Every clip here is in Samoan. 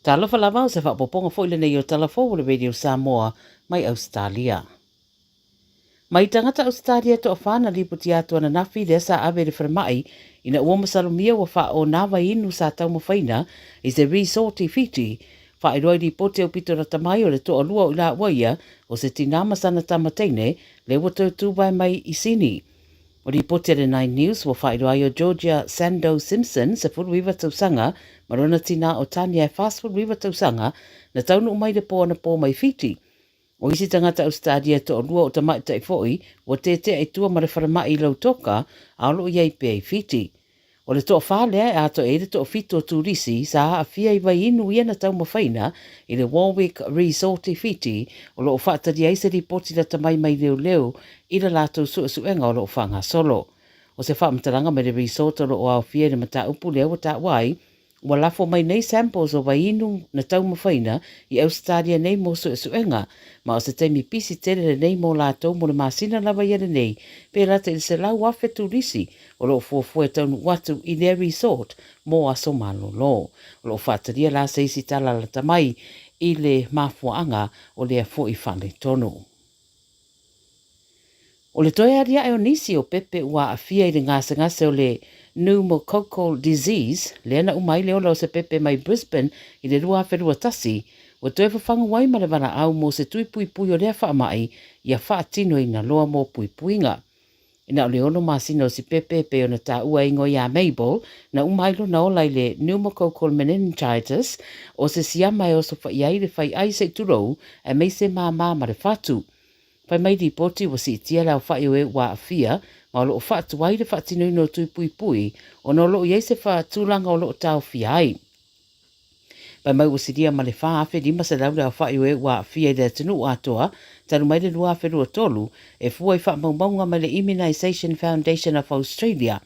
Talofa lava, o se faaopoopoga foi lenei o Tala Fou o le Radio Samoa mai Ausetalia. Mai tagata Ausetalia e toafa na lipoti atu ananafi lea sa ave i le falemai ina ua masalomia ua faaona vaiinu sa taumafaina i se resort i Fiti. Faailoa i lipoti aupito lata mai o le toalua o i laua ia o se tinā ma sana tama teine lea ua toe tuvae mai i Sini. O lipoti a le Nine News ua faailoa ai o Georgia Sandow Simpson, 19 tausaga, ma lona tinā o Tania e 49 tausaga, na taunuu mai le pō anapō mai Fiti. O isi tagata Ausetalia e toalua o tamaitai foi ua tetea i tua ma le falemai i Lautoka, a o lo o i ai pea i Fiti. O le toafa lea e atoa i ai le toafitu o turisi sa aafia i vaiinu ia na taumafaina i le Warwick Resort i Fiti, o lo o faatalia ai se lipoti lata mai mai leoleo i le latou suesuega o lo o faagasolo. O se faamatalaga mai le resort o lo o aofia i le mataupu lea ua taua ai, Ua lafo mai nei samples o vaiinu na taumafaina i Ausetalia nei mo suesuega, ma o se taimi pisi tele lenei mo latou mo le masina lava ia lenei, pe lata i le 100,000 turisi o lo o fuafua e taunuu atu i lea resort mo aso malolo. O lo o faatalia la se isi tala lata mai i le mafuaaga o lea foi faaletonu. O le toe aliae o nisi o pepe ua aafia i le gasegase o le pneumococcal disease, lea na uma ai le ola o se pepe mai Brisbane i le 2021, ua toe fafagu ai ma le valaau mo se tui puipui o lea faamai ia faatinoina loa mo puipuiga. Ina o le ono masina o si pepe e pei ona taua e ingoa iā Mabel, na uma ai lona ola i le pneumococcal meningitis, o se siama e osofaia ai le fai ai se i tulou, aemaise māmā ma le fatu. Fai mai lipoti ua siitia le aofa'i o e ua aafia ma o lo o faatuai le faatinoina o tui puipui ona o lo o i ai se tulaga o lo o taofia ai. Fai mai ua silia ma le 4,500 le aofa'i o e ua aafia i le atunuu atoa talu mai le 2023 e fua i faamaumauga mai le Immunisation Foundation of Australia.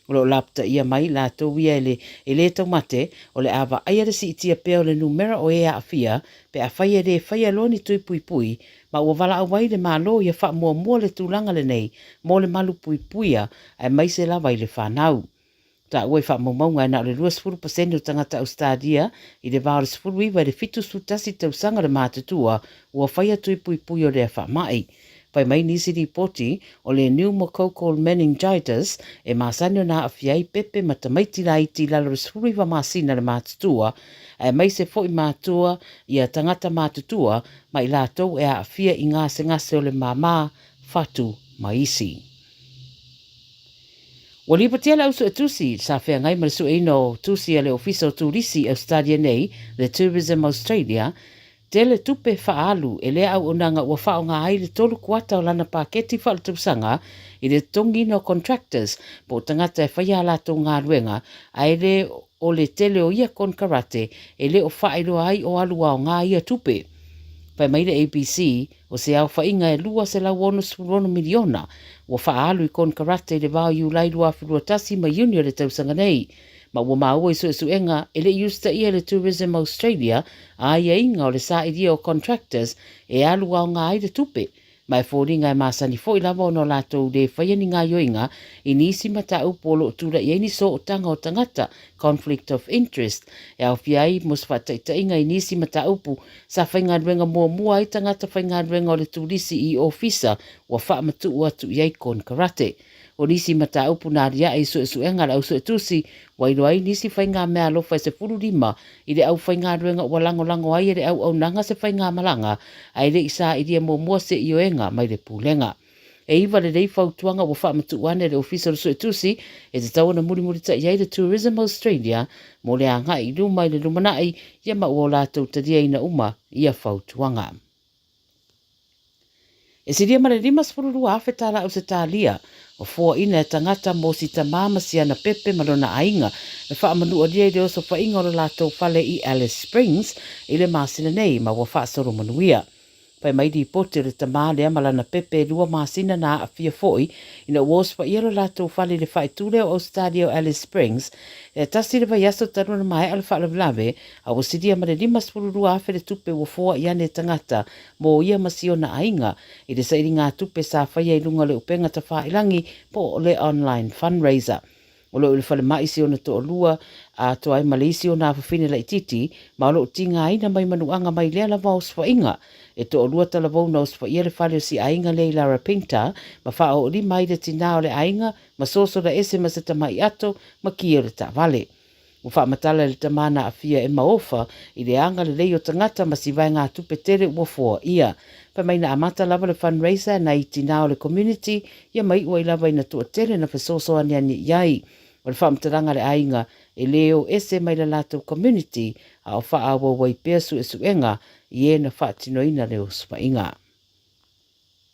O lo o lapataia mai latou ia e le e lē taumate, o le a vaaia le siitia pea o le numera o e aafia pe afai e lē faia loa ni tui puipui, ma ua valaau ai le Malo ia faamuamua le tulaga lenei mo le malupuipuia aemaise lava i le fanau. Taua i faamaumauga e na o le 20 pasene o tagata Ausetalia i le va o le 19 i le 71 tausaga le matutua ua faia tui puipui o lea faamai. Fai mai nisi lipoti, o le pneumococcal meningitis e masani ona aafia ai pepe ma tamaiti laiti i lalo o le 19 masina le matutua, aemaise foi matua ia tagata matutua ma i latou e aafia i gasegase o le māmā, fatu ma isi. Ua lipotia le au suetusi sa feagai ma le sueina o tusi a le Ofisa o Turisi i Ausetalia nei, le Tourism Australia, Tele tupe faaalu e lea auaunaga ua faaaoga ai le tolu kuata o lana paketi faaletausaga i le totogiina o contractors po o tagata e faia a latou galuega ae le o le tele o ia konekarate e le o faailoa ai o alu aoga ia tupe. Fai mai le ABC, o se aofaiga e $266 miliona ua faaalu i konekarate i le va o Iulai 2021 ma Iuni o le tausaga nei. Ma ua maua i suesuega e le i usitaia e le Tourism Australia aiaiga o le sailia o contractors e alu aoga ai le tupe, ma e foliga e masani foi lava ona o latou le faia ni gaioiga i nisi mataupu o lo o tulai ai ni sootaga o tagata, conflict of interest, e aofia ai mo se faataitaiga i nisi mataupu sa faigaluega muamua ai tagata faigaluega o le turisi i ofisa ua faamatuu atu i ai konekarate. O nisi mataupu na aliae i suesuega a le ausuetusi, ua iloa ai nisi faigameaalofa e 15 i le aufaigaluega ua lagolago ai e le auaunaga se faigamalaga ae le i sailia muamua se ioega mai le Pulega. E iva lelei fautuaga ua faamatuu ane e le Ofisa o le Suetusi e tatau ona mulimulita'i ai le Tourism Australia mo le agai i luma i le lumanai ia ma ua o latou taliaina uma ia fautuaga. E silia ma le 52,000 tala Ausetalia ua foaina e tagata mo si tamā ma si ana pepe ma lona aiga na faamanualia i le osofaiga o lo latou fale i Alice Springs i le masina nei ma ua faasolo manuia. Fai mai lipoti o le tamā lea ma lana pepe e lua masina na aafia foi ina ua osofaia lo latou fale i le faaitu lea o Ausetalia o Alice Springs e tasi le vaiaso talu ona maea le faalavelave a ua silia ma le 52,000 le tupe ua foai ane e tagata mo ia ma si ona aiga i le sailigatupe sa faia i luga o le upega tafailangi po o le online fundraiser. O lo o i le falemai si ona toalua, atoa ai ma le isi ona afafine laitiiti, ma o lo o tigaina mai manuaga mai lea lava osofaiga. E toalua talavou na osofaia le fale o si aiga lea i Larapinta, ma faaoolima ai le tinā o le aiga, ma sosola ese ma se tamai ato ma ki o le taavale. Ua faamatala e le tama na aafia e Maofa i le agalelei o tagata ma si vaegatupe tele ua foa ia. Fai mai na amata lava le fundraiser nai tinā o le community ia ma iu ai lava ina toatele na fesoasoaniani i ai. O le faamatalaga a le aiga, e le o ese mai le latou community a o faaauau ai pea suesuega i e na faatinoina le osofaiga.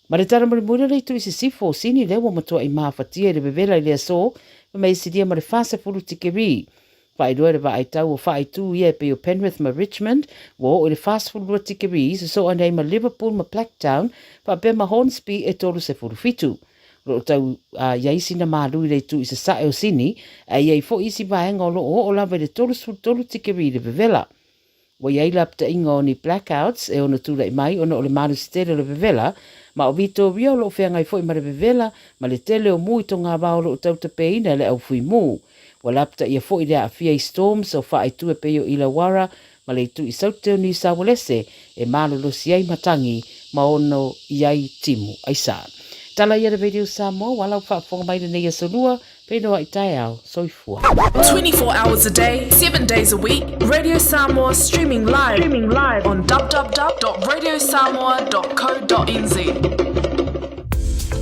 Ma le tala mulimuli o le itu i sisifo o Sini lea ua matuai mafatia i le vevela i le aso, fai mai e silia ma le 40 tikeri. Faailoa e le vaai tau o faaitu ia e pei o Penrith ma Richmond, ua oo i le 42 tikeri, sosoo ane ai ma Liverpool ma Blacktown, faapea ma Hornsby e 37. O lo o tau i ai sina malu i le itu i sasae o Sini, ae i ai foi isi vaega o lo o oo lava i le 33 tikeri le vevela. Ua i ai lapataiga o ni blackouts e ono tulai mai ona o le malosi tele o le vevela, ma o Vitoria o lo o feagai foi ma le vevela ma le tele o mu i togavao o lo o tautapeina e le au fui mu. Ua lapataia foi le aafia i storms o faaitu e pei o Illawarra ma le itu i Saute o Niu Saualese e malolosi ai matagi ma ono i ai timu aisa. Tala ia le Radio Samoa ua lau faafofoga mai lenei aso lua, Feiloai taeao, soifua. 24 hours a day, 7 days a week, Radio Samoa streaming live, streaming live on www.radiosamoa.co.nz.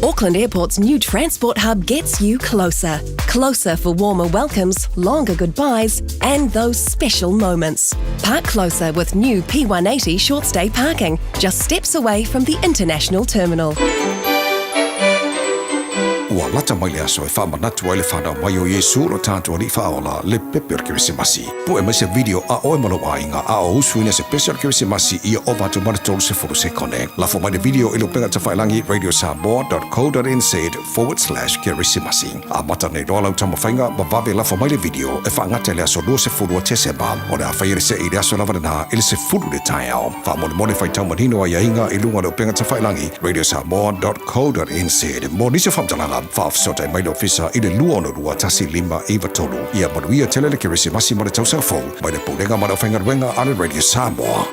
Auckland Airport's new transport hub gets you closer. Closer for warmer welcomes, longer goodbyes, and those special moments. Park closer with new P180 short stay parking, just steps away from the international terminal. Ua lata mai le aso e faamanatu ai le fanau mai o Iesu lo tatou Alii Faaola, le pepe o le Kerisimasi. Pue mai se video a oe ma lou aiga a o usuina se pese o le Kerisimasi ia ova atu ma le 30 sekone. Lafo mai le video i le upega tafailagi radiosamoa.co.nz/kerisimasi. Amata nei loa lau taumafaiga ma vave lafo mai le video e faagata i le aso 20 o Tesema. O le a faia le see i le aso lava lena i le 10 i le taeao. Faamolemole faitau manino aiaiga i luga o le upega tafailagi radiosamoa.co.nz. Mo nisi o faamatalaga, faafesootai mai le Ofisa i le 262 1593. Ia manuia tele le Kerisimasi ma le Tausaga Fou mai le Pulega ma le Aufaigaluega a le Radio Samoa.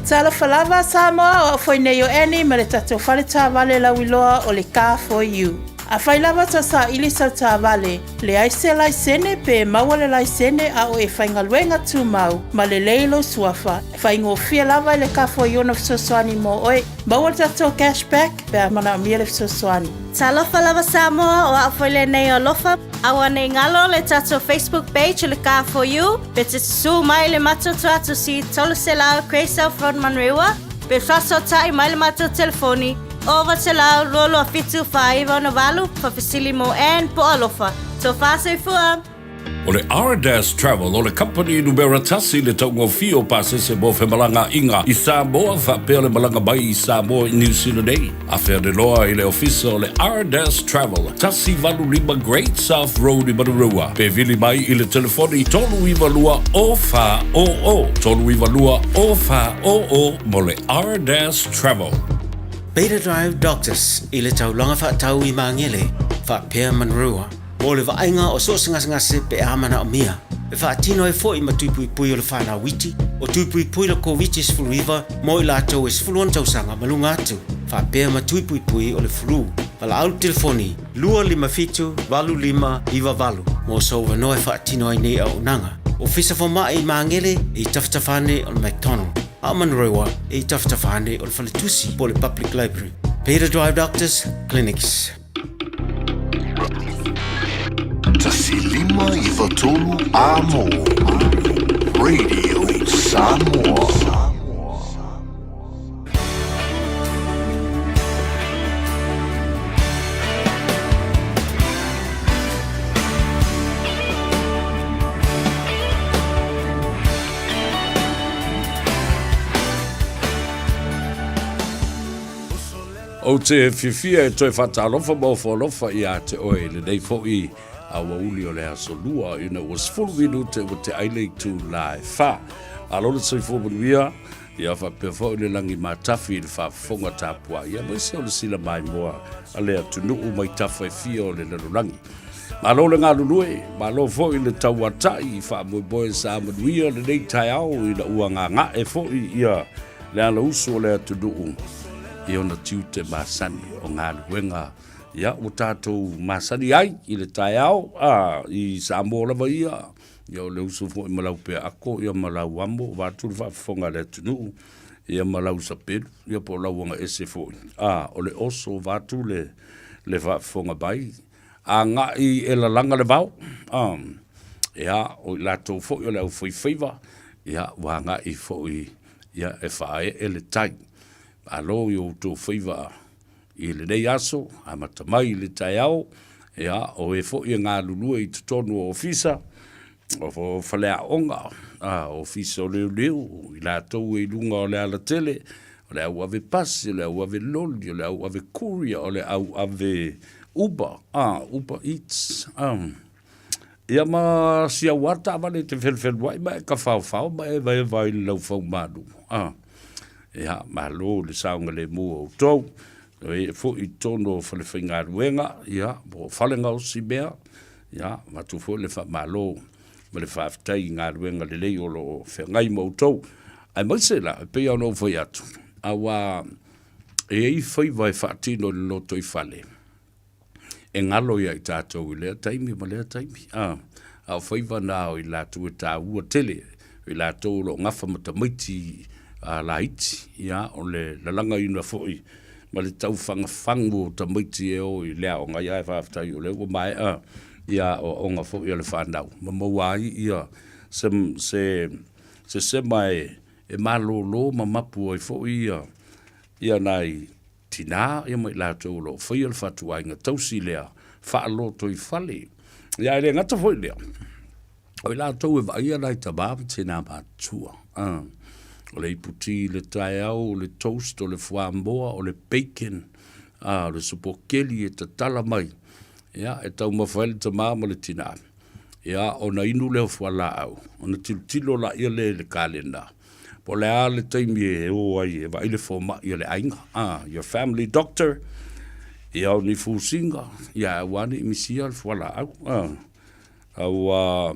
Talofa lava Samoa, o au foi nei o Annie ma le tatou fale taavale lauiloa o le Car For You. Afai lava tau saili sau taavale, leai se laisene pe maua le laisene a o e faigaluega tumau ma lelei lou suafa, faigofie lava i le Car For You ona fesoasoani mo oe. Maua le tatou cash back pe a manaomia le fesoasoani. Talofa lava Samoa, o au foi lenei o Alofa. Aua nei galo le tatou Facebook page o le Car For You, pe te susu mai le matou tuatusi 300 Grey South Road Manurewa, pe faasootai mai le matou telefoni 900 227 4968, faafesili mo Ann po o Alofa. Tofa soifua! O le Ardas Travel o le kamupani numera tasi i le taugofie o pasese mo femalagaaiga i Samoa faapea le malaga mai i Samoa i Niu Sila nei. Afe ane loa i le ofisa o le Ardas Travel, 185 Great South Road i Manurewa, pe vili mai i le telefoni 392 0400, 392 0400 mo le Ardas Travel. Beta Drive Doctors i le taulaga faatau i Magele, faapea Manurewa. Mo le vaaiga o so o se gasegase pe a manaomia, e faatino ai foi ma tui puipui o le whanau iti, o tui puipui le Koviti-19 mo i latou e 16 tausaga ma luga atu, faapea ma tui puipui o le flu. Valaau le telefoni 257 8598 mo sou avanoa e faatino ai nei auaunaga. Ofisa Fomai i Magele i tafatafa ane o le McDonald, a o Manurewa i tafatafa ane o le Faletusi po o le Public Library. Beta Drive Doctors Clinics. 1593 Amo Radio Samoa. Ou te fiafia e toe faatalofa ma ofo alofa ia te oe i lenei foi aoauli o le aso lua ina ua 10 minute ua te ai le itu la e wha. Alo le soifua manuia, ia faapea foi le lagi matafi i le faafofoga tapuai, aemaise o le sila maimoa a le atunuu mai tafa e fia o le lalolagi. Malo le galulue, malo foi le tauatai, faamoemoe sa manuia lenei taeao ina ua gaga'e foi ia le alausu o le atunuu i ona tiute masani o galuega ia ua tatou masani ai i le taeao a i Samoa lava ia. Ia o le uso foi ma lau peaako ia ma lau amo vaeatu le faafofoga a le atunuu ia ma lau sapelu ia po o lau agaese foi a o le oso vaeatu le le faafofoga mai agai e lalaga le vao a ia o i latou foi o le aufaifaiva ia ua agai foi ia e faaee le tai. Malo i outou faiva i lenei aso, amata mai i le taeao, ia, o e foi e galulue i totonu o ofisa, o faleaoga, a, ofisa o leoleo, i latou e i luga o le alatele, o le au ave pasi, o le au ave loli, o le au ave courier, o le au ave Uber, a, Uber Eats, a. Ia ma si au lava taavale e te felufelua'i ma e tafaofao ma e evaeva ai i le laufaumalu, a. Ia, malo i le saogalemu o outou, e foi i totonu o falefaigaluega, ia, po o fale gaosi mea, ia, avatu foi le faamalo ma le faafetai i galuega lelei o lo o feagai ma outou. Aemaise la, e pei lava ona ou fai atu, aua e i ai faiva e faatino i le lotoifale, e galo ia i tatou i lea taimi ma lea taimi. A, a o faiva na o i latou e taua tele, o i latou o lo o gafa ma tamaiti a, laiti, ia, o le lalagaina foi ma le taufagufagu o tamaiti e o i le aoga, ia ae faafetai o lea ua maea ia aoaoga foi a le fanau, ma maua ai ia se, se, se sema e, e malolo ma mapu ai foi ia, ia nai Tinā ia ma i latou o lo o faia le fatuaiga tausi lea faalotoifale. Ia, e le gata foi i lea, o i latou e vaaia nai tamā ma tinā matutua. O le iputi i le taeao, o le toast, o le fuamoa, o le bacon, o le supokeli e tatala mai, ia, e taumafa ai le tamā ma le tinā. Ia, ona inu lea o fualaau, ona tilotilo laia lea i le kalena, Po o le a le taimi e o ai e vaai le fomai a le aiga, ah, your family doctor, ia o ni fusiga, ia aua ne i misia le fualaau, ah. Aua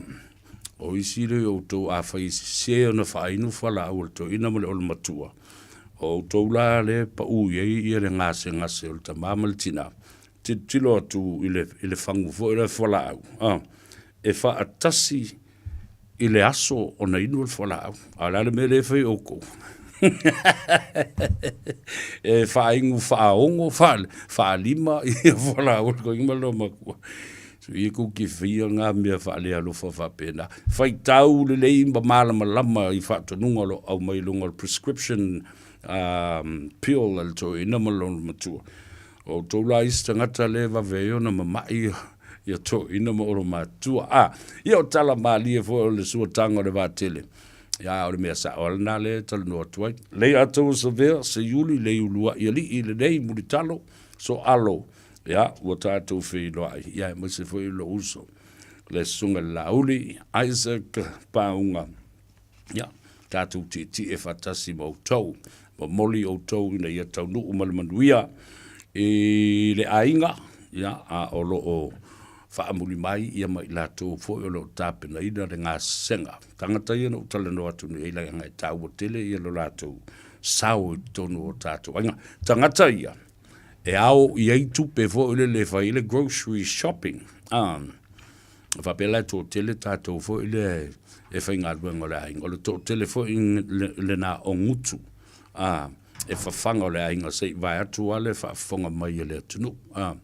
o isi lea o outou afai e sese ona faainu fualaau a le toeaina ma le olomatua, o outou la lea e pau i ai ia le gasegase o le tama ma le tina, tilotilo atu i le, i le fagu foi lea fualaau, ah, e faatasi i le aso ona inu o le fualaau. A o le a le mea lea e fai e outou? E faaigu faaogo, faalima ia fualaau a le toeaina ma le loomatua. Soia tou te faia na mea faalealofa faapena. Faitau lelei ma malamalama i faatonuga o lo o aumai i luga o le prescription pill a le toeaina ma lona matua. O outou la isi tagata lea e vave ai ona mama'i ia toeaina ma olomatua. A, ia o tala malie foi o le suataga o le vaatele. Ia, o le mea sa'o lava lena lea e talanoa atu ai. Lei atoa savea, seiuli, lei ulua'i alii, lenei mulitalo, soalo, ia, ua tatou feiloai, ia, aemaise foi lou uso, le Susuga i le Laauli, Isaac Pauga. Ia, tatou tietie faatasi ma outou, momoli outou ina ia taunuu ma le manuia i le aiga, ia, a o lo o faamuli mai ia ma i latou foi o lo o tapenaina le gasesega. Tagata ia na ou talanoa atu nei, leaga e taua tele ia lo latou sao i totonu o tatou aiga. Tagata ia, e ao i ai tupe foi lele e fai ai le grocery shopping. Ah, Faapea la e toatele tatou foi lea e faigaluega o le aiga, o le toatele foi lena o gutu a e fafaga o le aiga se i vaeatu lava le faafofoga mai a le atunuu. A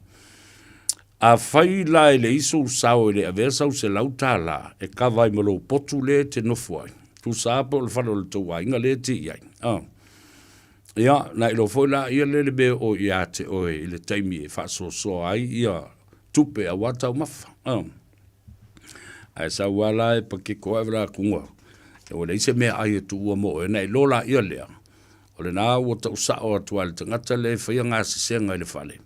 Afai la e leai sou sao e le avea sau $100 e kava ai ma lou potu lea e te nofo ai, tusa lava pe o le fale o le tou aiga lea e te i ai, a ia, na iloa foi la ia lea le mea o ia te oe i le taimi e faasoasoa ai ia tupe aua taumafa. Ae sau lava la e pakeko ae la kuga, ua leai se meaai e tuua mo oe, ona e iloa laia lea, o lena ua tau sao atu lava i le tagata lea e faia gasesega i le fale,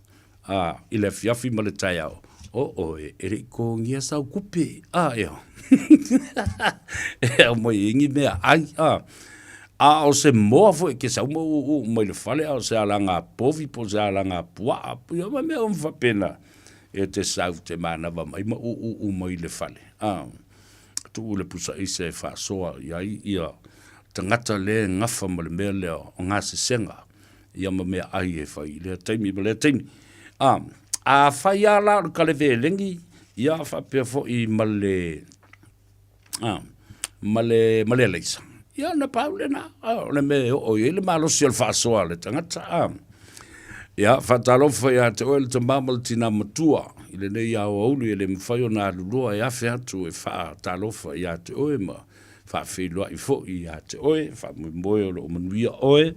a, i le afiafi ma le taeao, o oe, e le i totogia sau tupe, a, ea. E aumai ai ni meaai, a. A o se moa foi e te sau ma uu mai le fale, a o se alaga povi po o se alaga puaa, ia ma mea uma faapena. E te sau te manava mai ma ʻūʻūʻū mai le fale, a tuu le pusa aisa e faasoa i ai ia tagata lea e gafa ma le mea lea o gasesega ia ma meaai e fai i lea taimi ma lea taimi. A, afai lava la o le kalevelegi, ia faapea foi ma le, a, ma le, ma le alaisa, ia ona pau lena, a, o le mea e oo i ai le malosi o le faasoa a le tagata, a. Ia, faatalofa ia te oe le tama ma le tinā matua i lenei aoauli e le mafai ona alulua e afe atu e faatalofa ia te oe ma faafeiloai foi ia te oe, faamoemoe o lo o manuia oe,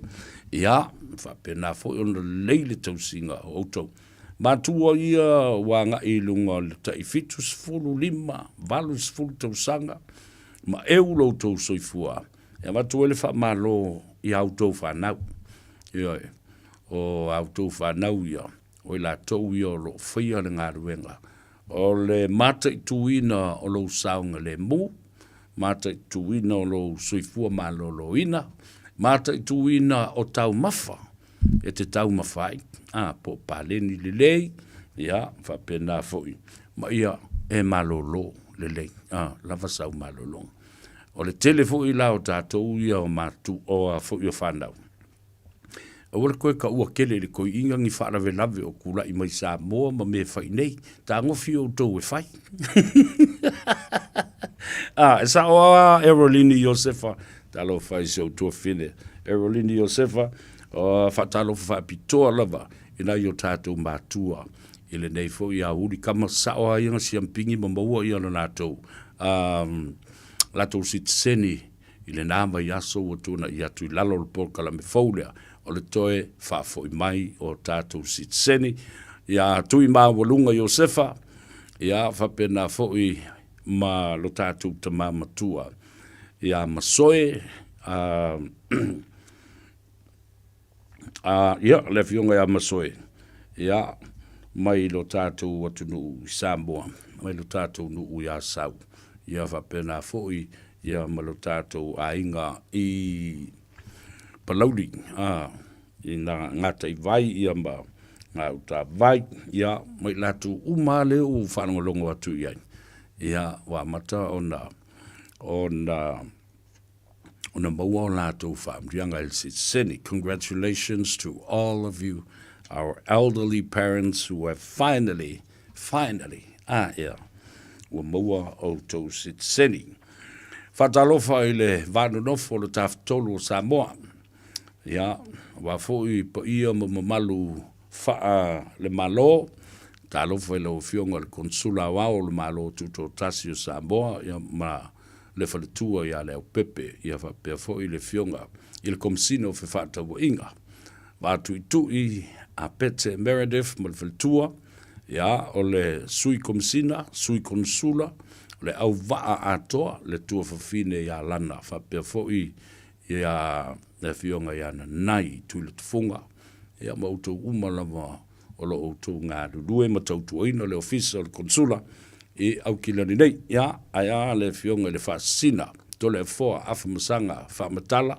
ia, faapena foi ona lelei le tausiga o outou. Matua ia ua agai i luga o le tai 75, 80 tausaga, ma eu lo outou soifua, e avatu ai le faamalo i a outou fanau. Ioe, o a outou fanau ia, o i latou ia o lo o faia le galuega o le mataituina o lou saogalemu, mataituina o lou soifua maloloina, mataituina o taumafa e te taumafa ai, a, po o paleni lelei, ia, faapena foi ma ia e malolo lelei, a, lava sau malologa. O le tele foi la o tatou ia o matu, o a foi o fanau, Aua le toe taua tele i le toeaina ni faalavelave o tulai mai Samoa ma mea e fai nei. Tagofi outou e fai. Ah, e sao lava Erolini Iosefa, talofa i si ou tuafine. Erolini Iosefa, oh, faatalofa faapitoa lava i nai o tatou matua i lenei foi aoauli kama sao lava ia na siampigi ma maua ia le latou, um, latou sitiseni I lena vaiaso ua tuanai atu i lalo o le polokalame fou lea o le toe faafoi mai o tatou sitiseni iā Tuimaualuga Iosefa, ia faapena foi ma lo tatou tama matua iā Masoe, a, a, ia, le afioga ia Masoe, ia, mai lo tatou atunuu i Samoa, mai lo tatou nuu i Asau, ia faapena foi ia ma lo tatou aiga i Palauli, a, i na gataivai ia ma Gautavai, ia, ma i latou uma lava lea ua ou faalogologo atu i ai, ia, ua amata ona, ona ona maua o latou faamanuiaga i le sitiseni. Congratulations to all of you, our elderly parents who have finally, finally, ah yeah, ua maua outou sitiseni. Faatalofa i le va nonofo o le Tafatolu o Samoa. Ia, aua foi paia ma mamalu faa le Malo. Talofa i lau Afioga i le Konesula Aoao o le Malo Tutoatasi o Samoa, ia, ma le faletua ia Leaupepe, ia faapea foi le Afioga i le Komesina o Fefaatauaiga, Vaatuitui a Pete Meredith ma le faletua, ia, o le Sui Komesina, Sui Konesula, o le auvaa atoa, le tuafafine ia Lana, faapea foi ia le Afioga ia Nanai Tuilatufuga, ia ma outou uma lava o lo outou galulue ma tautuaina le Ofisa o le Konesula i Aukilani nei. Ia, ae a le Afioga i le Faasisina, Toleafoa Afamasaga Faamatala,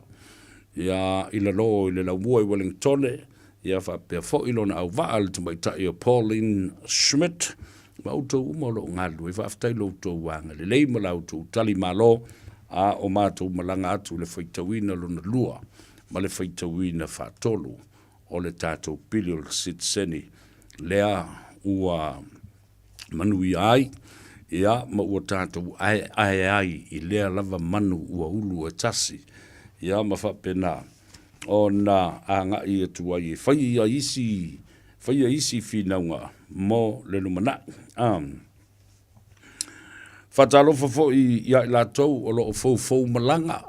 ia, i lalo i le Laumua i Welingtone, ia faapea foi lona auvaa le tamaitai o Pauline Schmidt, ma outou uma o lo o galulue. Faafetai i lo outou agalelei ma la outou tali malo a o matou malaga atu i le faitauina lona lua ma le faitauina faatolu o le tatou pili o le sitiseni lea ua manuia ai, ia, ma ua tatou aeae ai i lea lava manu ua ulu e tasi, ia, ma faapena ona agai atu ai e faia isi, faia isi finauga mo le lumanai. A. Faatalofa foi ia i latou o lo o foufou malaga,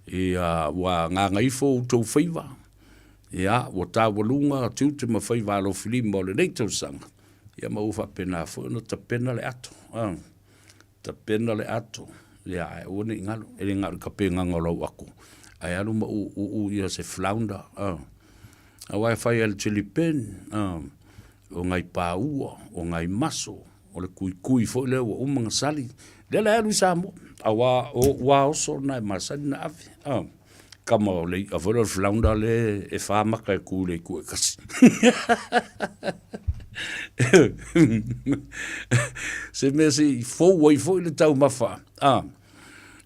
ia, ua gagaifo outou faiva, ia, ua taualuga tiute ma faiva alofilima o lenei tausaga, ia ma ua faapena foi ona tapena le ato, a, tapena le ato, ia, ae aua ne i galo, e le na o le tapenaga o lau ato, ae alu ma uuuu ia se flounder, a, aua e fai lava e le chili pen, a. o nai paua, o nai maso, o le tuitui foi lea ua uma ona sali, lea la e alu i Samoa, aua o ou lava oso lena e masani ona ave. A, kama o le i'a foi lea o le flounder lea e fa maka e tu i le itu e tasi. Se mea se i fou ai foi le taumafa a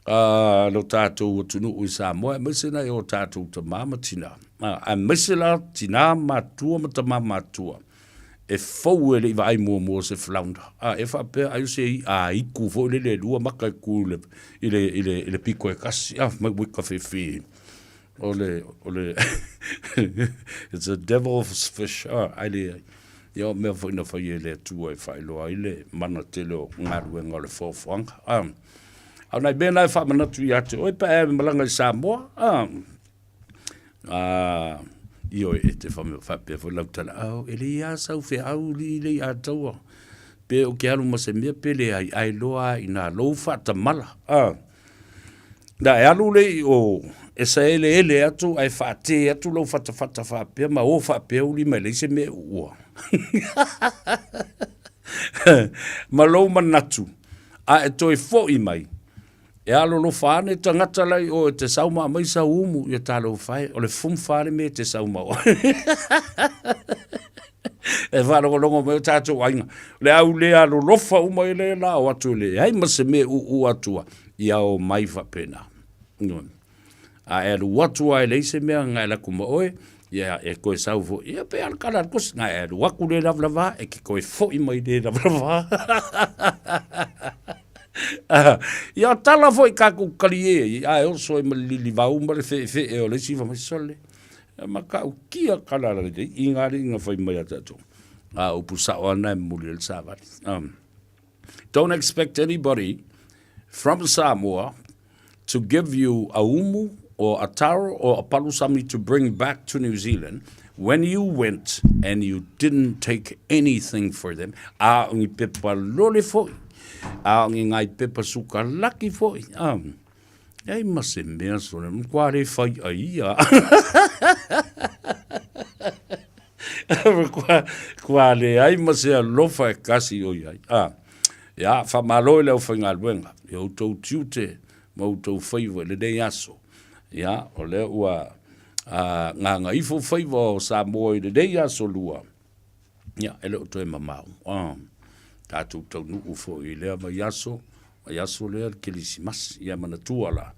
a lo tatou atunuu i Samoa, aemaise nai o tatou tama ma tina, aemaise la tina matua ma tama matua e fou e le i vaai muamua se flounder. A e faapea ai o se i'a aiku foi lele e lua maka e ku i le, i le, i le, i le piko e kasi, a mai ua ka fefe. O le, o le, it's a devil's fish, a, ai le, ia o mea foi na fai e le Atua e faailoa ai le mana tele o galuega o le foafoaga. A, a o nai mea na e faamanatu ia te oe pe a e malaga i Samoa, a, a, ioe, e te faapea foi lau tala, oh, e le ia sau feau li le ia taua, pe o ke alu ma se mea pe leai, ae loa i nā lou faatamala. A, na e alu le i o e saeleele atu ae faatē atu lou fatafata faapea ma o faapea uli mai leai se mea e uua. Ma lou manatu, a e toe foi mai, E alolofa ane tagata la i o e te sau ma aumai sau umu ia talofa e, o le fumfa le mea e te sau ma oe. E faalogologo mai o tatou aiga, le au le alolofa uma i le la o atu e leai ma se mea uu atua, ia o mai faapena. A e alu atu lava e leai se mea na e alu atu ma oe, ia e toe sau foi, ia pe a le kala a le kosi, na e alu atu le lavalava, e te toe foi mai le lavalava. Ia tala foi tatou talie ai, ae oso ai ma le lilivau ma le feefee o le isi fai mai, sole, e matautia kala la lelei i ngā alii na fai mai a tatou. A upu sao ana e momoli ai le savali. Don't expect anybody from Samoa to give you a umu or a taro or a palusami to bring back to New Zealand when you went and you didn't take anything for them. A o ni pepa lole foi, a o ni ngai pepa sukalaki foi. Ei ma se mea sole, kua re whai a ia. Kua, kua le ai ma se alofa e kasi o iai. Ah. Ia, faamalo i le aufaigaluega i outou tiute ma outou faiva i lenei aso. Ia, o lea ua gagaifo faiva o Samoa i lenei aso lua, ia, e le o toe mamao. Tatou taunuu foi i lea vaiaso, vaiaso lea le Kerisimasi. Ia manatua la,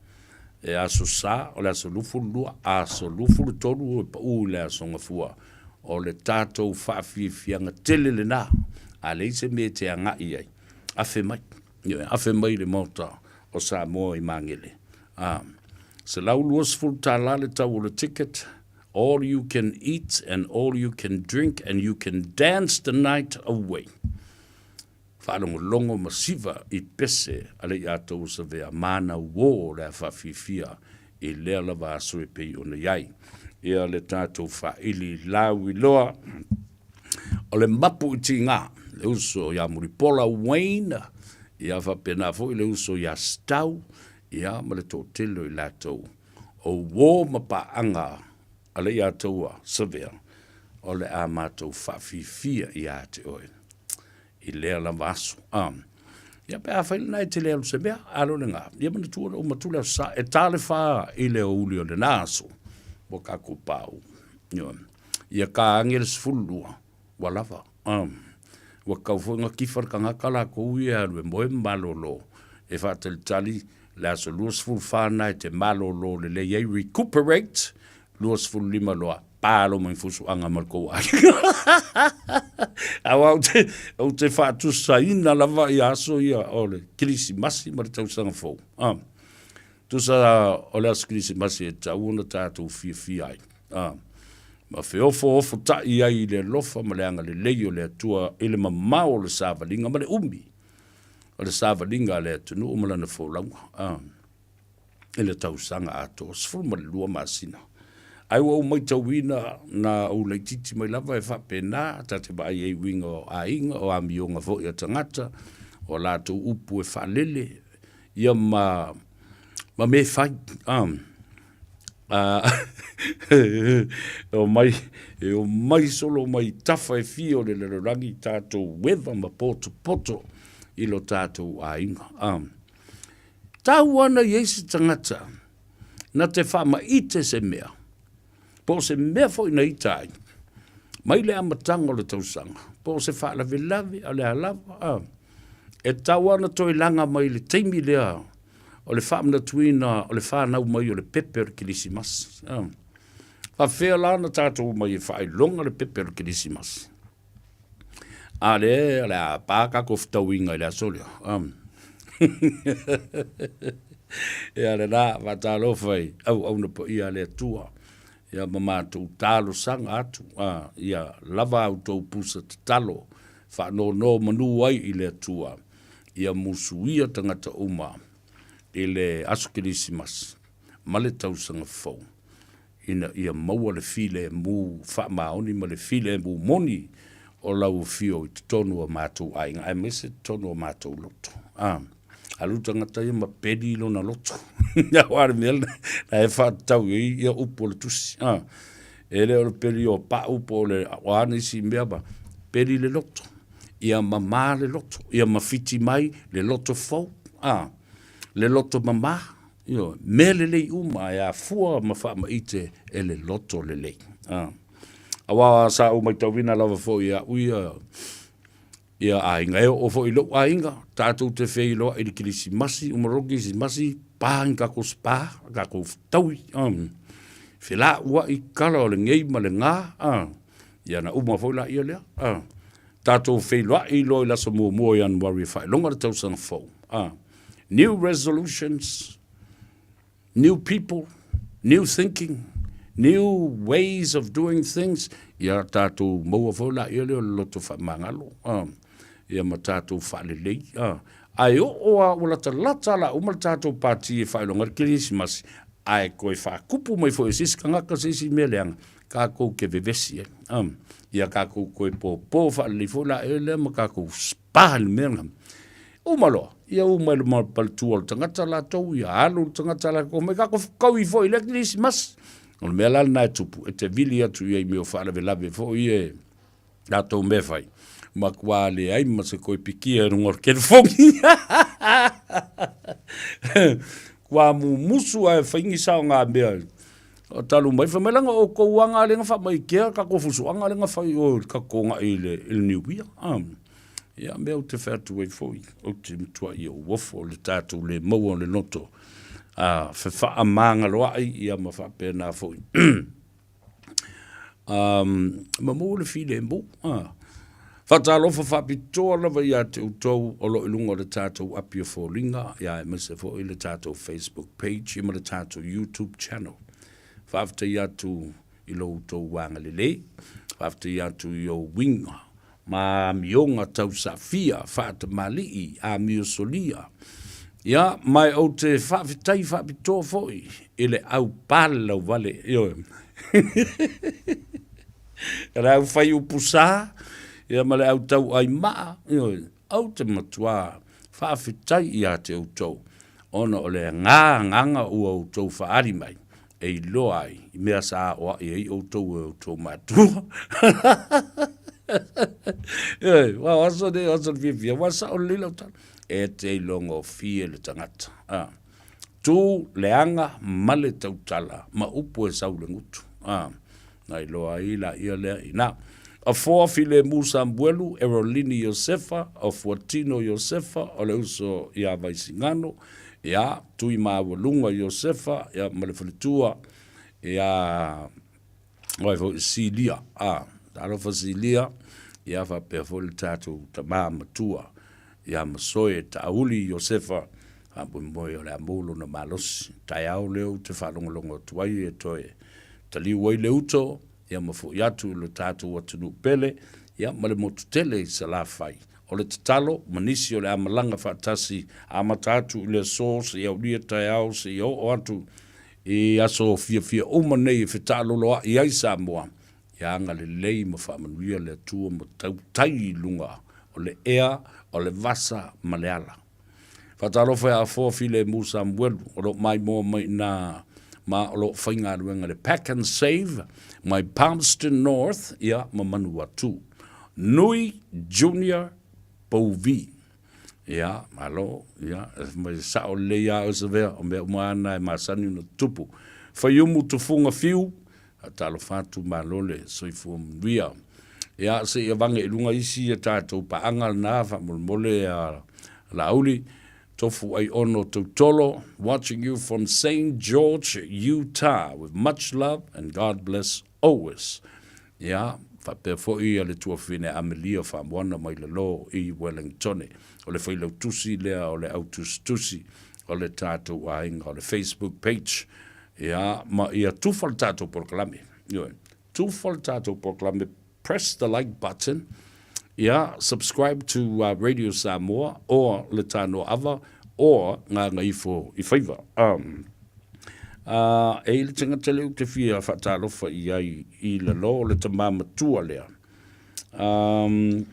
e aso Sa, o le aso 22, aso 23 e pau i le aso Gafua, O le tatou faafiafiaga tele lena, a leai se mea e te agai i ai, afe mai, ioe, afe mai i le Maota o Samoa i Magele. A, $120 le tau o le ticket, all you can eat and all you can drink and you can dance the night away. Faalogologo ma siva i pese a le iātou o Savea, māna uō o le a faafiafia i lea lava aso e pei ona i ai. Ia le tātou faaili lauiloa o le mapu i tīgā, le uso iā Mulipola Wayne, ia faapena foi le uso iā Stau, ia ma le toatele o i latou o uō ma paaga a le iātou a Savea, o le a mātou faafiafia iā te oe. i lea lava aso. A, ia pe afai lena e te le alu se mea, alo lena, ia manatua le uma tu le aso sa, e tā le whā i le aoauli o lena aso, ua kākou pāu. Ioe. Ia ka ange le 12, ua lava. A, ua kau foi nga kifa le kangaka lākou ia e alu e moe ma malōlō, e whaatalitali le aso 24 na e te malōlō lelei ai, recuperate, 25 loa, palo mai fusuaga ma le kou aiga. Aua ou te, ou te faatusaina lava i aso ia o le Kerisimasi ma le tausaga fou. Ah. Tusa o le aso Kerisimasi e tau ona tatou fiafia ai. Ah. Ma feofoofotai ai i le alofa ma le agalelei o le Atua i le mamao o le savaliga ma le umi o le savaliga a le atunuu ma lana folauga. Ah. i le tausaga atoa, 12 masina. Ae ua ou maitauina na ou laitiiti mai lava e faapena, ta te vaai ai i uiga o aiga, o amioga foi a tagata, o a latou upu e faalele, ia ma, ma mea e fai. E omai, e omai solo mai tafa e fia o le lalolagi tatou ueva ma potopoto i lo tatou aiga. Tau ana i ai se tagata na te faamaite se mea, po o se mea foi na ita ai. Mai le amataga o le tausaga, po o se faalavelave a o le a lava, a, e tatau lava ona toe laga mai i le taimi lea o le faamanatuina o le fanau mai o le pepe o le Kerisimasi. A. Faafefea la ona tatou omai e faailoga le pepe o le Kerisimasi? A lea o le a pa tatou fetauiga i le aso lea. Ia lena, faatalofa i auauna paia a le Atua, ia ma matou talosaga atu, ia lava a outou pusa tatalo, faanonomanu ai i le Atua, ia musuia tagata uma i le aso Kerisimasi ma le tausaga fou. ina ia maua le filemu faamaoni ma le filemu moni o lau afio i totonu o matou aiga aemaise totonu o matou loto. A, alu tagata ia ma peli lona loto. Aua le mea lena e faatatau i ai ia upu o le tusi. A, e le o le peli o pau po o le o a nisi mea ma peli le loto. Ia mamā le loto, ia mafiti mai le loto fou. A, le loto mamā. Ioe, mea lelei uma e afua ma faamaite e le loto lelei. Aua sa ou matauina lava foi e au ia, ia aiga, e oo foi i lou aiga, tatou te feiloai i le Kerisimasi, uma loa le Kerisimasi, pa ni tatou spa, tatou fetaui, felauai kala o lenei ma lena, ia ona uma foi laia lea. Tatou feiloai loa i le aso muamua o Ianuari e faailoga le tausaga fou. New resolutions, new people, new thinking, new ways of doing things, ia tatou maua foi laia lea o le loto faamagalo, ia ma tatou faalelei. Ae oo lava ua latalata la uma le tatou pati e faailoga ai le Kerisimasi, ae toe faatupu mai foi e se isi tagata se isi mea leaga, tatou te vevesi ai. Ia tatou toe popo faalelei foi laia lea ma tatou spa i le mea lena. Uma loa, ia uma i le paletua o le tagata latou, ia alu le tagata latou mai tatou fetaui foi i lea Kerisimasi. O le mea la lena e tupu, e te vili atu i ai i mea o faalavelave foi ia e latou mea e fai, matua leai ma se toe pikia i luga o le telefoni. Ua mumusu ae fai ni saogamea o talu mai, fai mai leaga o outou aga lea na faamaikea tatou fusuaga lea na fai i o i le tatou agai i le New Year. Ia, mea ou te fai atu ai foi, ou te matuai ou ofo i le tatou le maua o le loto a fefaamagaloai ia ma faapena foi. Ma maua le filemu. Faatalofa faapitoa lava ia te outou o lo o i luga o le tatou api o foliga, ia aemaise foi le tatou Facebook page ma le tatou YouTube channel. Faafetai atu i lo outou agalelei, faafetai atu i ou uiga ma amioga tausafia, faatamalii, amio solia. Ia, ma ou te faafetai faapitoa foi i le au palalauvale, ioe. Le au fai upu sa, ia ma le au tauai maa, ioe. Ou te matua faafetai ia te outou, ona o le agaga ua outou faaali mai, e iloa ai i mea sa aoai ai outou e outou matua. Ioe, aua o aso nei o aso o le fiafia, aua e sao lelei lau tala, e te ilogofie le tagata. A, tu leaga ma le tautala ma upu e sau i le gutu. A, na iloa ai laia lea i ina. Afoa Filemu Samuelu, Erolini Iosefa, o Fuatino Iosefa, o le uso ia Vaisigano, ia, Tuimaualuga Iosefa, ia, ma le faletua ia o ai foi, Silia, a, talofa Silia, ia faapea foi le tatou tama matua ia Masoe Taauli Iosefa, faamoemoe o le a maua lona malosi. Taeao lea ou te faalogologo atu ai e toe taliu ai le uto, ia ma foi atu i lo tatou atunuu pele, ia ma le motu tele i Salafai. O le tatalo ma nisi o le a malaga faatasi, amata atu i le aso seia aulia taeao seia oo atu i aso fiafia uma nei e fetaaloloai ai Samoa, ia agalelei ma faamanuia le Atua ma tautai i luga o le ea, o le vasa ma le ala. Faatalofa ia Afoa Filemu Samuelu o lo o maimoa mai i ina ma o lo o faigaluega i le Pack and Save mai Palmerston North ia ma Manuatu. Nui Junior Pouvi. Ia, malo, ia, mai sao lelei lava oe Savea, o mea uma lava na e masani ona tutupu. Faiumu Tufuga Fiu. Faatalofa atu malo le soifua manuia. Ia se i avage i luga isi a tatou paaga lena faamolemole a Laauli. Tofu Aiono Tautolo watching you from Saint George, Utah with much love and God bless always. Ia, faapea foi ia le tuafafine Amelia Faamoana mai lalo i Wellingtone. O le failautusi lea o le au tusitusi o le tatou aiga o le Facebook page. Ia, ma ia tufa le tatou polokalame. Ioe, tufa le tatou polokalame, press the like button, ia, subscribe to uh, Radio Samoa or Le Tanoa Ava or Gagaifo i Faiva. Um, uh, e i le tangata lea ou te fia faatalofa i ai i lalo o le tamā matua lea. Um,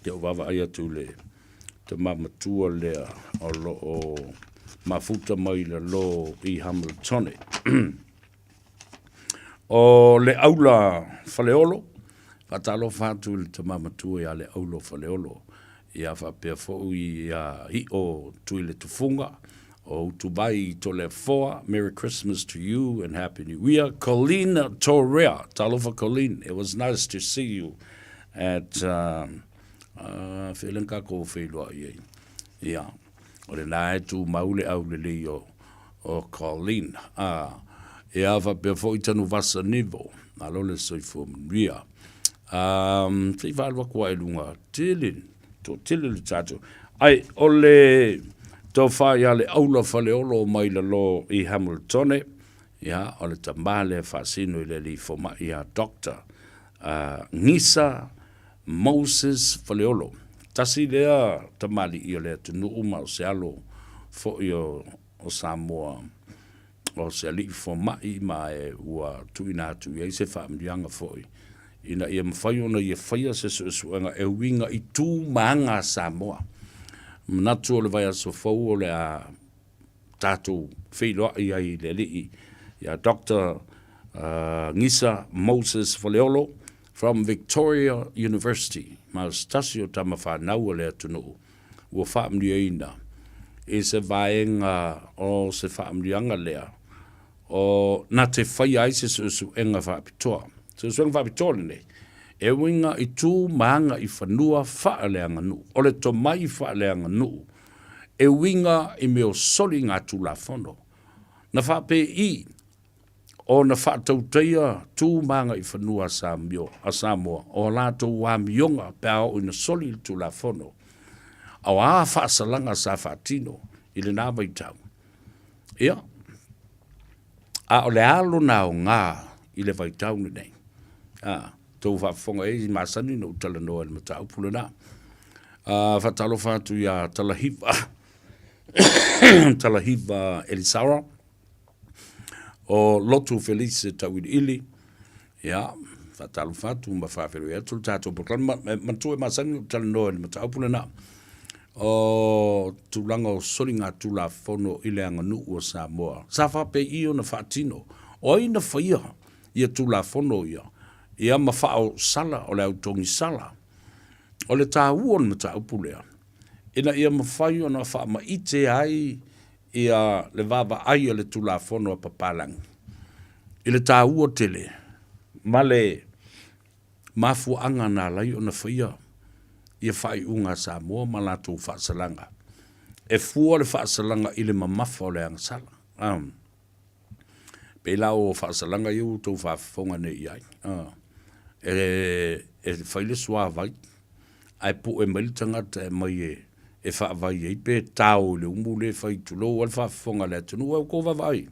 ia ou vaavaai atu le tamā matua lea o lo o mafuta mai lalo i Hamiltone. O le aula Faleolo, faatalofa atu i le tama matua ia le aula Faleolo, ia faapea foi ia Io Tuiletufuga, o Utuvai Toleafoa, Merry Christmas to you and Happy New Year. Colleen Torea, talofa Colleen, it was nice to see you at uh, uh, fea kākou feiloai ai. Ia, o lena e tumau le aulelei o o Colleen, ā, ia faapea foi Tanuvasa Nivo, malo le soifua manuia. Ā, se i faalu atu lava i luga, tele, toatele le tatou. Ai, o le tofa ia le Aula Faleolo mai lalo i Hamiltone, ia, o le tama lea e faasino i le alii fomai ia Doctor uh, Gisa Moses Faleolo. Tasi lea tamalii o le atunuu ma o se alo foi o o Samoa o se alii fomai ma e ua tuuina atu i ai se faamanuiaga foi ina ia mafai ona ia faia se suesuega e uiga i tu ma aga a Samoa. Manatu o le vaiaso fou o le a tatou feiloai ai i le alii ia Doctor Gisa Moses Faleolo from Victoria University ma o se tasi o tama fanau a le atunuu ua faamanuiaina i se vaega o se faamanuiaga lea o na te faia ai se suesuega faapitoa. Suesuega faapitoa lenei e uiga i tu ma aga i fanua faaleaganuu. O le tomai faaleaganuu e uiga i mea o soli ngā Tulafono. Na faapei ona faatautaia tu ma agaifanua a Samio, a Samoa, o a latou amioga pe a oo ina soli le Tulafono, a o a faasalaga sa faatino i lena vaitau. Ia, a o le a lona aoga i le vaitau lenei? A, tou faafofoga e masani ona ou talanoa i le mataupu lena. A, faatalofa atu ia Talahiva, Talahiva Elisara, O Lotu Felice Tauiliili, ia, faatalofa atu ma faafeiloai atu le tatou polokalame. Ma, manatua e masani ona ou talanoa i le mataupu lena, o tulaga o soligatulafono i le aganuu o Samoa. Sa faapei ona faatino? O ai na faia ia Tulafono ia, ia ma faaosala o le au togisala? O le taua o le mataupu lea, ina ia mafai ona faamaite ai ia le vaavaai a le Tulafono a Papalangi i le taua tele ma le mafuaaga na ala ai ona faia ia faaiuga a Samoa ma latou faasalaga. E fua le faasalaga i le mamafa o le agasala. Pei la o faasalaga ia ua outou faafofoga nei i ai. E, e fai le suavai, ae pue mai le tagata e aumai e, e faavai ai pe tao i le umu lea e fai tulou lava le faafofoga a le atunuu, ae ua outou vaavaai.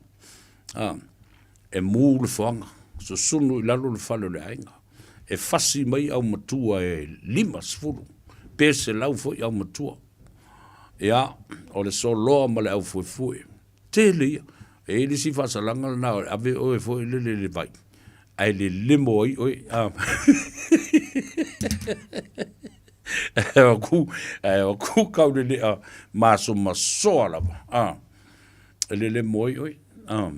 E mu le foaga, susunu i lalo le fale o le aiga. E fasi mai aumatua e 50 pe 100 foi aumatua. Ia, o le soloa ma le aufuefue. Tele ia. E i ai le isi faasalaga lena o le ave oe foi lele i le vai, ae lelemo ai oe. Ae o aku, ae o aku kaulelea masomasoa lava, a, e lelemo ai oe, a,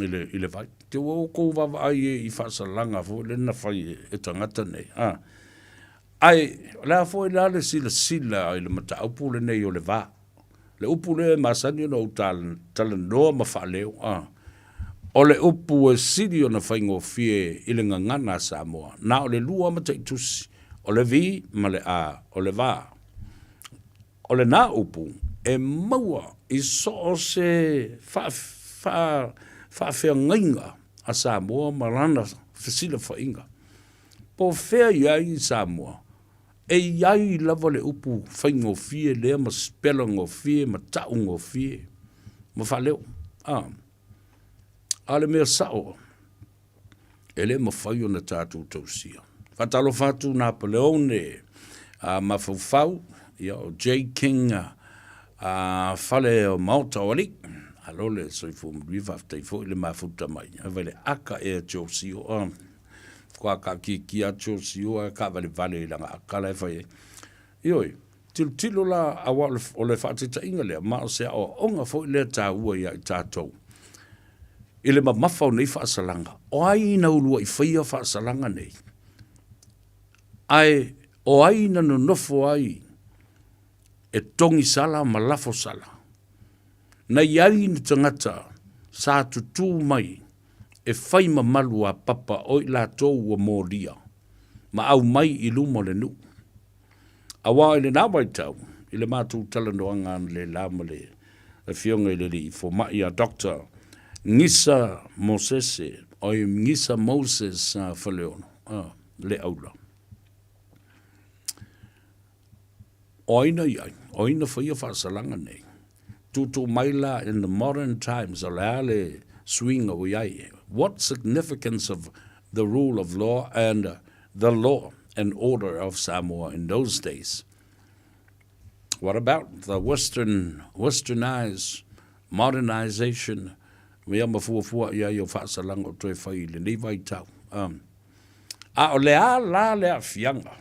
i le, i le vai. Te ua outou vaavaai e i faasalaga foi lea na fai e tagata nei, a. Ae, o le a foi la le silasila i le mataupu lenei o le va? Le upu lea e masani ona ou talanoa ma faaleo, a. O le upu e sili ona faigofie i le gagana a Samoa, na o le lua mataitusi, o le V ma le A, o le va. O lena upu e maua i so o se faafeagaiga a Samoa ma lana fesilafaiga. Po o fea i ai i Samoa, e i ai lava le upu faigofie lea ma sipela gofie ma ta'u gofie ma faaleo. A, a o le mea sa'o, e le mafai ona tatou tausia. Faatalofa atu Napaleone a mafaufau, ia o J King a fale o Maota o Alii. Alo le soifua manuia, faafetai foi le mafuta mai. Ai vai le aka ea Josie o a kua ka ki ki a Josie o a ka vale vale i langa aka la e fai ai. Ioe, tilotilo la aua o le faataitaiga lea, ma o se aoaoga foi lea taua ia i tatou. I le mamafa o nei faasalaga, o ai na uluai faia faasalaga nei? Ae o ai na nonofo ai e togi sala ma lafo sala? Na i ai ni tagata sa tutū mai e fai mamalu a papa o i latou ua molia ma aumai i luma o le nuu. Aua i lena vaitau, i le matou talanoaga analeila ma le Afioga i le Alii Fomai a Doctor Gisa Mosese, oi Gisa Moses Faleolo, le aula. O ai na i ai? O ai na faia faasalaga nei? Tuutuu mai la in the modern times, o le a le suiga ua i ai? What significance of the rule of law and the law and order of Samoa in those days? What about the western, westernized, modernization, mea ma fuafua i ai o faasalaga o toe fai i lenei vaitau? Um, a o le a la le aafiaga?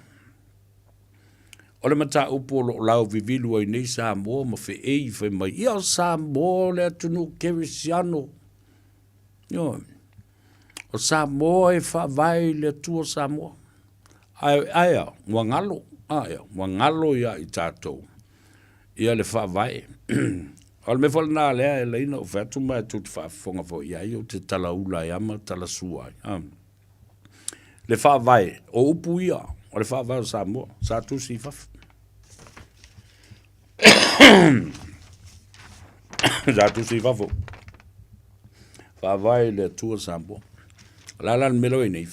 O le mataupu o lo o lauvivilu ai nei Samoa ma feei fai mai, ia o Samoa o le atunuu kerisiano. Ioe. O Samoa e faavae i le Atua o Samoa. Ae, ae a, ua galo, ae a, ua galo ia i tatou ia le faavae. O le mea foi lena lea e laina ou fai atu ma e tou te faafofoga foi i ai, ou te talaula ai lava ma talasua ai. A. Le faavae, o upu ia, o le faavae o Samoa, sa tusi i fafo. Sa tusi i fafo. Faavae i le Atua Samoa. O le a la le mea la ua i ai nei?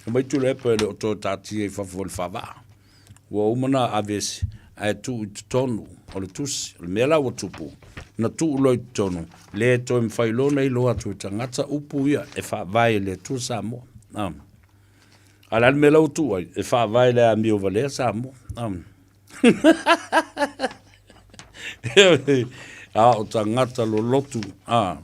Aumai Tuilaepa e le o toe taatia i fafo o le faavaa. Ua uma ona aveese ae tuu i totonu o le tusi. O le mea la ua tupu, na tuu loa i totonu, le toe mafai loa ona iloa atu e tagata upu ia e faavae i le Atua Samoa. A o le a le mea la ua tuu ai? E faavae i le amio valea Samoa. A o tagata lolotu, a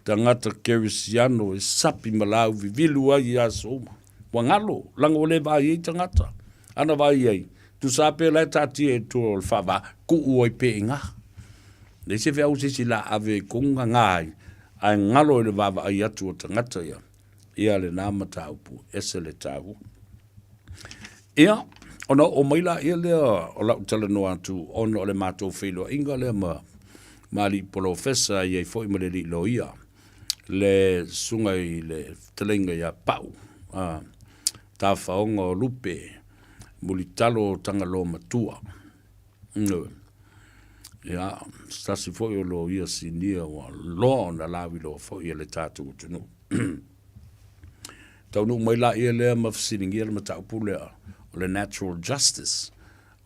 tagata kerisiano e sapi ma lauvivilu ai i aso uma. Ua galo, leaga ua le vaai ai tagata. Ana vaai ai, tusa pe la e taatia i tua o le faavaa, tuu ai pea i ina. Leai se feau se isi la ave i kogu gagā ai, ae galo i le vaavaai atu o tagata ia, ia lena mataupu, ese le taua. Ia, ona oo mai laia lea o lau talanoa atu ona o le matou feiloaiga lea ma ma alii polofesa e i ai foi ma le alii loia, le susuga i le fetalaiga ia Pau a Tafaoga o Lupe Mulitalo o Tagaloa Matua. Ia, se tasi foi o loia sinia ua loa ona lauiloa foi e le tatou atunuu. Taunuu mai laia lea ma fesiligia le mataupu lea o le natural justice,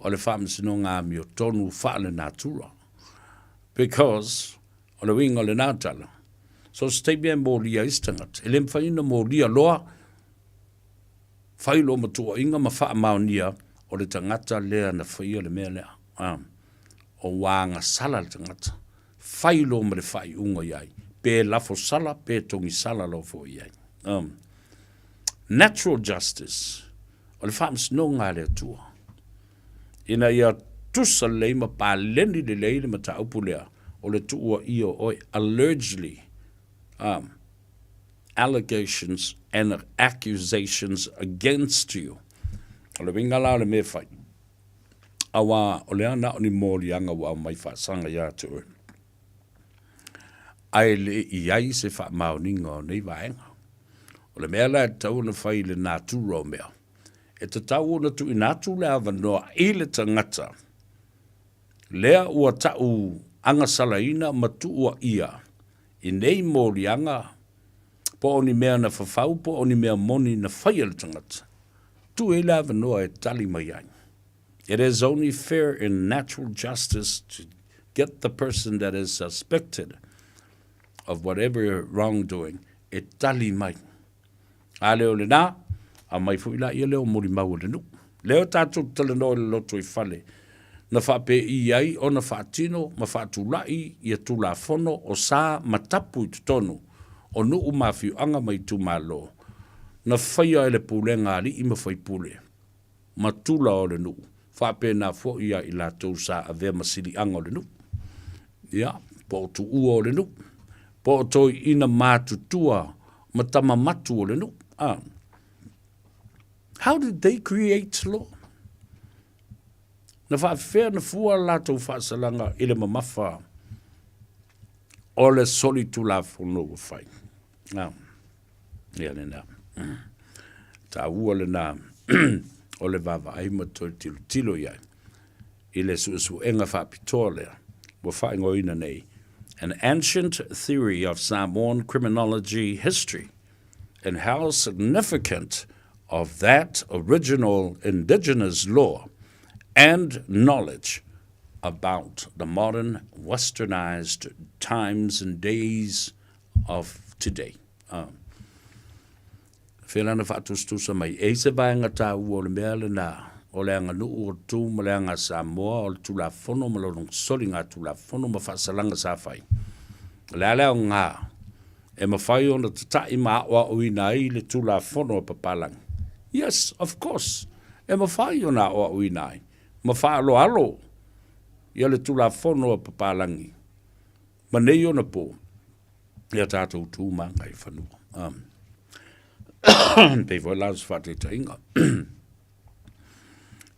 o le faamasinoga amiotonu faale-natura. Because o le uiga o lena tala, so o se taimi e molia ai se tagata, e le mafai ona molia loa, fai loa ma tuuaiga ma faamaonia o le tagata lea na faia le mea lea. O ua agasala le tagata, fai loa ma le faaiuga i ai, pe lafo sala pe togi sala loa foi i ai. Natural justice, o le faamasinoga a le Atua, ina ia tusa lelei ma paleni lelei le mataupu lea o le tuuaia o oe, allegedly, allegations and accusations against you. O le uiga la o le mea e fai, aua o lea na o ni moliaga ua aumai faasaga ia te oe. Ae le i ai se faamaoniga o nei vaega. O le mea la e tatau ona fai i le natura o mea, e tatau ona tuuina atu le avanoa i le tagata lea ua tau agasalaina ma tuuaia i nei moliaga po o ni mea na fafau po o ni mea moni na faia e le tagata, tuu i ai le avanoa e tali mai ai. It is only fair in natural justice to get the person that is suspected of whatever wrongdoing e tali mai. A lea o lena, aumai foi laia lea o molimau a le nuu. Lea o tatou talanoa i le lotoifale, na faapei ai ona faatino ma faatulai ia Tulafono o sa ma tapu i totonu o nuu ma afioaga ma itumalo, na faia e le pulega a alii ma faipule ma tula o le nuu, faapena foi ia i latou sa avea ma siliaga o le nuu, ia, po o tuua o le nuu, po o toeaiina matutua ma tama matu o le nuu. Ah. How did they create law? Na faafefea na fua latou faasalaga i le mamafa o le solitulafono ua fai. Ah. Ia lena. Taua lena o le vaavaai ma toe tilotilo i ai i le suesuega faapitoa lea ua faaigoaina nei An Ancient Theory of Samoan Criminology History and How Significant of That Original Indigenous Law and Knowledge About the Modern Westernized Times and Days of Today. Ah. Whea lana whaatusatusa mai. E i se vaega tāua o le mea lena, o le aganuu o tu ma le aga Samoa, o le Tulafono ma lona soligatulafono ma faasalaga sa fai. O le a le aoga e mafai ona tata'i ma aoaoina ai le Tulafono a Papalangi? Yes, of course, e mafai ona aoaoina ai ma faaaloalo ia le Tulafono a Papalangi ma nei ona po ia tatou tu ma agaifanua. Pei foi la o se faataitaiga,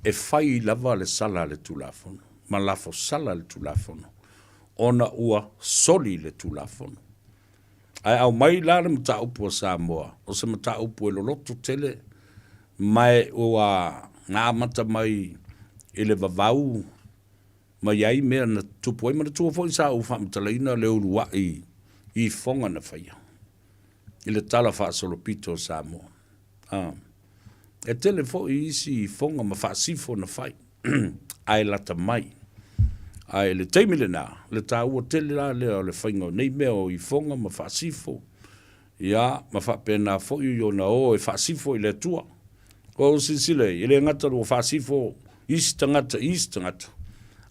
e fai lava le sala a le Tulafono ma lafo sala le Tulafono ona ua soli le Tulafono. Ae aumai la le mataupu a Samoa, o se mataupu e loloto tele ma e ua na amata mai i le vavau mai ai mea na tutupu ai. Manatua foi sa ou faamatalaina le uluai ifoga na faia i le Tala Faasolopito o Samoa. A, e tele foi isi ifoga ma faasifo na fai, ae lata mai. Ae i le taimi lena, le taua tele la lea o le faiga o nei mea o ifoga ma faasifo, ia, ma faapena foi ona o e faasifo i le Atua. Ua ou silasila i ai, e le gata ua faasifo isi tagata i isi tagata,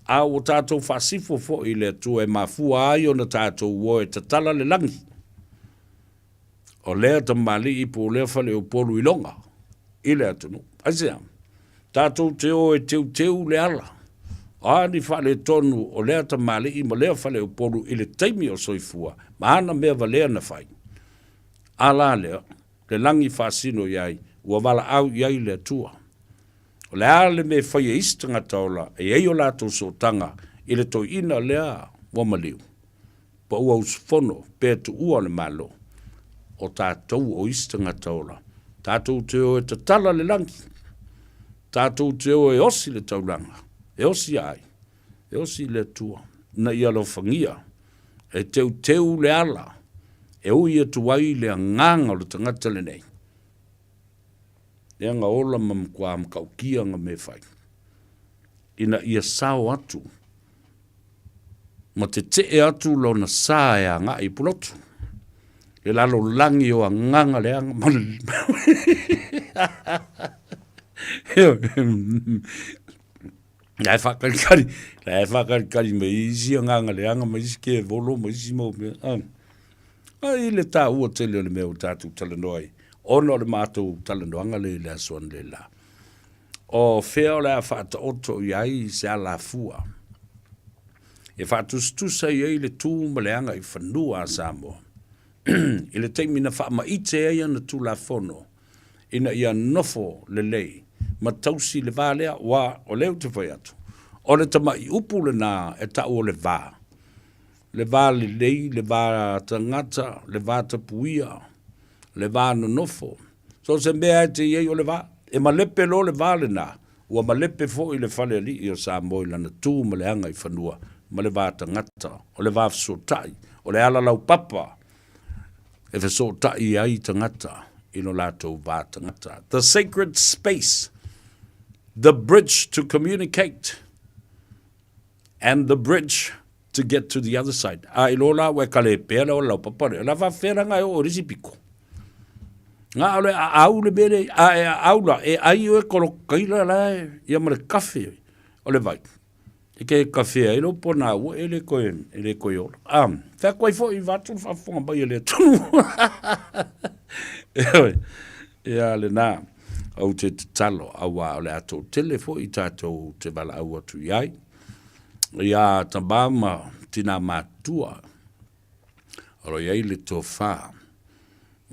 a ua tatou faasifo foi i le Atua e mafua ai ona tatou o e tatala le lagi. O lea tamalii po o lea faleupolu iloga i le atunuu. Aisea? Tatou te o e teuteu le ala. O a ni faaletonu o lea tamalii ma lea faleupolu i le taimi o soifua ma ana mea valea na fai, a la lea, le lagi faasino i ai, ua valaau i ai le Atua. O le a le mea e fai e isi tagata ola e i ai o latou sootaga i le toeaina lea ua maliu, po ua usufono pe tuua o le Malo, o tatou o isi tagata ola, tatou te o e tatala le lagi, tatou te o e osi le taulaga, e osi ia ai, e osi i le Atua, ina ia alofagia e teuteu le ala e ui atu ai le agaga o le tagata lenei, lea na ola ma matua matautia na mea fai, ina ia sao atu ma tetee atu lona sa e agai i Pulotu, le lalolagi o agaga leaga ma La e whakalikali, la e whakalikali me isi agaga leaga ma isi kevolo ma isi mau mea. Ah. Ai le tāua tele o le mea o tātou talanoa ai, ona o le mātou talanoaga le i le aso analeila. O fea o le a faataoto i ai se alafua e faatusatusa i ai le tu ma le agaifanua a Samoa i le taimi na faamaite ai ana Tulafono ina ia nofo lelei ma tausi le va lea, aua o lea ou te fai atu, o le tamai upu lena e tau o le va. Le va lelei, le va tagata, le va tapuia, le va nonofo. So se mea e te i ai o le va. E malepe loa le va lena, ua malepe foi le fale alii o Samoa i lana tu ma le aga i fanua ma le va tagata, o le va fesootai, o le ala laupapa e fesootai ai tagata i lo latou va tagata. The sacred space, the bridge to communicate and the bridge to get to the other side. A i lo la ua e kale pea le ola laupapa lea, o le a faafefea la nga e oo i le isi piko. Nga o le aau le mea lea, a e aau la, e ai oe kolokaila la e, ia ma le kafe o le vai. E ke kafe ai lo pona ua e le koe, e le koe ola. A, whea koe foi i vatu le whaafonga mai e le atunu. E oi, e a le nā, au te tatalo, auā o le a tō tele foi i tātou te valaau atu i ai. Ia tamā ma tinā mātua, o lo i ai le tofā,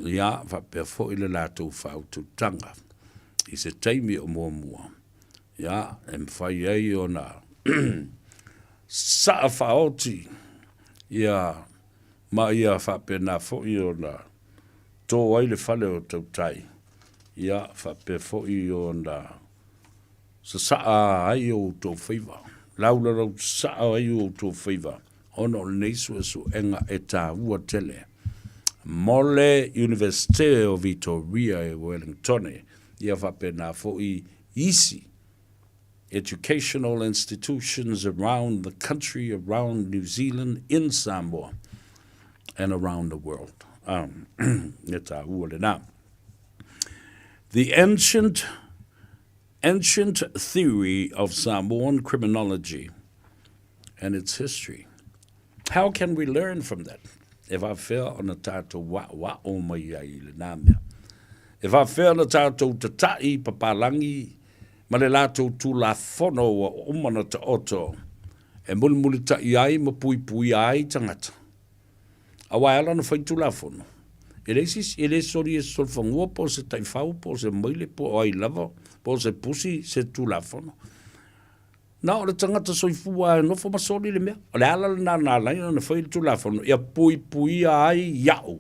ia faapea foi le latou faautautaga i se taimi o muamua, ia e mafai ai ona saa faaoti ia ma ia faapena foi ona tō ai le fale o tautai, ia faapea foi ona sasaa ai o outou faiva, laulalau sasaa ai o outou faiva, ona o lenei suesuega e tāua tele mo le Iunivesite o Vitoria i Wellingtone, ia faapena foi isi educational institutions around the country, around New Zealand, in Samoa and around the world. E tāua lena. The ancient ancient theory of Samoan criminology and its history. How can we learn from that? E faafefea ona tatou aoao mai ai i lena mea? E faafefea ona tatou tata'i papalagi ma le latou Tulafono ua uma ona taoto e mulimulita'i ai ma puipuia ai tagata? Aua e ala ona fai Tulafono, e leai se isi, e le soli e se solofanua po o se taifau po o se maile po o ai lava po o se pusi se Tulafono. Na o le tagata soifua e nofo ma soli le mea. O le ala lena na ala ai ona fai le Tulafono ia puipuia ai iaʻu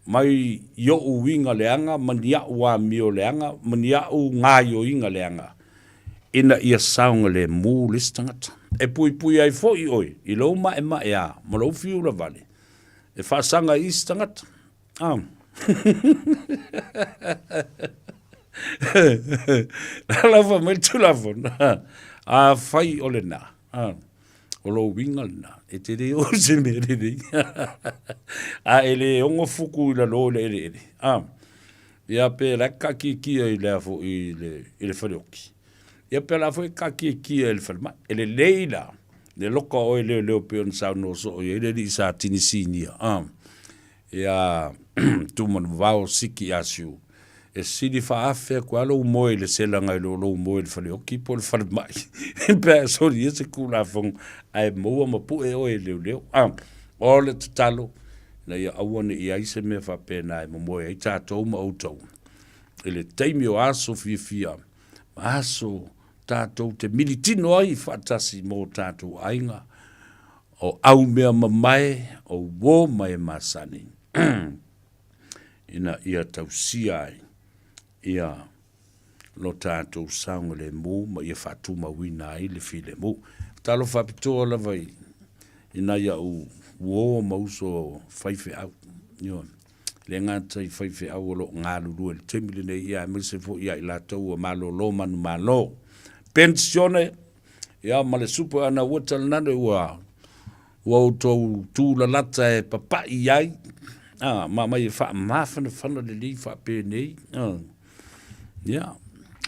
mai i oʻu uiga leaga ma ni aʻu amio leaga ma ni aʻu gaioiga leaga ina ia saogalemu le isi tagata. E puipui ai foi ʻoe i lou maʻemaʻeā ma lou fiu lavale e faasaga i isi tagata. Ah. Lava mai le Tulafono. Afai o lena, ah, o lou uiga lena, e te le oo i se mea lelei. A e le ogo fuku i lalo i le eleele. Ah. Ia pe la e kaakiekie i le a foi i le, i le faleoki. Ia pe la foi e kaakiekie i le falemai. E lelei la, le loka o oe leoleo pei ona saunoa soo i ai le alii sa Tinisinia. Ah. Ia Tumanuvao Siki Asiu, e sili faaafe atu lava lou moe i le selaga i lo lou moe i le faleoki po o le falemai pe a e solia se Tulafono ae maua ma pue oe e leoleo. A, o le tatalo, ina ia aua ne i ai se mea faapena e momoe ai tatou ma outou i le taimi o aso fiafia ma aso tatou te militino ai faatasi mo tatou aiga O aumea mamae, o uō mai e masani, ina ia tausia ai ia lo tatou saogalemu ma ia faatumauina ai le filemu. Talofa faapitoa lava i, i nai au uō ma uso faifeau. Ioe. Le gata i faifeau o lo o galulue i le taimi lenei, ia aemaise foi ia i latou ua malolo manumalo. Penisione, Ia, ma le supo ana ua talanane ua ua outou tūlalata e papaʻi ai, a, ma mai e faamafanafana lelei faapenei, a, ia,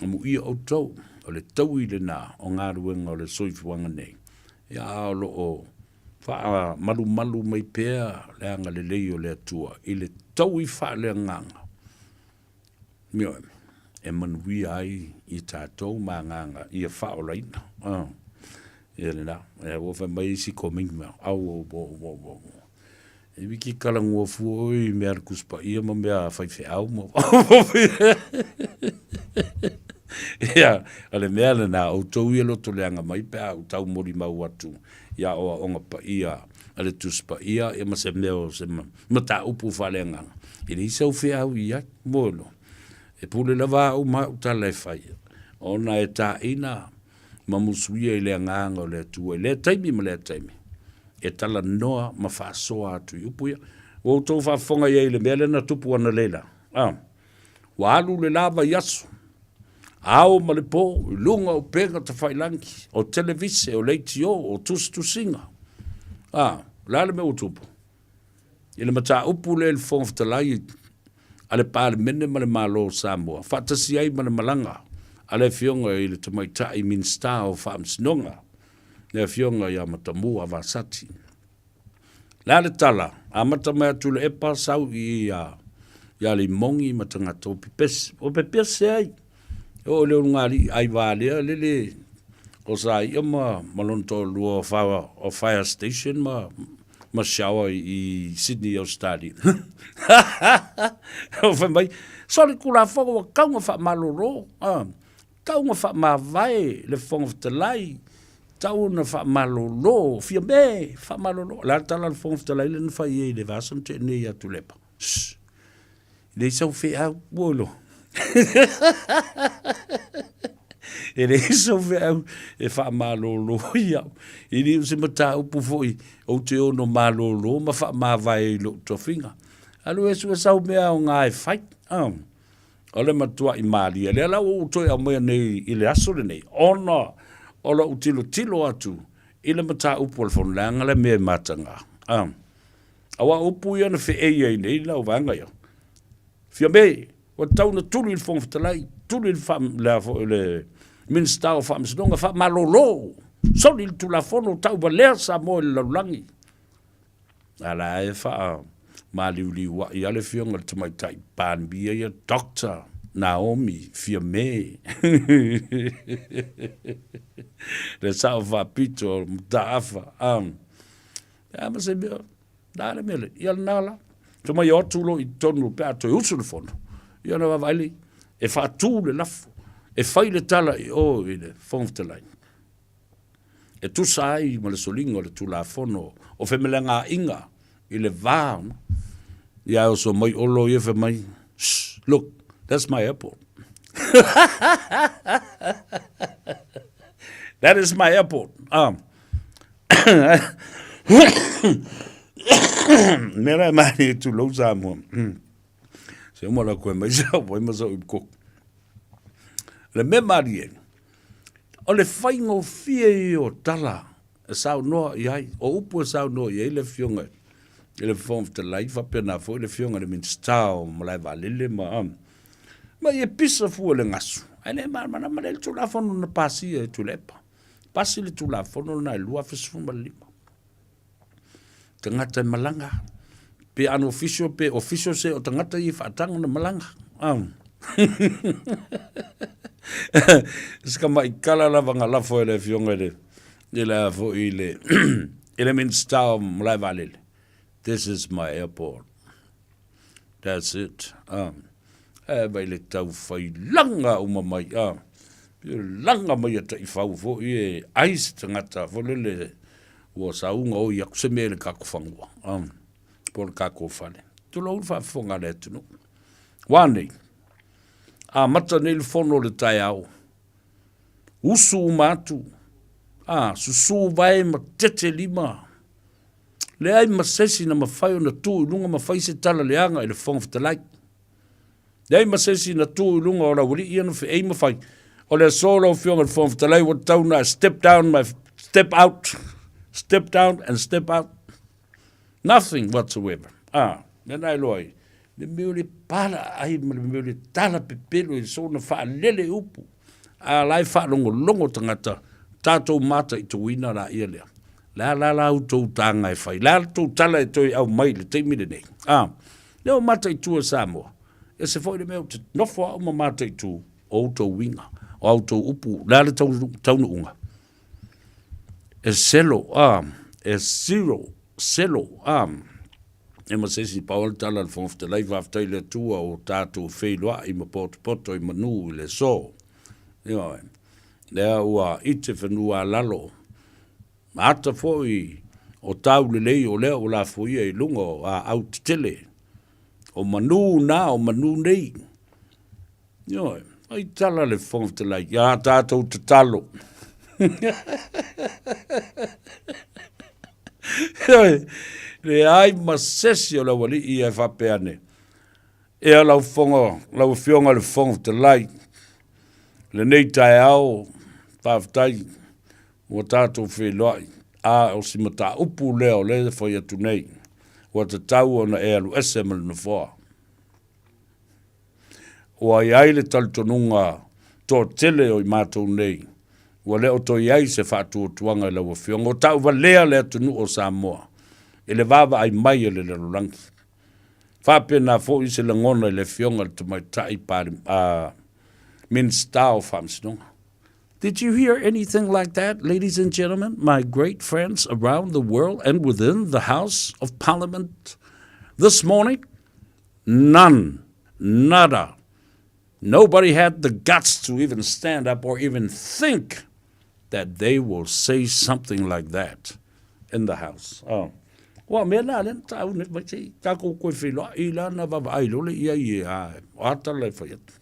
amuia outou, o le taui lena o galuega o le soifuaga nei, ia, a o lo o faamalumalu mai pea le agalelei o le Atua i le taui faaleagaga. Ioe, e manuia ai i tatou ma agaga ia faaolaina. Ah, ia lena. E ua fai mai isi koming mea. Au, au, au, au, au, au. E wiki kalangua fua oi i mea le Tusi Paia ma mea faifeau ma Ia, o le mea lena, outou ia loto leaga mai pe a ou taumolimau atu i aoaoga paia. a le Tusi Paia ia ma se mea o se mataupu faaleagaga, e leai sau feau i ai. Mo e pule lava au ma au tala e fai, ona e taina ma musuia i le agaga o le Atua i lea taimi ma lea taimi, e talanoa ma faasoa atu i upu ia. Ua outou faafofoga i ai i le mea lea na tupu analeila, a, ua alu le la vaiaso, ao ma le po, i luga o upega tafailangi, o televise, o leitio, o tusitusiga. A, o le a le mea ua tupu? I le mataupu lea i le Fofoga Fetalai a le Palemene ma le Malo o Samoa, faatasi ai ma le malaga a le Afioga i le Tamaitai Minisita o Faamasinoga, le Afioga ia Matamua Vasati. O le a le tala? Amata mai Tuilaepa sau i ia ia Limogi ma tagata o pepese, o pepese ai. E oo i le ulugalii ai valea lele o sa ia ma, ma lona toalua o, fire, o fire station ma, ma shower i Sydney, Australia. O fai mai, soli Tulafono ua tatau ona faamalolo. Ah, tatau ona faamavae le Fofoga Fetalai, tatau ona faamalolo, Fiame, faamalolo. O le a le tala a le Fofoga Fetalai lea na fai ai i le vaiaso na tea nei ia Tuilaepa? Shh, e leai sau feau, ua iloa. E leai sau feau e faamalolo ai au. E le o se mataupu foi ou te ono malolo ma faamavae i lou tofiga. Alu e sue sau mea aoga e fai. Ah. O le matuaʻi malie lea la ua ou toe aumaia nei i le aso lenei, ona o lou tilotilo atu i le mataupu a le Fono, leaga le mea e mataga. Ah. Aua o upu ia na feei ai nei lau vaega ia. Fiame, ua tatau ona tuli le Fofoga Fetalai, tuli le, fa, le, foi, le Minisita o Faamasinoga, faamalolo, soli le Tulafono, tauvalea Samoa i le lalolagi. A la e faamaliuliuaʻi lava le Afioga i le Tamaitai Palemia ia, Doctor Naomi Fiame. Le sao faapito o Mataafa. A ma se mea, na le mea le, ia lena la. Fai mai o atu loa i totonu pe a toe usu le fono, ia ona vaavaai lea, e faatu le lafo, e fai le tala i o i le Fofoga Fetalai. E tusa ai ma le soliga o le Tulafono o Femelegaainga i le va ia e oso mai Olo ia fai mai, Shh, look, that's my airport. That is my airport. Ah. Mea la e mani e tulou Samoa. Se uma la koe mai sa wai ma sa uip Le mea malie, o le faigofie ia o tala e saunoa i ai, o upu e saunoa i ai le Afioga i le Fofoga Fetalai, faapena foi le Afioga i le Minisita o Malae Vaalele ma, ma ia pisa fua le gasu, ae le malamalama lea i le Tulafono na pasia e Tuilaepa. Pasi le Tulafono lena i le 2015. Tagata e malaga, pe unofficial pe official se o tagata ia e faataga ona malaga. Se tamai tala lava na lafo e le Afioga i le, i le a foi i le, i le Minisita o Malae Vaalele. This is my airport. That's it. Ae vai le tau whai langa uma mai. Langa mai a taifau foi e ai se tagata foi lele ua sauga oi aku se mea i le kako fanua. Po o le kako fale. Tulou le faafofoga a le atunuu. Ua nei, amata nei le fono o le taeao. Usu uma atu, a, susu vae ma tete lima. Leai ma se isi na mafai ona tu i luga ma fai se tala leaga i le Fofoga Fetalai. Leai ma se isi na tu i luga o laualii ia na feei ma fai. O le aso lau Afioga i le Fofoga Fetalai ua tatau ona step down my step out, step down and step out. Nothing whatsoever. Ah, mea na e loa ai. Le mea o le pala ai ma le mea o le tala pepelo i sona faalele upu. A la e faalogologo tagata, tatou mataituina laia lea. Le a la la outou taga e fai? Le a la tou tala e toe aumai i le taimi lenei? A, lea ua mataitu e Samoa, ese foi le mea ou te nofo au ma mataitu o outou uiga, o a outou upu, le a le taunuuga? E selo, a, e zero, selo, a. E ma se isi, pau lava le tala a le Fofoga Fetalai, faafetai i le Atua ua tatou feiloai ma potopoto i manu i le aso. Ioe. Lea ua ite fanua a lalo, ma ata foi O taulelei o lea ua lafoia i luga o aau tetele, o manu na, o manu nei. Ioe, ai tala le Fofoga Fetalai, ia tatou tatalo. Ioe, leai ma sesi o le aualii ia e faapea ane, Ea lau fofoga, lau Afioga i le Fofoga Fetalai, lenei taeao, faafetai ua tatou feiloai, a o si mataupu lea o lea e fai atu nei, ua tatau ona e alu ese ma le Nofoa. Ua i ai le talitonuga toatele o i matou nei, ua le o toe i ai se faatuatuaga i lau Afioga, ua tauvalea le atunuu o Samoa i le vaavaai mai a le lalolagi. Faapena foi se lagona i le Afioga i le Tamaitai Minisita o Faamasinoga. Did you hear anything like that, ladies and gentlemen, my great friends around the world and within the House of Parliament this morning? None. Nada. Nobody had the guts to even stand up or even think that they will say something like that in the house. Oh. Ua mea la lea na tāu nei mai sei tākou koe wheloa i la na vaavaai lole ia i e a o a tala e whai atu.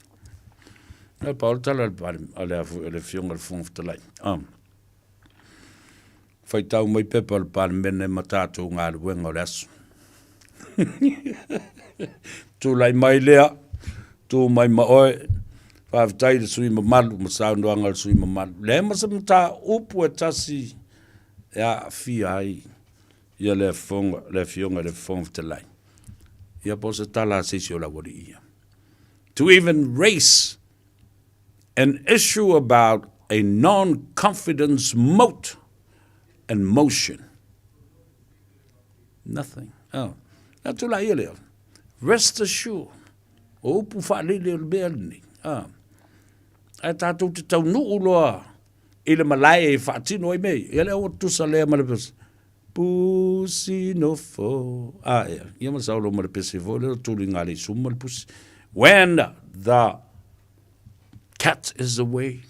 E pa o le tala a le afu le fionga le Fofoga Fetalai. Um. Whaitau mai pepa o le Palemene ma tātou galuega o le aso. Tulai mai lea, tū mai ma oe, faafetai i le sui mamalu ma saunoaga a le sui mamalu. Leai ma se mataupu e tasi e aafia ai ia le Afioga, le Afioga i le Fofoga Fetalai. Ia po o se tala a se isi o le aualii ia. To even raise an issue about a non-confidence mote and motion. Nothing. Oh. Na tula ia lea. Rest assured. O upu whaalele o le mea lenei. Ah. Ae tātou te taunuu loa i le malae e whaatino ai mei. Ia lea ua tusa lea ma le pese. Pusi nofo. Ah, ia. Ia ma saulo ma le pese fo lea tuli ngā le suma le pusi. When the cat is away,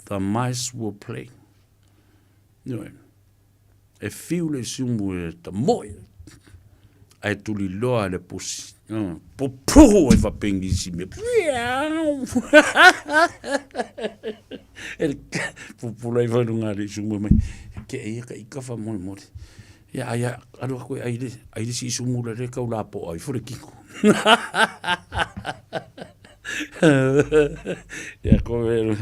the mice will play. Anyway, e fiu le siumu e ta moe, ae tuliloa e le pusi. Pupuhu e whapengisi me. E pupula i whairunga le siumu mai. Ke ia ka ika wha mole mole. Ia ai alu aku e ai le ai le si sumu le kau la po ai fure kiko. Ia ko e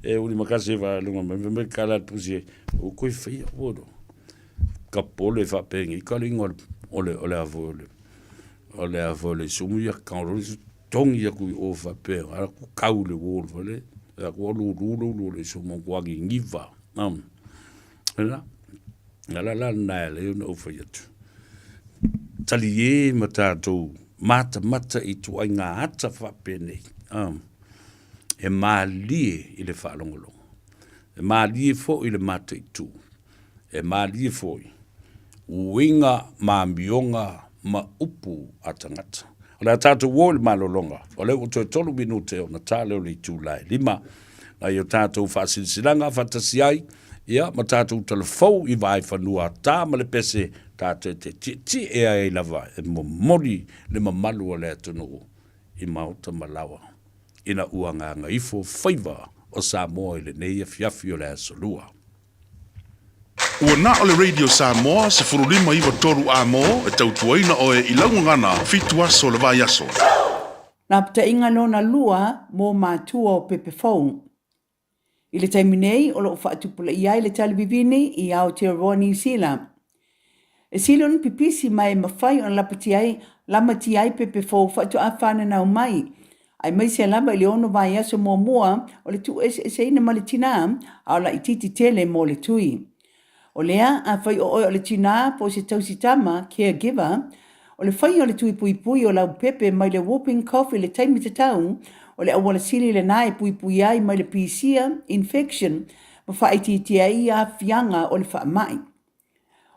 e uri makasi wa lunga me me kala pusi o koi whaia oro. Ka pole wha pengi ka lingo o le o le avo le o le avo le sumu ia ka ro tongi aku i o wha pe ara ku kau le wol wale ia ku lu lu lu lu le sumu ku agi ngiva. Am. La la la na le no whaia tu. Tali e ma tātou matamata i tuaiga ata faapenei. E mālie i le faalogologo. E mālie foi i le mataitu. E mālie foi uiga ma amioga ma upu a tagata. O le a tatou o i le malologa, o lea ua toe tolu minute ona ta lea o le itula e lima. Nai o tatou faasilasilaga faatasi ai, ia, ma tatou talafou i vaefanua ta ma le pese tatou te tietie ai lava e momoli le mamalu o le atunuu i maota ma laoa ina ua gagaifo faiva o Samoa i lenei afiafi o le Aso Lua. Ua na o le Radio Samoa 15 93 A mo e tautuaina oe i lau gagana fitu aso o le vaiaso. Lapataiga lona lua mo matua o pepe fou. I le taimi nei o lo o faatupulaia ai le talivivini i Aotearoa Niu Sila. E sili ona pipisi ma e mafai ona lapatia ai, lamatia ai pepe fou faatoa fananau mai, aemaise lava i le ono vaiaso muamua o le tuueseeseina ma le tinā, a o laitiiti tele mo le tui. O lea, afai o oe o le tinā po o se tausi tama, caregiver, o le faia o le tui puipui o lau pepe mai le whooping cough i le taimi tatau, o le auala sili lenā e puipui ai mai le pisia, infection, ma faaitiitia ai aafiaga o le faamai.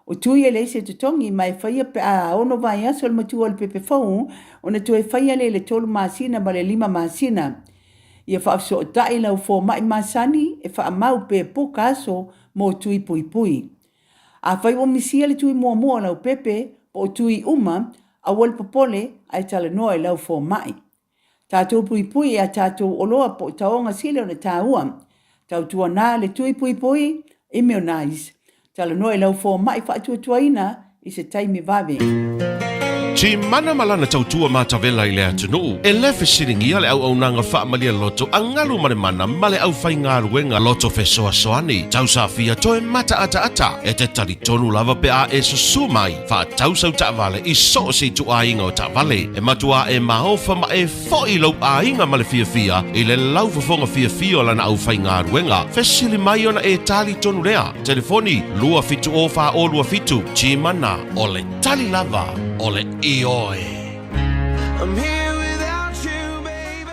O tui e leai se totogi ma e faia pe a ono vaiaso le matua o le pepe fou ona toe faia lea i le tolu masina ma le lima masina. Ia faafesootai lau fomai masani e faamau pe poka aso mo tui puipui. Afai ua misia le tui muamua o lau pepe po o tui uma, aua le popole ae talanoa i lau fomai. Tatou puipui i a tatou oloa po o taoga sili ona taua. Tautuana le tui puipui, immunize. Talanoa i lau fomai faatuatuaina i se taimi vave. Timana ma lana tautua matavela i le atunuu, e le fesiligia le auaunaga faamalie loto a galu ma le mana ma le aufaigaluega loto fesoasoani. Tausafia toe mataataata e te talitonu lava pe a e susu mai faatau sau taavale i so o se ituaiga o taavale. E matua e maofa ma e foi lou aiga ma le fiafia i le laufofoga fiafia o lana aufaigaluega. Fesili mai ona e tali tonu lea. Telefoni 270 427 Timana o le tali lava o le ioe. I'm here without you, baby.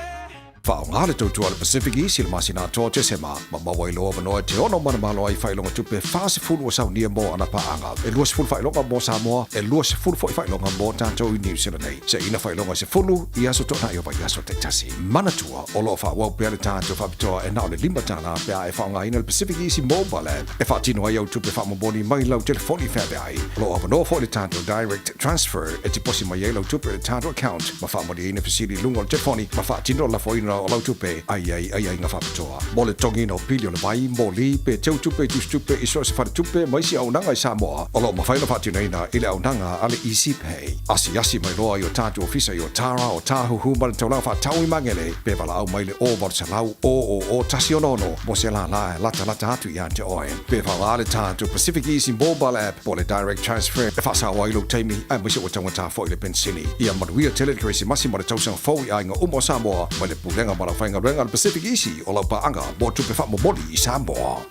Faaaoga le tautua a le Pacific East i le masina atoa o Tesema, ma maua ai lou avanoa e te ono manumalo ai i faailoga tupe 40 ua saunia mo ana paaga. E 20 faailoga mo Samoa, e 20 foi faailoga mo tatou i Niu Sila nei. Seina faailoga e 10 i aso toanai o vaiaso taitasi. Manatua, o lo o faaauau pea le tatou faapitoa e na o le $5 pe a e faaaogaina le Pacific Easy Mobile App e faatino ai au tupe faamomoli mai lau telefoni feaveai. O lo o avanoa foi le tatou Direct Transfer e tiposi mai ai lau tupe i le tatou account ma faamalieina fesili i luga o le telefoni ma faatino le lafoina o lau tupe a i ai aiaiga faapitoa mo le totogiina o pili o le vai, moli, pe teu tupe i tusitupe i so o se faletupe ma isi auaunaga i Samoa o lo o mafai ona faatinoina i le auaunaga a le Easy Pay. Asiasi mai loa i o tatou ofisa i Otara, Otāhuhu ma le taulaga faatau i Magele pe valaau mai i le 0800 000 166 mo se lālā e latalata atu ia te oe. Pe faaaoga le tatou Pacific Easy Mobile App po o le Direct Transfer e faasao ai lou taimi aemaise ua taugata foi le penisini. Ia manuia tele le Kerisimasi ma le tausaga fou i aiga uma o Samoa mai le Pulega ma le Aufaigaluega a le Pacific Easy o lau paaga mo tupe faamomoli i Samoa.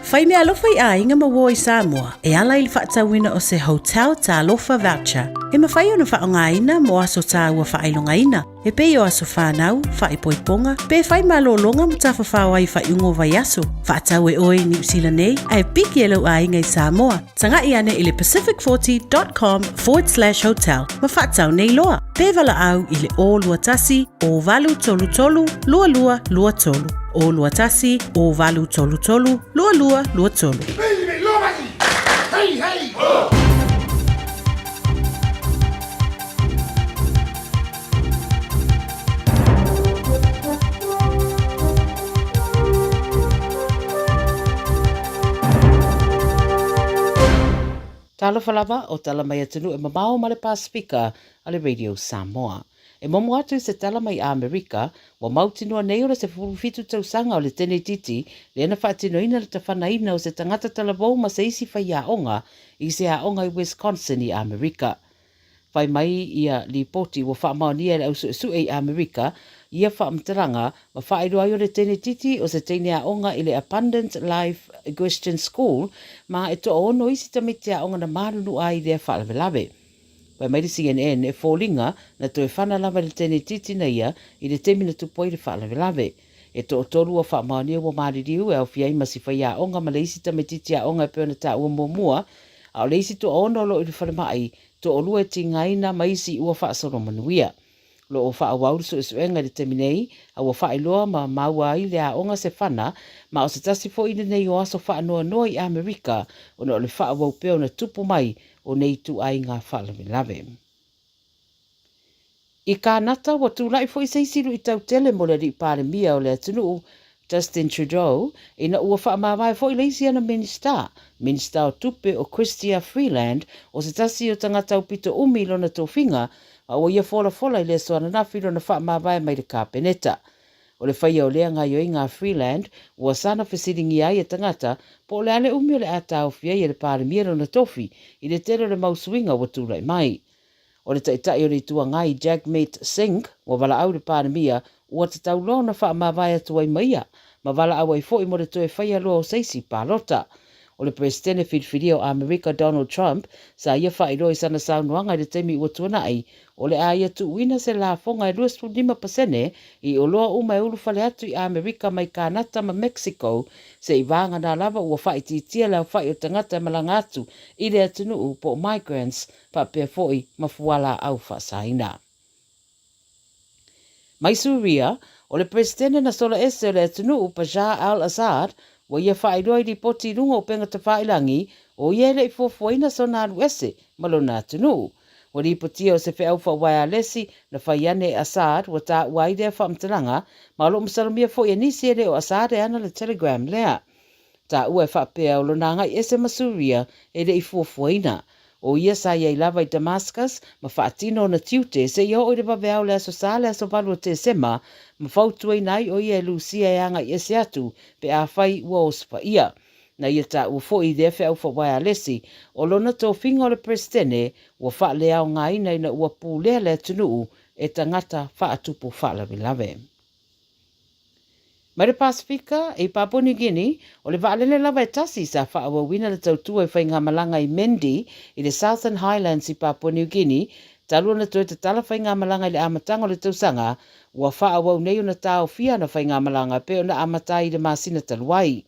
Fai meaalofa i aiga ma uo i Samoa e ala i le faatauina o se Hotel Talofa Voucher e mafai ona faaaogaina mo aso taua faailogaina e pei o aso whānau, whaipoiponga, pe whai malōlōga ma tafafao ai faaiuga o vaiaso. Faatau e oe i Niu Sila nei, ae piki e lou aiga i Samoa. Taga'i ane i le pacific40.com forward slash hotel ma faatau nei loa. Pe valaau i le 021 0833 2223. 021 0833 2223. Hey, hey, ho! Talofa lava o tala mai atunuu e mamao ma le Pasefika a le Radio Samoa. E momo atu i se tala mai Amerika, ua mautinoa nei o le 17 tausaga o le tenetiti lea na faatinoina le tafanaina o se tagata talavou ma se isi faiaoga i se aoga i Wisconsin i Amerika. Fai mai ia lipoti ua faamaonia e le au suesue i Amerika ia faamatalaga ma faailoa ai o le tenetiti o se teine aoga i le Abundant Life Christian School ma e toaono isi tamaiti aoga na malulu ai i lea faalavelave. Fai mai le CNN e foliga na toe fana lava i le tenetiti na ia i le taimi na tupu ai le faalavelave. E toatolu ua faamaonia ua maliliu e aofia ai ma si faiaoga ma le isi tamaitiiti aoga e pei ona taua muamua, a o le isi toaono o lo o i le falemai, toalua e tigaina ma isi ua faasolo manuia. O lo o faaauau le suesuega i le taimi nei, a ua faailoa ma maua ai le aoga se fana, ma o se tasi foi lenei o aso faanoanoa i Amerika ona o le faaauau pea ona tupu mai o nei ituaiga faalavelave. I Kānata, ua tulai foi se isi luitau tele mo le alii Palemia o le atunuu, Justin Trudeau, ina ua faamavae foi le isi ana Minisita, Minisita o Tupe o Chrystia Freeland, o se tasi o tagata aupito umi i lona tofiga, a ua ia folafola i le aso ananafi lona faamavae mai le Kapeneta. O le faia o lea gaioiga a Freeland, ua sana fesiligia ai e tagata po o le a le umi o le a taofi ai e le Palemia lona tofi i le tele o le mau suiga ua tulai mai. O le Taitai o le Itu Agai, Jagmeet Singh, ua valaau i le Palemia ua tatau loa ona faamavae atu ai ma ia, ma valaau ai foi mo le toe faia loa o se isi palota. O le Peresetene filifilia o Amerika Donald Trump, sa ia faailoa i sana saunoaga i le taimi ua tuanai, o le a ia tuuina se lafoga e 25% i oloa uma e ulufale atu i Amerika mai Kanata ma Mexico, se i vagana lava ua faaitiitia le aofai o tagata e malaga atu i le atunuu po o migrants faapea foi ma fualaau faasaina. Mai Suria, o le Peresetene na sola ese o le atunuu, Bashar al-Assad, Ua ia faailoa i lipoti i luga o upega tafailangi, o ia e le i fuafuaina sona alu ese ma lona atunuu. Ua lipotia o se feau faauaealesi na fai ane e Assad ua taua ai lea faamatalaga, ma o lo o masalomia foi e nisi e le o Assad e ana le Telegram lea. Taua e faapea o lona agai ese ma Suria e le i fuafuaina. O ia sa i ai lava i Damascus ma faatino ona tiute seia oo i le vaveao le Aso Sa le aso 8 o Tesema ma fautuaina ai o ia e Lusia e agai ese atu pe afai ua osofaia. Na ia taua foi i lea feau faauaealesi o lona tofiga o le Peresetene ua faaleaogaina ina ua pulea le atunuu e tagata faatupu faalavelave. Mai le Pasefika, i Papua New Guinea, o le vaalele lava e tasi sa faaauauina le tautua i faigamalaga i Mendi i le Southern Highlands i Papua New Guinea talu ona toe tatala faigamalaga i le amataga o le tausaga, ua faaauau nei ona taofia ana faigamalaga e pei ona amata ai i le masina talu ai.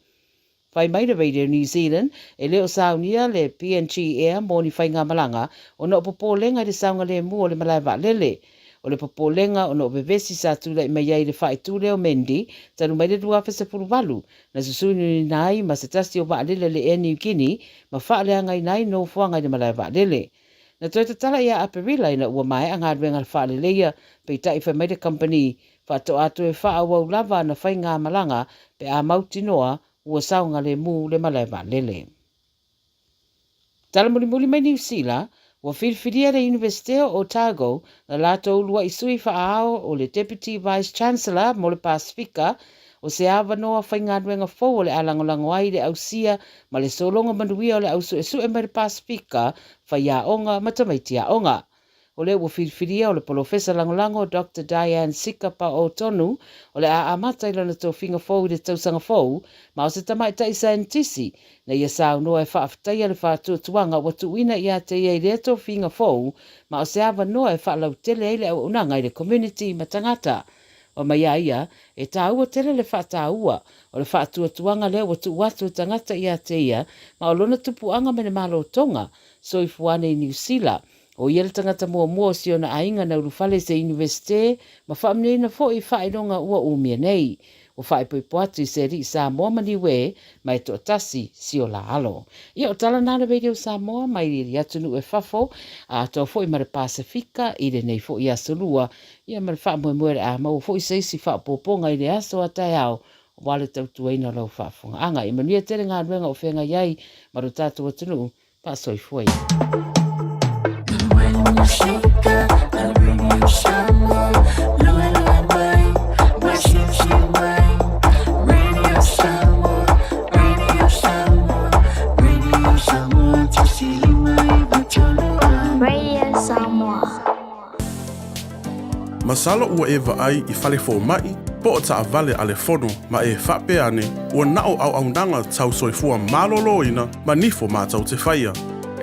Fai mai le Radio New Zealand, e le o saunia le PNG Air mo ni faigamalaga ona o popolega i le saogalemu o le malae vaalele. O le popolega ona o vevesi sa tulai mai ai i le faaitu lea o Mendi talu mai le 2018, na susunuina ai ma se tasi o vaalele a le Air Niugini ma faaleagaina ai nofoaga i le malae vaalele. Na toe tatala ia Aperila ina ua maea galuega faaleleia, peitai fai mai le kamupani, faatoa toe faaauau lava ana faigamalaga pe a mautinoa ua saogalemu le malae vaalele. Tala mulimuli mai Niu Sila, ua filifilia le Iunivesite o Otago na latou ulua'i sui faaao o le Deputy Vice Chancellor mo le Pasefika o se avanoa faigaluega fou o le a lagolago ai le ausia ma le sologa manuia o le au suesue mai le Pasefika, faiaoga ma tamaiti aoga. O lea ua filifilia o le Polofesa Lagolago Doctor Diane Sika Paotonu o le a amata i lana tofiga fou i le tausaga fou, ma o se tamaitai saienitisi na ia saunoa e faafetaia le faatuatuaga ua tuuina ia te ia i lea tofiga fou ma o se avanoa e faalautele ai le auaunaga i le komuniti ma tagata. Fai mai a ia, e tāua tele le faataua o le faatuatuaga lea ua tuu atu e tagata ia te ia ma o lona tupuaga me le Malo Tonga soifua ane i Niu Sila. O ia le tagata muamua o si ona aiga na ulufale i se Iunivesite ma faamanuiaina foi i faailoga ua umia nei. Ua faaipoipo atu i se alii Samoa ma Niue ma e toatasi si o la alo. Ia o tala na le Radio Samoa mai i atunuu e fafo atoa foi ma le Pasefika i lenei foi aso lua ia ma le faamoemoe o le a maua foi se isi faaopoopoga i le aso a taeao aua le tautuaina o lau faafofogaaga. Ia manuia tele galuega o feagai ai ma lo tatou atunuu. Faasoifua ia. Radio Samoa. Masalo ua e vaai i fale fomaʻi po o taʻawale a le fono ma e faapea ane ua na o auaunaga tau soifua maloloina ma nifo matou te faia.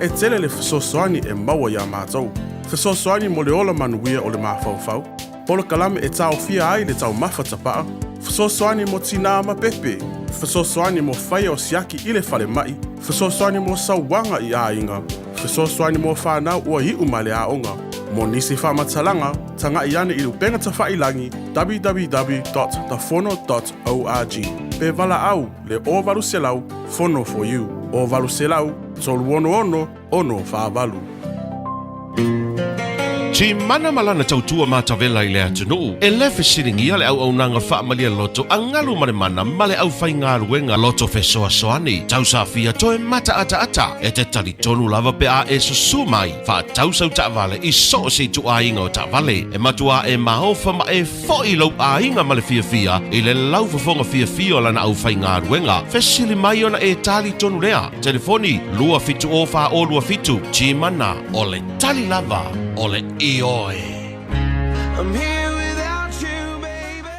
E tele le fesoasoani e maua iā matou. Fesoasoani mo le ola manuia o le mafaufau, polokalame e taofia ai le taumafa tapaʻa, fesoasoani mo tinā ma pepe, fesoasoani mo faia o siaki i le falemaʻi, fesoasoani mo sauaga i aiga, fesoasoani mo fanau ua iʻu ma le aoga. Mo nisi faamatalaga, tagaʻi ane i le upega tafailagi www.thefono.org pe valaau le 0800 Fono for You, 0800 366 648. Timana ma lana tautua matavela i le atunuu, e le fesiligia le auaunaga faamalie loto a galu ma le mana ma le aufaigaluega loto fesoasoani. Tausafia toe mataataata e te talitonu lava pe a e susu mai faatau sau taavale i so o se ituaiga o taavale. E matua e maofa ma e foi lou aiga ma le fiafia i le laufofoga fiafia o lana aufaigaluega. Fesili mai ona e tali tonu lea. Telefoni 270 427 Timana o le tali lava o le ioe. I'm here without you, baby.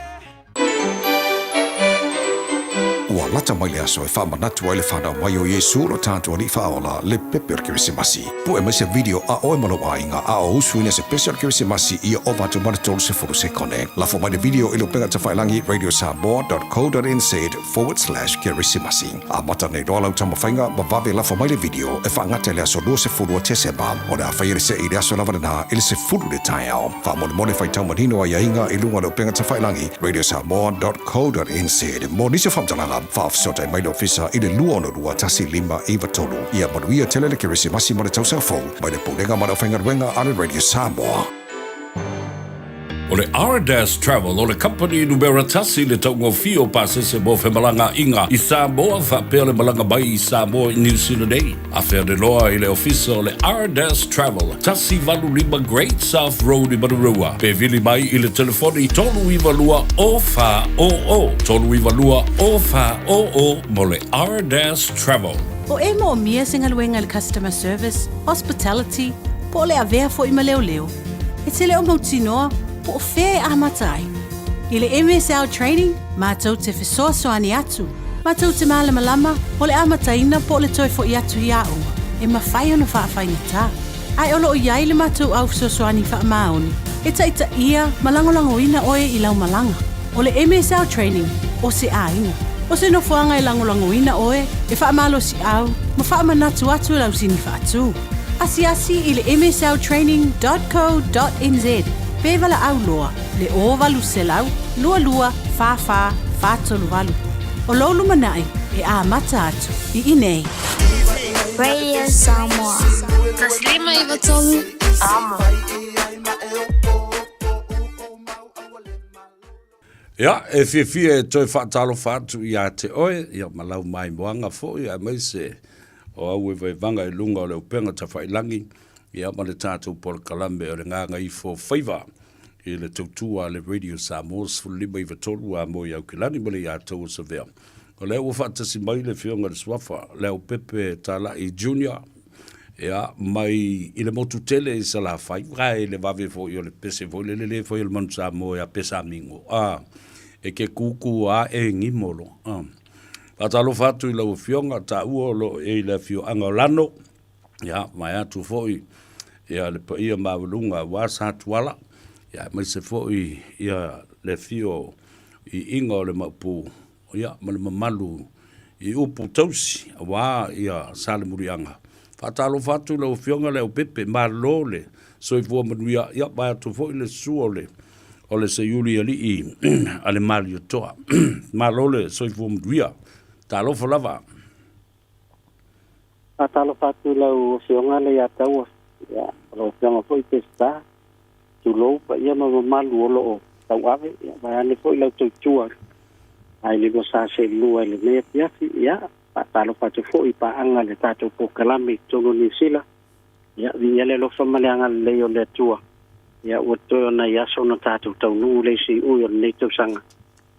Ua lata mai le aso e faamanatu ai le fanau mai o Iesu lo tatou Alii Faaola, le pepe o le Kerisimasi. Pue mai se video a oe ma lou aiga a o usuina se pese o le Kerisimasi ia ova atu ma le 30 sekone. Lafo mai le video i le upega tafailangi radiosamoa.co.nz/kerisimasi. Amata nei loa lau taumafaiga ma vave lafo mai le video e faagata i le aso 20 o Tesema. O le a faia le see i le aso lava lena i le 10 i le taeao. Faamolemole faitau manino aiaiga i luga o le upega tafailangi radiosamoa.co.nz. Mo nisi o faamatalaga, Faafesootai mai le Ofisa i le 262 1593. Ia manuia tele le Kerisimasi ma le Tausaga Fou mai le Pulega ma le Aufaigaluega a le Radio Samoa. O le Ardas Travel o le kamupani numera tasi i le taugofie o pasese mo femalagaaiga i Samoa faapea le malaga mai i Samoa i Niu Sila nei. Afe ane loa i le ofisa o le Ardas Travel, 185 Great South Road i Manurewa, pe vili mai i le telefoni 392 0400, 392 0400 mo le Ardas Travel. O e moomia se galuega i le customer service, hospitality, po o le avea foi ma leoleo, e te le o mautinoa po o fea e amata ai. I le MSL Training, matou te fesoasoani atu, matou te malamalama o le amataina po o le toe foi atu i aoga e mafai ona faafaigata. Ae o lo o i ai le matou au fesoasoani faamaoni e taitaia ma lagolagoina oe i lau malaga. O le MSL Training, o se aiga. O se nofoaga e lagolagoina oe, e faamalosiau ma faamanatu atu i lau sini faatu. Asiasi i le msltraining dot co dot nz pe valaau loa le 0800 22 44 438. O lou lumanai e amata atu i inei. Radio Samoa. 153 Amo. Ia, e fiafia e toe faatalofa atu ia te oe, ia ma lau maimoaga foi, aemaise o au evaevaga i luga o le upega tafailangi, ia ma le tatou polokalame o le Gagaifo Faiva i le tautua a le Radio Samoa 15 i 3 a moe i Aukilani ma le Iataua Savea. O lea ua faatasi mai le Afioga i le Suafa Leaupepe Talai Junior, Ia, mai i le motu tele i Salafai, ae i le vave foi o le pese foi lele le fai o le manu Samoa ia Pesamigo, a, e ke kūkū a e gimolo, a. Faatalofa atu i lau Afioga, taua o lo o i ai i le afioaga o Lano, ia, vaeatu foi ia le paia maualuga aua Satuala, ia, aemaise foi ia le afio i iiga o le Maopu, ia, ma le mamalu i upu tausi aua ia Salemuliaga. Faatalofa atu i lau Afioga Leaupepe, malo le soifua manuia, ia, vaeatu foi le susu o le o le seiuli alii a le Malietoa. Malo le soifua manuia. Talofa lava. Faatalofa atu i lau Afioga Leiataua, ia, o lau Afioga foi Peseta, tulou paia ma mamalu o lo o tauave, ia, vaeane foi lau tautua ai le 2 sa seelua i lenei afiafi. Ia, faatalofa atu foi i paaga le tatou polokalame i totonu o Niu Sila. Ia, viia le alofa ma le agalelei o le Atua. Ia, ua toe o nai aso ona tatou taunuu le isi ui o lenei tausaga.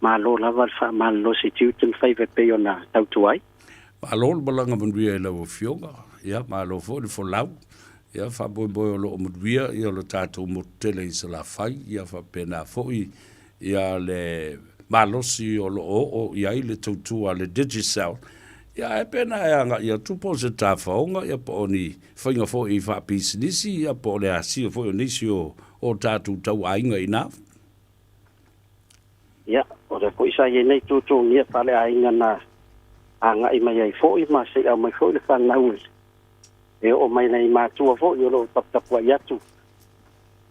Malo lava le faamalolosi i tiute ma faiva e pei ona tautua ai. Malo le malaga manuia i lau Afioga, ia malo foi le folau, ia faamoemoe o lo o manuia ia lo tatou motu tele i Salafai, ia faapena foi ia le malosi o lo o oo i ai le tautua a le Digicel, ia ae pena e agai atu po o se tafaoga ia po o ni faiga foi faapisinisi ia po o le asia foi o nisi o o tatou tauaiga i ina. Ia, o lea foi sa i ai nei tuatuagia faaleaiga na agai mai ai foi ma se i aumai foi le fanau e oo mai nai matua foi o lo o taputapuai atu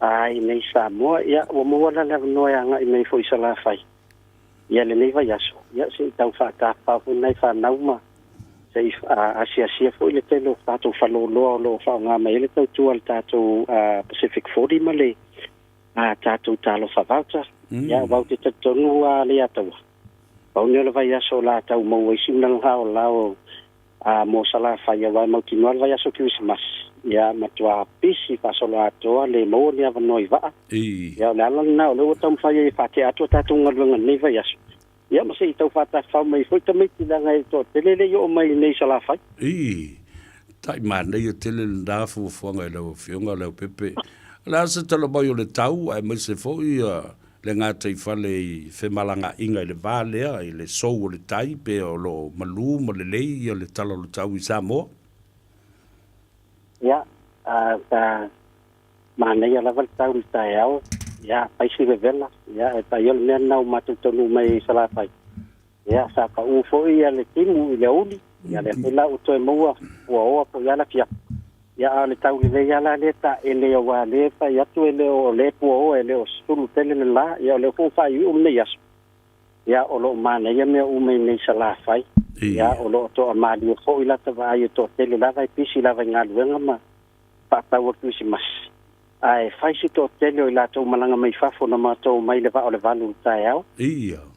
a i nei Samoa. Ia, ua maua la le avanoa e agai mai foi i Salafai ia lenei vaiaso, ia se i tau faatafafao foi nai fanau ma se i asiasia foi le tele o tatou faleoloa o lo o faaaoga mai ai le tautua a le tatou Pacific 40 ma le a tatou talofa voucher. Ia, aua ou te talitonu a Leiataua, pau lenei o le vaiaso o le a tau maua ai si unaga o lao a mo Salafai, aua e mautinoa le vaiaso Kerisimasi, ia matua pisi faasoloatoa le maua ni avanoa i vaa. Ia, o le ala lena o lea ua taumafai ai e faatea atu a tatou galuega i lenei vaiaso, ia ma se i tau faatafafao mai foi tamaiti leaga e toatele le i oo mai i nei Salafai. Ii, Tai manaia tele lena fuafuaga i lau Afioga Leaupepe. O le a se tala mai o le tau aemaise foi le gataifale i femalagaaiga i le va lea i le sou o le tai pe o lo o malu ma lelei ia le tala o le tau i Samoa? Ia, sa manaia lava le tau i le taeao, ia, fai si vevela, ia, e tai o le mea lena ua matou taunuu mai ai i Salafai. Ia, sa pau foi ia le timu i le aoauli, ia lea foi la ua toe maua puaoa po o le a le afiafi. Ia, a o le taulelei lava la lea taele aua o lea e fai atu e le o lea e puaoa e le o sulu tele le la, ia o lea foi ua faaiuiu lenei aso. Ia, o lo o manaia mea uma i nei Salafai. Ia, o lo o toamalie foi lata vaai e toatele lava e pisi lava i galuega ma faatau o le Kerisimasi. Ae fai si toatele o i latou malaga mai fafo na matou omai i le vaa o le 8 i le taeao.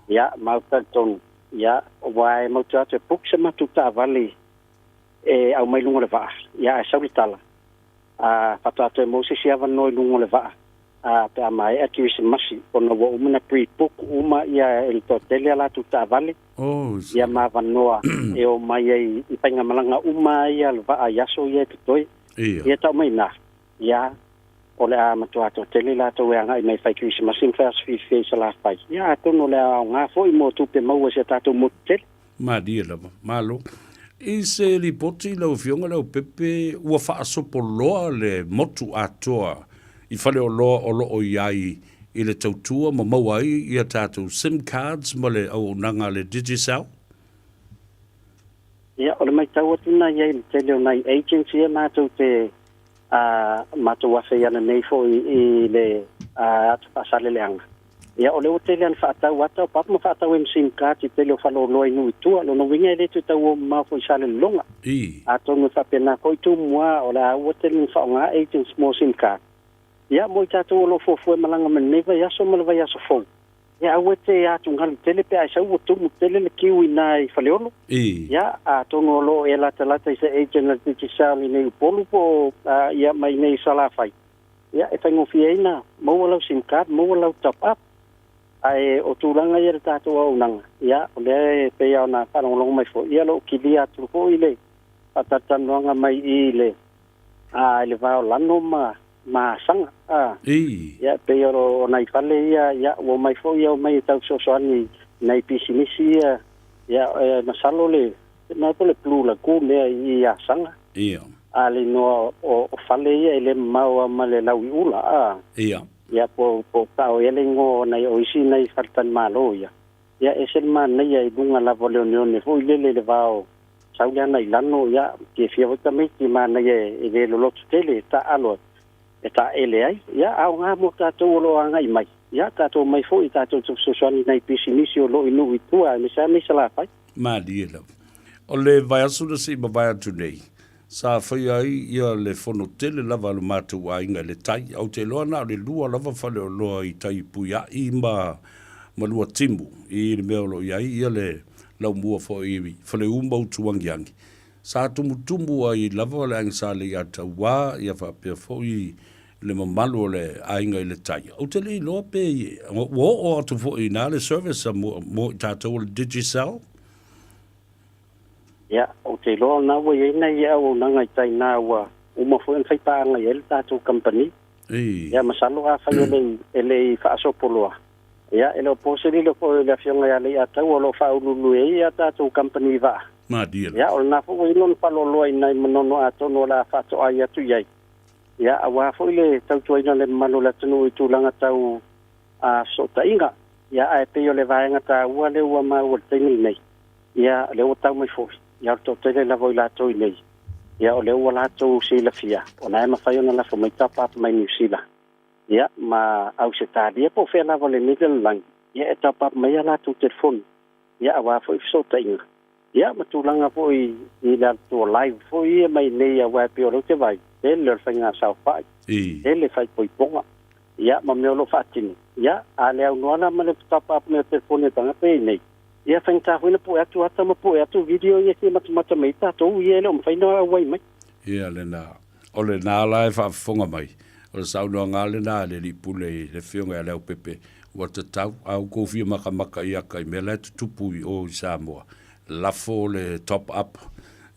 Ia, ma ou te talitonu, ia, aua e matou te o atu e book se matou taavale e aumai i luga o le vaa, ia, ae sau le tala, a, faatoa toe maua se isi avanoa i luga o le vaa, a, pe a maea Kerisimasi, ona ua uma ona pre-book uma ia e le toatele a latou taavale, ia ma avanoa e omai ai i faigamalaga uma ia a le vaa i aso ia e totoe. Ia tau mai ina, ia, o le a matua toatele latou e agai mai e fai Kerisimasi ma fai aso fiafia i Salafai. Ia atonu o le a aoga foi mo tupe maua i si a tatou motu tele. Malie lava. Malo. I se lipoti lau Afioga Leaupepe, ua faasopoloa le motu atoa i faleoloa o lo o i ai i le tautua ma maua ai ia tatou sim cards ma le auaunaga a le Digicel? Ia, o le matau atu na i ai i le tele o nai agents ia matou te a matou afe i ana nei foi i le atu faasaleleaga. Ia, o lea ua tele ana faatau ata o papa ma faatau ai ma sim card i tele o faleoloa i nuu i tua. Lona uiga e le toe tau o mamao foi i Salelologa. Atonu e faapena foi Tumua o le a ua tele ina faaaoga agents mo sim card. Ia, mo i tatou o lo o fuafua e malaga mai lenei vaiaso ma le vaiaso fou, Ia aua e te atugalu tele pe a e sau ua tumu tele le kiu i na i Faleolo. Ia atonu o lo o e latalata i se agent a le Digicel i nei Upolu po o ia ma i nei Salafai, ia e faigofie ai na maua lau sim card, maua lau top up. Ae o tulaga ia i le tatou auaunaga, ia o lea e pei lava ona faalogologo mai foi, ia o lo o kilia atu foi le faatalatalanoaga mai i i le i le va o Lano ma ma Asaga. A. Ia, e pei o nai fale ia, ia, ua omai foi ia omai e tau fesoasoani i nai pisinisi ia, ia, e masalo le, na po le Blue Lagoon ea i Asaga. A le igoa o fale ia e le mamao lava ma le Lauiula, a. Ia, po o tao ea le igoa o nai o isi nai faletalimalo ia. Ia, e ese le manaia i luga lava o le oneone foi lele i le va o Sauleana i Lano, ia, fiafia foi tamaiti, manaia e le loloto tele, e taaalo e taele ai. Ia, aoga mo tatou o lo o agai mai, ia, tatou omai foi tatou te fesoasoani i nai pisinisi o lo o i nuu i tua, aemaise lava nei Salafai. Malie lava. O le vaiaso na se i mavae atu nei, sa faia ai ia le fono tele lava a lo matou aiga i le tai. Ou te iloa na o le lua lava faleoloa i tai i Puia'i ma ma Luatimu i le mea o lo o i ai ia le laumua foi i Faleu ma Utuagiagi. Sa tumutumu ai lava le aiga Sa Leiataua ia faapea foi le mamalu o le aiga i le tai. Ou te le iloa pe ua oo atu foi i ina le service mo mo i tatou o le Digicel. Ia, ou te iloa o lena ua i ai nai auaunaga i tai ina ua uma foi ona faipaaga i ai le tatou kamupani. Ia, masalo afai e le i, e le i faasopoloa, ia, e le o po se lilo foi o le Afioga ia Leiataua o lo o faauluulu ai a tatou kamupani vaa. Ia, o lena foi ua i ai lona faaloloa i nai manono atonu o le a faatoai atu i ai, ia, aua foi le tautuaina o le mamalu o le atunuu i tulaga tau fesootaiga. Ia, ae pei o le vaega taua lea ua maua i le taimi lenei, Ia, o lea ua tau mai foi, ia o le toatele lava o i latou i inei, ia o lea ua latou silafia, o la e mafai ona lafo mai top up mai Niu Sila, ia, ma Ausetalia po o fea lava o lenei lalolagi, ia e top up mai a latou telefoni, ia aua foi fesootaiga, ia ma tulaga foi i le alu live foi ia mai inei aua e pei o lea ou te vaai, tele o le faiga saofai, tele faaipoipoga, ia ma mea o lo o faatino, ia a le aunoa la ma le top up mai o telefoni a tagata ia i inei, Ia faigata foi ona pue atu ata ma pue atu video ia e fia matamata mai ai tatou ia e le o mafai ona auai mai. Ia lena. O lena la e faafofoga mai, o le saunoaga lava lena a le Alii Pule i le Afioga ia Leaupepe, ua tatau, a outou fia makamaka i aka i mea la e tutupu i o i Samoa, lafo le top up,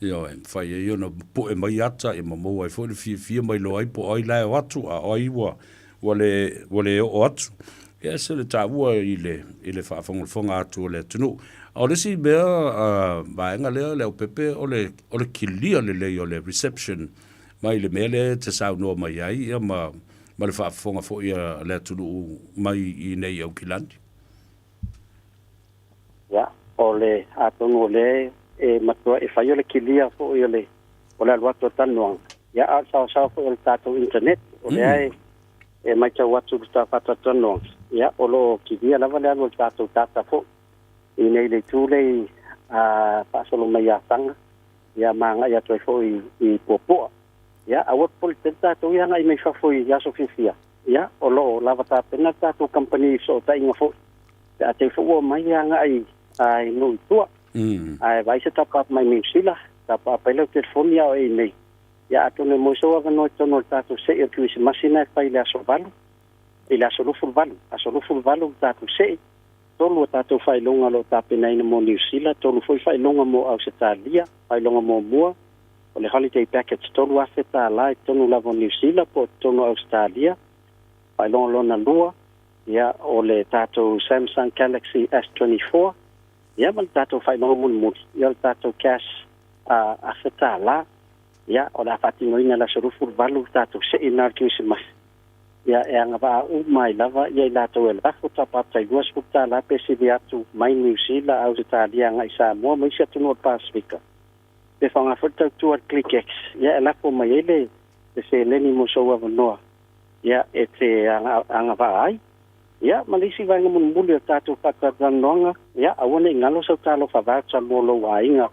ioe, mafai ai ona pue mai ata ia ma maua ai foi le fiafia ma iloa ai po o ai la e o atu a o ai ua ua le, ua le oo atu. Ia e ese le taua i le, i le faafogafoga atu o le atunuu. A o le isi mea, vaega lea Leaupepe, o le, o le kilia lelei o le reception mai le mea lea e te saunoa mai ai, ia ma, ma le faafofoga foi a le atunuu mai i inei i Aukilani. Ia, o le, atonu o lea e matua e fai o le kilia foi o le, o le alu atu o talanoaga, ia, a o le saoasaoa foi o le tatou internet, o lea e, e matau atu i le faatalatalanoaga, ia, o lo o kilia lava le alu o le tatou data foi. I nei le itu lea a faasolo mai ia Saga, ia ma agai atu ai foi i Puapua. Ia, aua le popole tele tatou ia agai mai fafo i aso fiafia, ia, o lo o lava tapena le tatou kamupani i fesootaiga foi, pe a te i foi ua omai agai i nuu i tua. Ae vaai se tapa mai Niu Sila, tapa ai lau telefoni a o e i inei. Ia, atonu e maua sou avanoa i totonu o le tatou se'i o le Kerisimasi lena e fai i le aso 8, i le aso 28, aso 28 le tatou se'i. Tolu a tatou faailoga o lo o tapenaina mo Niu Sila, tolu foi faailoga mo Ausetalia. Faailoga muamua, o le Holiday Package $3,000 i totonu lava o Niu Sila po o totonu o Ausetalia. Faailoga lona lua, ia, o le tatou Samsung Galaxy S24, ia ma le tatou faailoga mulimuli, ia o le tatou cash $1,000. Ia, o le a faatinoina i le aso 28 le tatou se'i lena o le Kerisimasi. Ia, e agavaa uma ai lava ia i latou e lafo tapa tai $20 pe sili atu mai Niu Sila, Ausetalia agai i Samoa ma isi atunuu o le Pasefika. Pe faaaoga foi le tautua a le ClickX, ia e lafo mai ai le seleni mo sou avanoa ia e te agavaa ai. Ia, ma le isi vaega mulimuli o le tatou faatalatalanoaga, ia aua ne i galo sau talofa voucher mo lou aiga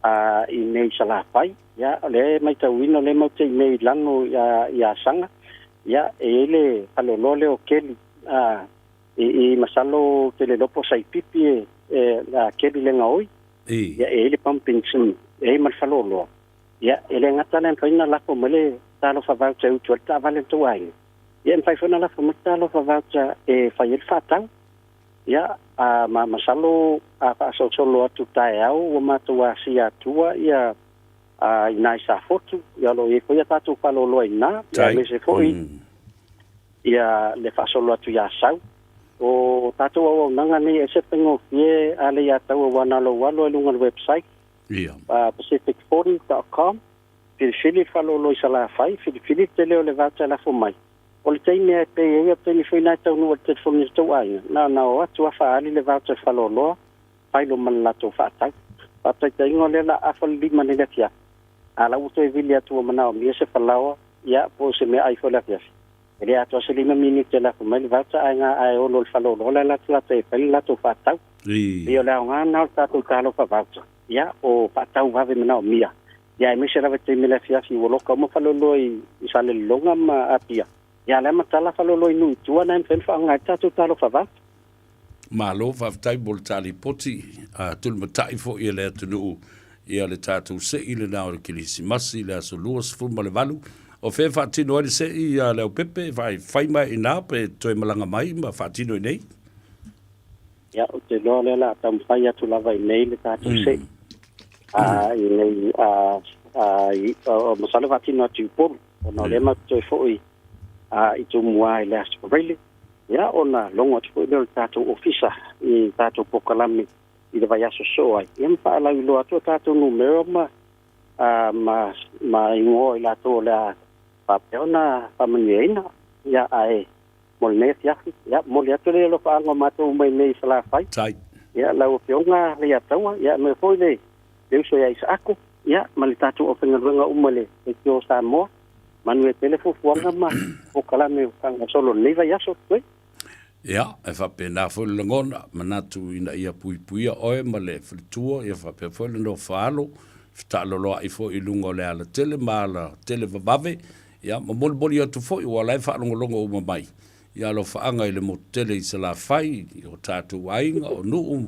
a i nei Salafai. Ia, o lea e matauina o lea matou te i nei i Lano i Asaga. Ia, e i ai le faleoloa lea o Kelly, a, i masalo ou te le iloa po o Saipipi e, a Kelly le gaoi. Ia, e i ai le pumping sim, e i ai ma le faleoloa. Ia, e le gata la e mafai ona lafo mai le talofa voucher e utu ai le taavale a le tou aiga. Ia, e mafai foi ona lafo mai le talofa voucher e fai ai le faatau. Ia, a, ma masalo a faasolosolo atu taeao ua matou asia atua ia a, i ina i Safotu, ia o lo o i ai foi a tatou faleoloa i ina, ia aemaise foi ia le faasolo atu i Asau. O tatou auaunaga nei e ese le faigofie a le ia tau aua na o lou alu lava i luga o le website, pacific40.com, filifili le faleoloa i Salafai, filifili le tele o le voucher e lafo mai. O le taimi lava e pay ai, o le taimi foi lena e taunuu ai le telefoni i le tou aiga, na ona o atu lava faaali le voucher i le faleoloa, failo ma le latou faatau. Faataitaiga o lea o le a afa le lima nei i le afiafi, a la ua toe vili atu ua manaomia se falaoa, ia, po o se meaai foi i le afiafi, e le atoa se lima minute e lafo mai le voucher ae na ae olo i le faleoloa la e latou latou e fai le latou faatau. Pei o le aoga lena o le tatou talofa voucher, ia, o faatau vave manaomia. Ia aemaise lava i taimi o le afiafi ua loka uma faleoloa i Salelologa ma Apia, ia a o la e matala faleoloa i nuu i tua na e mafai ona faaaoga ai le tatou talofa voucher. Malo faafetai mo le ta lipoti, a tulimatai foi e le atunuu ia le tatou se'i lena o le Kerisimasi i le aso 28. O fea e faatino ai le se'i ia Leaupepe, e fai mai i ina pe toe malaga mai ma faatino i nei? Ia, ou te iloa o lea o le a taumafai atu lava i nei le tatou se'i. A, i nei, a, a, i, o, masalo e faatino atu i Upolu, ona o lea matou te toe foi a, i Tumua i le Aso Faraile. Ia, ona logo atu foi lea o le tatou ofisa i tatou polokalame i le vaiaso sosoo ai, ia ma faalauiloa atu a tatou numera ma, a, ma, ma igoa o i latou o le a faapea ona faamanuiaina. Ia, ae mo lenei afiafi. Ia, momoli atu le alofaaga o matou uma i inei i Salafai. Tai. Ia, lau Afioga Leiataua, ia, aemaise foi le, le uso ia Isaako, ia, ma le tatou aufaigaluega uma i le Leitio o Samoa. Manuia tele fuafuaga ma polokalame o faagasolo i lenei vaiaso. Toe. Ia, e faapena foi le lagona, manatu ina ia puipuia oe ma le faletua, ia faapea foi le nofo alo, fetaaloloai foi i luga o le alatele ma alatele vavave, Ia, ma molimoli atu foi, ua la e faalogologo uma mai i alofaaga i le motu tele i Salafai, i o tatou aiga, o nuu,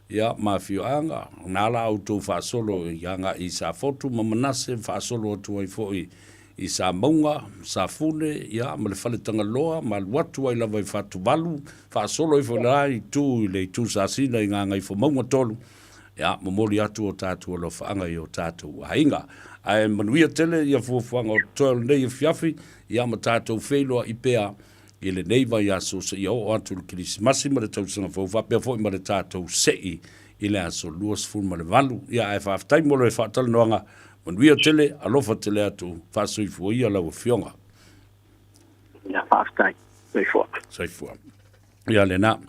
ia, ma afioaga, na la outou faasolo i agai i Safotu ma Manase, faasolo atu ai foi i Samauga, Safune, ia, ma le Faletagaloa, ma alu atu ai lava i Fatuvalu, faasolo ifo i le la itu i le itu Sasina i Gagaifomauga 3, Ia, momoli atu o tatou alofaaga i o tatou aiga. Ae manuia tele ia fuafuaga o totoe o lenei afiafi, ia ma tatou feiloai pea i lenei vaiaso seia oo atu i le Kerisimasi ma le Tausaga Fou faapea foi ma le tatou sei i le aso 28. Ia, ae faafetai mo le faatalanoaga. Manuia tele, alofa tele atu, faasoifua ia lau Afioga. Ia, faafetai. Soifua. Soifua. Ia lena,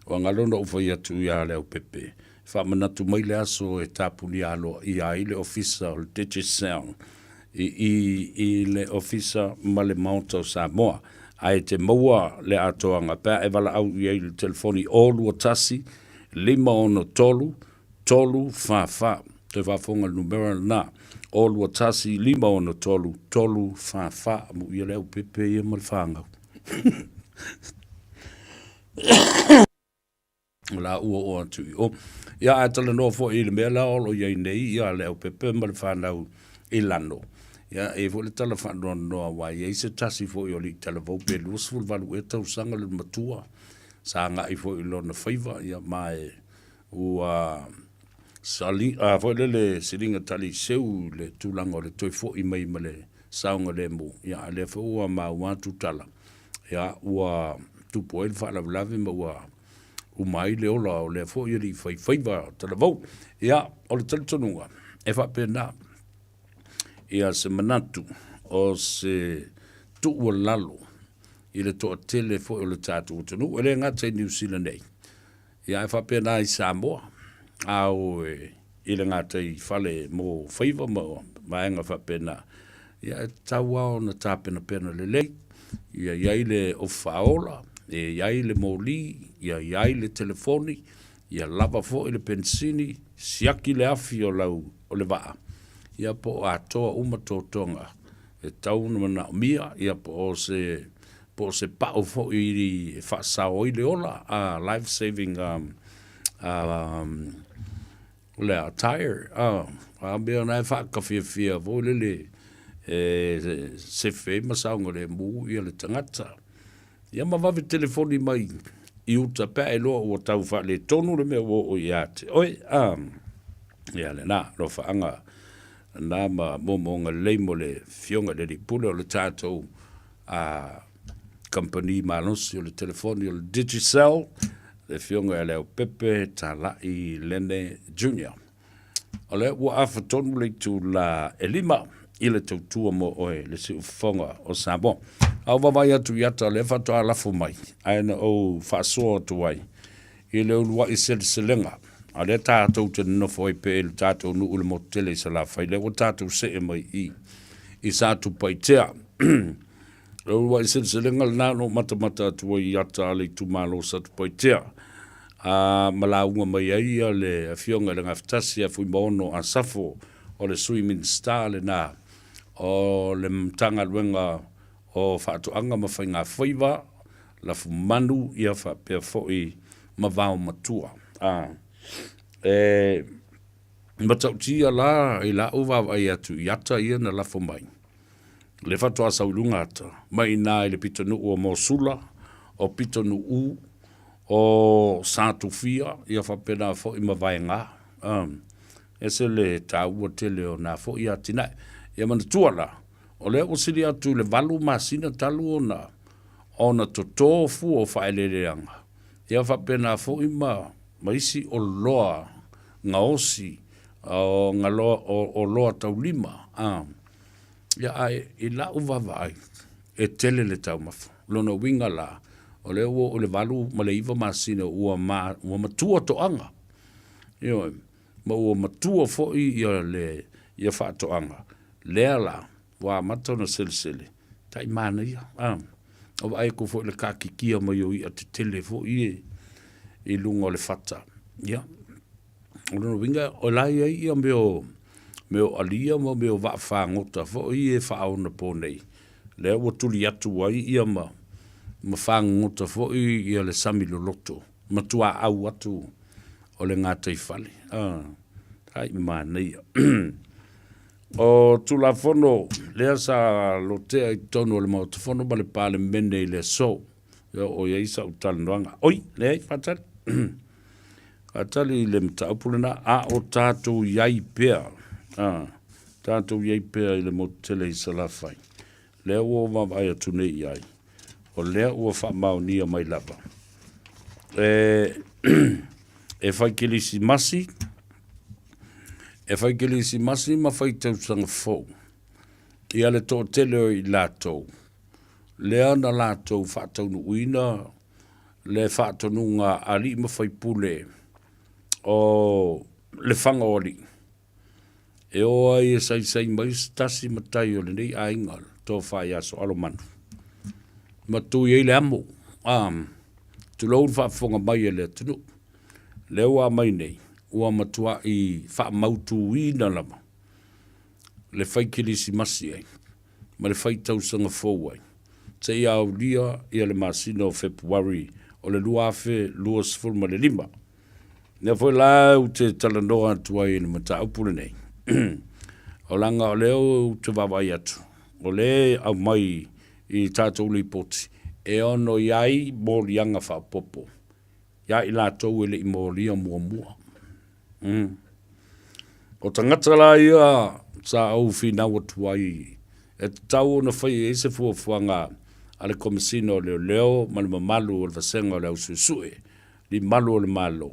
ua galo ona ou fai atu ia Leaupepe, e faamanatu mai le aso e tapunia aloaia ai le Ofisa o le Digicel i i i le Ofisa ma le Maota o Samoa. Ae te maua le atoaga pe a e valaau i ai i le telefoni 021 569. 563 344. Toe faafofoga i le numera lena, 0 2 1 5 6 3 4 4. Amuia le aupepe ia ma le fanau. O la ua oo atu i o. Ia, ae talanoa foi i le mea la o lo o i ai nei ia le aupepe ma le fanau i Lano. Ia, e i ai foi le tala faanoanoa aua e i ai se tasi foi o alii talavou pe 28 ea tausaga le matua sa agai foi i lona faiva, ia ma e ua sali, a foi lele siliga taliseu i le tulaga o le toe foi mai ma le saogalemu, ia a lea foi ua maua atu tala, ia ua tupu ai le faalavelave ma ua uma ai le ola o lea foi alii faifaiva talavou. Ia, o le talitonuga, e faapena ia se manatu o se tuualalo i le toatele foi o le tatou atunuu, e le gata i Niu Sila nei, Ia ae faapena i Samoa, a o i le gataifale mo faiva ma vaega faapena, ia e tatau lava ona tapenapena lelei, ia i ai le ofi faaola, ia i ai le moli, ia i ai le telefoni, ia lava foi le penisini, siaki le afi o lau o le vaa, ia po o atoa uma totoga e tatau ona manaomia, ia po o se po o se pao foi e faasao ai le ola, a life saving o le a tire, a mea na e faatafiafia foi lele e sefe ai ma saogalemu ia le tagata. Ia ma vave telefoni mai i uta pe a iloa ua tau faaletonu le mea ua oo ia te oe. Ia lena alofaaga na ma moomooga lelei mo le Afioga i le Alii Pule o le tatou a kamupani malosi o le telefoni o le Digicel, le Afioga ia Leaupepe Talai Lene Junior. O lea ua afa tonu le itula e 5 i le tautua mo oe le siufofoga o Samoa. A ou vaavaai atu i ata o lea faatoa lafo mai, ae na ou faasoa atu ai i le uluai seleselega a lea tatou te nonofo ai pea i le tatou nuu i le motu tele i Salafai, lea ua tatou see mai i i Satupaitea. Le uluai seleselega lena na ou matamata atu ai i ata a le itumalo o Satupaitea, a ma lauga mai ai ia le Afioga i le Gafatasi ia Fuimaono Asafo, o le Sui Minisita lena o le Matagaluega o Faatoaga ma Faigafaiva, lafumanu ia faapea foi ma vao matua. A e matautia la i la'u vaavaai atu i ata ia na lafo mai, le faatoa sau i luga ata mai ina i le pitonuu o Mosula, o Pitonuu, o Satufia ia faapena foi ma Vaega. A ese le taua tele o na foi atinae. Ia manatua la, o lea ua sili atu i le 8 masina talu ona ona toto fua o faaeleeleaga, ia faapena foi ma ma isi oloa gaosi o galoa o oloa taulima a. Ia ae i la'u vaavaai, e tele le taumafa. O lona uiga la, o lea ua oo i le 8 ma le 9 masina ua ma ua matua toaga, ioe, ma ua matua foi ia le ia faatoaga. Lea la, ua amata ona selesele, tai manaia, a. O vaai atu foi i le taatitia mai o i'a tetele foi ia i luga o le fata. Ia, o lona uiga o la e i ai ia mea o mea o alia ma mea o vaafagota foi ia e faaonaponei, lea ua tuli atu ai ia ma ma fagogota foi ia le sami loloto ma tuaau atu o le gataifale. A, ai manaia. O Tulafono lea sa lotea i totonu o le Maota Fono ma le Palemene i le aso, e oo i ai sau talanoaga. Oi, leai, faatali. Faatali i le mataupu lena, a o tatou i ai pea, a, tatou i ai pea i le motu tele i Salafai. Lea ua ou vaavaai atu nei i ai, o lea ua faamaonia mai lava. E, e fai kerisimasi, e fai kerisimasi ma fai tausaga fou ia le toatele o i latou lea na latou faataunuuina le faatonuga a alii ma faipule o le faga o alii. E o ai e saisai mai se tasi matai o lenei aiga, le Tofa ia Soalomanu, ma tui ai le amo, a, tulou le faafofoga mai a le atunuu. Lea ua aumai nei, ua matua'i faamautuina lava le fai Kerisimasi ai ma le fai tausaga fou ai seia aulia ia le masina o Fepuari o le 2025. Lea foi la ou te talanoa atu ai i le mataupu lenei, o laga o lea ou te vaavaai atu, o lea e aumai i tatou lipoti e ono i ai moliaga faaopoopo ia i latou e le i molia muamua. O tagata la ia sa ou finau atu ai e tatau ona fai i ai se fuafuaga a le Komesina o Leoleo ma le mamalu o le Vasega o le Au Suesue i malu o le Malo,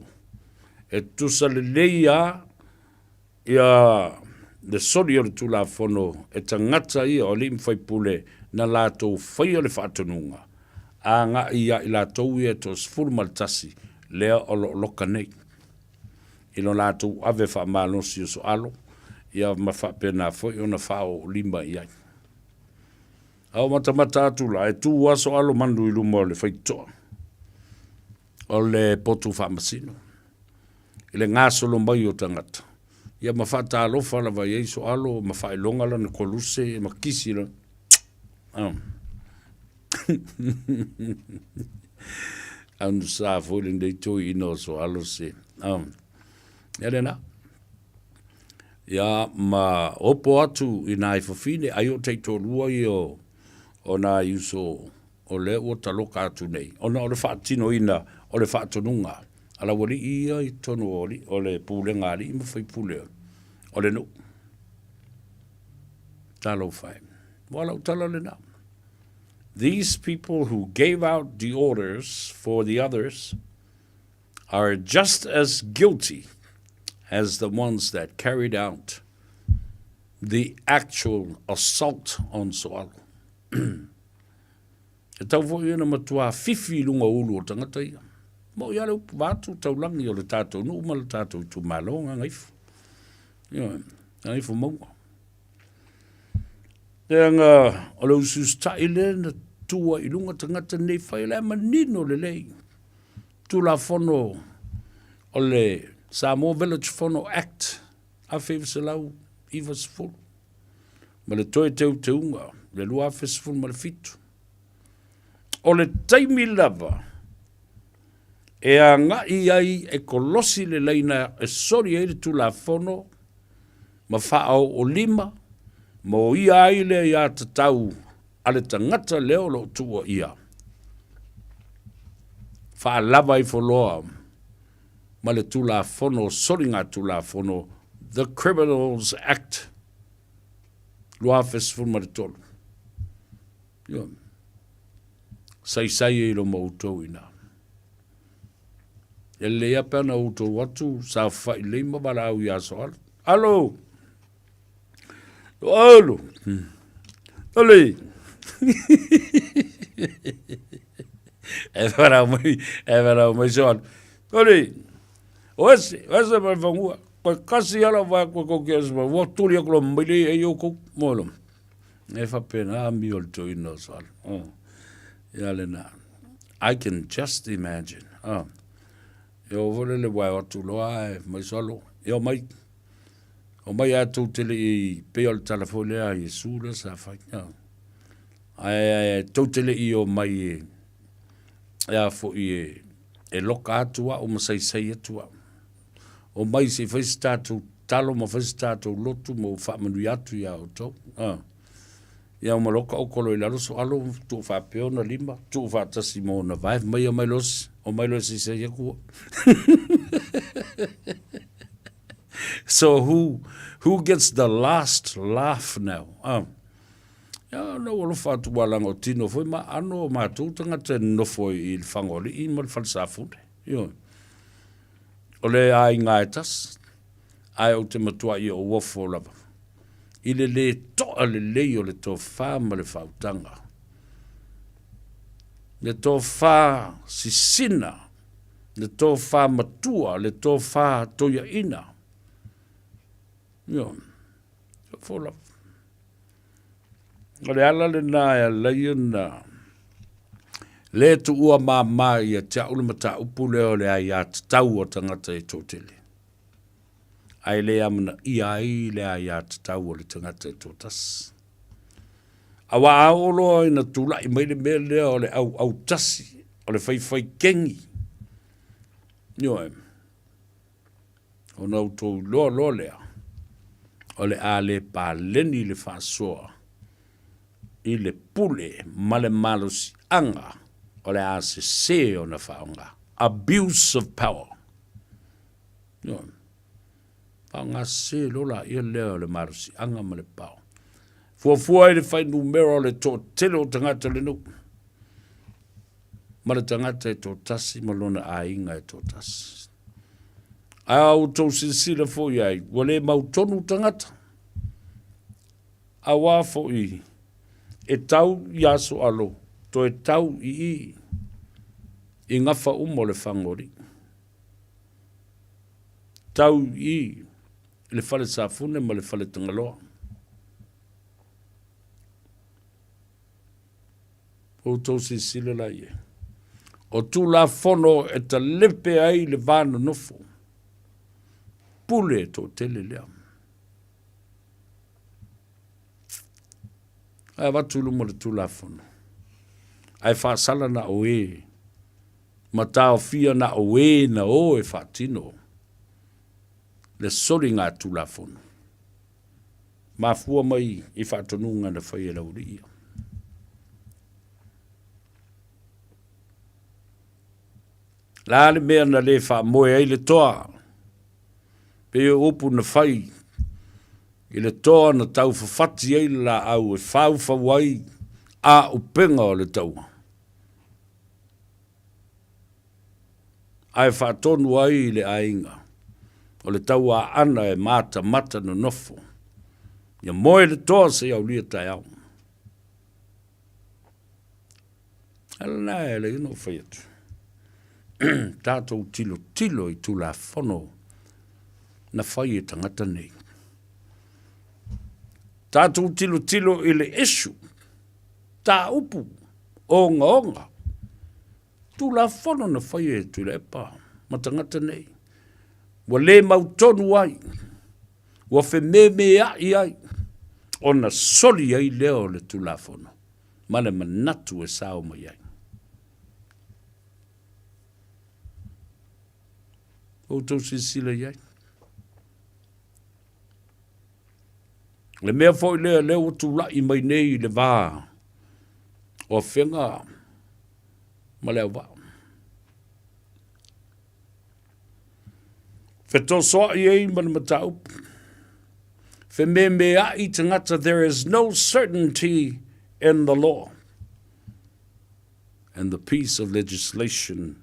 e tutusa lelei lava ia le soli o le Tulafono e tagata ia o alii ma faipule na latou faia le faatonuga agai ia i latou ia e toa-11 lea o lo o loka nei i lo latou ave faamalosi o soalo ia ma faapena foi ona faaoolima i ai. A o matamata atu la, e tu lava soalo manu i luma o le faitotoa o le potu faamasino i le gasolo mai o tagata, ia ma faatalofa lava i ai soalo ma faailoga lana koluse ma kisi lana. Oh. Anusa foi lenei toeaina o soalo se. Oh. Ia lena. Ia ma opo atu i nai fafine, ai o taitoalua ia o, o nai uso o lea ua taloka atu nei, ona o le faatinoina o le faatonuga a lau alii ia i totonu o, o le pulega a alii ma faipule o le nuu. Talofa e. Ua lau tala lena. These people who gave out the orders for the others are just as guilty as the ones that carried out the actual assault on Soalo. E tau foi ona matua fifi i luga o ulu o tagata ia. Mo ia le upu vaatu taulangi o le tātou nuu ma le tātou itumalo Gagaifo. Ioe, Gagaifo Mauga. Leaga o le usiusita'i lea na tu ai i luga tagata nei fai o le a manino lelei Tulafono o le Samoa Village Fono Act 1990 ma le toe teuteuga i le 2017. O le taimi lava e agai ai e kolosi le laina e soli ai le Tulafono ma faaoolima ma oia ai le aiatatau a le tagata lea o lo o tuuaia. Faalava ifo loa ma le Tulafono o Soligatulafono, The Criminals Act 2013. Ioe. Saisai ai loma outou i ina. E lelei lava pe ana outou atu saofafai lelei ma valaau ia Soalo. Alo! Alo! Ole! E valaau mai, e valaau mai Soalo. Ole! O ese, o ese mai fanua. Koe kasi ala vai koe koke ese mai. Ua tuli aku lo mai le e yo kou. Molo. E faapena amio o le toeaina o Soalo. Oh. Ia lena. I can just imagine. Oh. E o foi le wae atu loa e mai Soalo. E o mai. O mai a tou te le i pei o le tala foi lea a Iesu lea sa fai. Oh. Ae tou te le i o mai e, e a foi e, e loka atu au ma saisai atu au. O mai se i fai se tatou talo ma fai se tatou lotu ma ou faamanuia atu iā outou. A. Ia ma loka oko loa i lalo soalo tuu faapea ona lima, tuu faatasi ma ona vae, fai mai omai loa, omai loa se i saisai atu au. So who, who gets the last laugh now? A. Ia, na ua alofa atu ua laga o tino foi ma ano o matou tagata e nonofo i le Fagoalii ma le Falesafune. Ioe. O le aiga e tasi, ae ou te matuai ou ofo lava i le lē to'a lelei o le tofa ma le faautaga, le tofa sisina, le tofa matua, le tofa toiaina. Ioe, ofo lava. O le ala lena e ala ai ona Le tuua māmā ia te au le mataupu lea o le aiatatau a tagata e toatele. Ae le amanaia ai le aiatatau a le tagata e toatasi. Aua a oo loa ina tulai mai le mea lea o le auautasi, o le faifai kegi, ioe, ona outou iloa loa lea, o le a le paleni le faasoa i le pule ma le malosiaga o le a sese ona faaaoga. Abuse of power. Ioe. Faaaoga sese loa laia lea o le malosiaga ma le power. Fuafua ai le fuainumera o le toatele o tagata o le nuu ma le tagata e toatasi ma lona aiga e toatasi. Ae a outou silasila foi ai, ua le mautonu tagata. Auā foi e tau i aso alo, toe tau i i, i gafa uma o le Fagoalii. Tau i i le Fale Safune ma le Fale Tagaloa. Outou silasila la i ai. O Tulafono e talepe ai le va nonofo. Pule toatele lea. Ae avatu i luma o le Tulafono, ae faasala na o e, ma taofia na o e na o e faatino le soligatulafono. Mafua mai i faatonuga na fai e le aualii ia. La le mea na le faamoe ai le toa, pei o upu na fai i le toa na taufafati ai le laau e faufau ai auupega o le taua, ae faatonu ai le aiga o le tauaana e matamata nonofo, ia moe le toa seia aulia taeao. A lena e alai ona ou fai atu, tatou tilotilo i Tulafono na fai e tagata nei. Tatou tilotilo i le issue, taupu, ogaoga, Tulafono na fai e Tuilaepa ma tagata nei, ua le mautonu ai, ua fememeai ai, ona soli ai lea o le Tulafono ma le manatu e sao mai ai. Outou silasila i ai. Le mea foi lea lea ua tulai mai nei i le va o Afega ma Leauvaa. Fetosoai ai ma le mataupu. Fememeai tagata, there is no certainty in the law. And the piece of legislation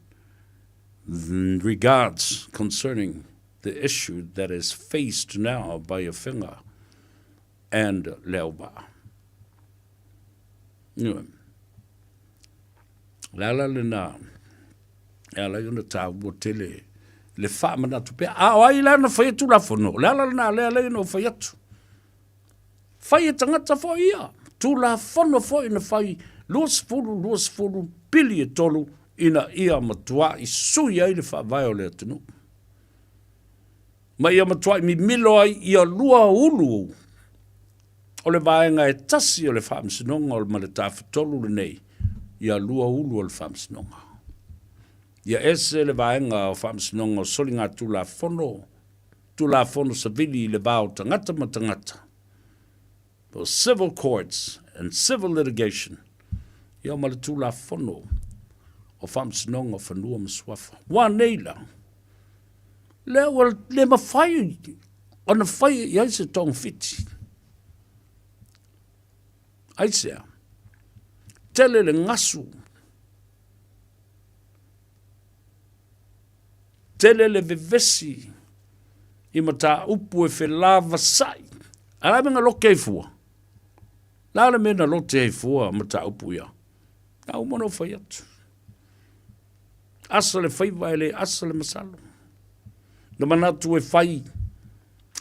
regards concerning the issue that is faced now by Afega and Leauvaa. Ioe. Le ala lena e ala ai ona taua tele le faamanatu pea. A o ai la na faia Tulafono? O le ala lena lea ala ai ona ou fai atu. Fai e tagata foi ia. Tulafono foi na fai 20, 20, pili e tolu ina ia matuai sui ai le faavae o le atunuu. Ma ia matuai mimilo ai ia lua ulu o le vaega e tasi o le Faamasinoga ma le Tafatolu lenei, ia lua ulu o le Faamasinoga. Ia ese le vaega o Faamasinoga o Soligatulafono, Tulafono Savili i le va o tagata ma tagata, po Civil Courts and Civil Litigation, ia ma le Tulafono o Faamasinoga o Fanua ma Suafa. Ua nei la, lea ua le mafai ona fai i ai se togafiti. Aisea? Tele le gasu, tele le vevesi i mataupu e felavasai. A la mea na lote ai fua? La le mea na lote ai fua mataupu ia? Na uma ona ou fai atu. Asa le faiva e le asa le masalo. Na manatu e fai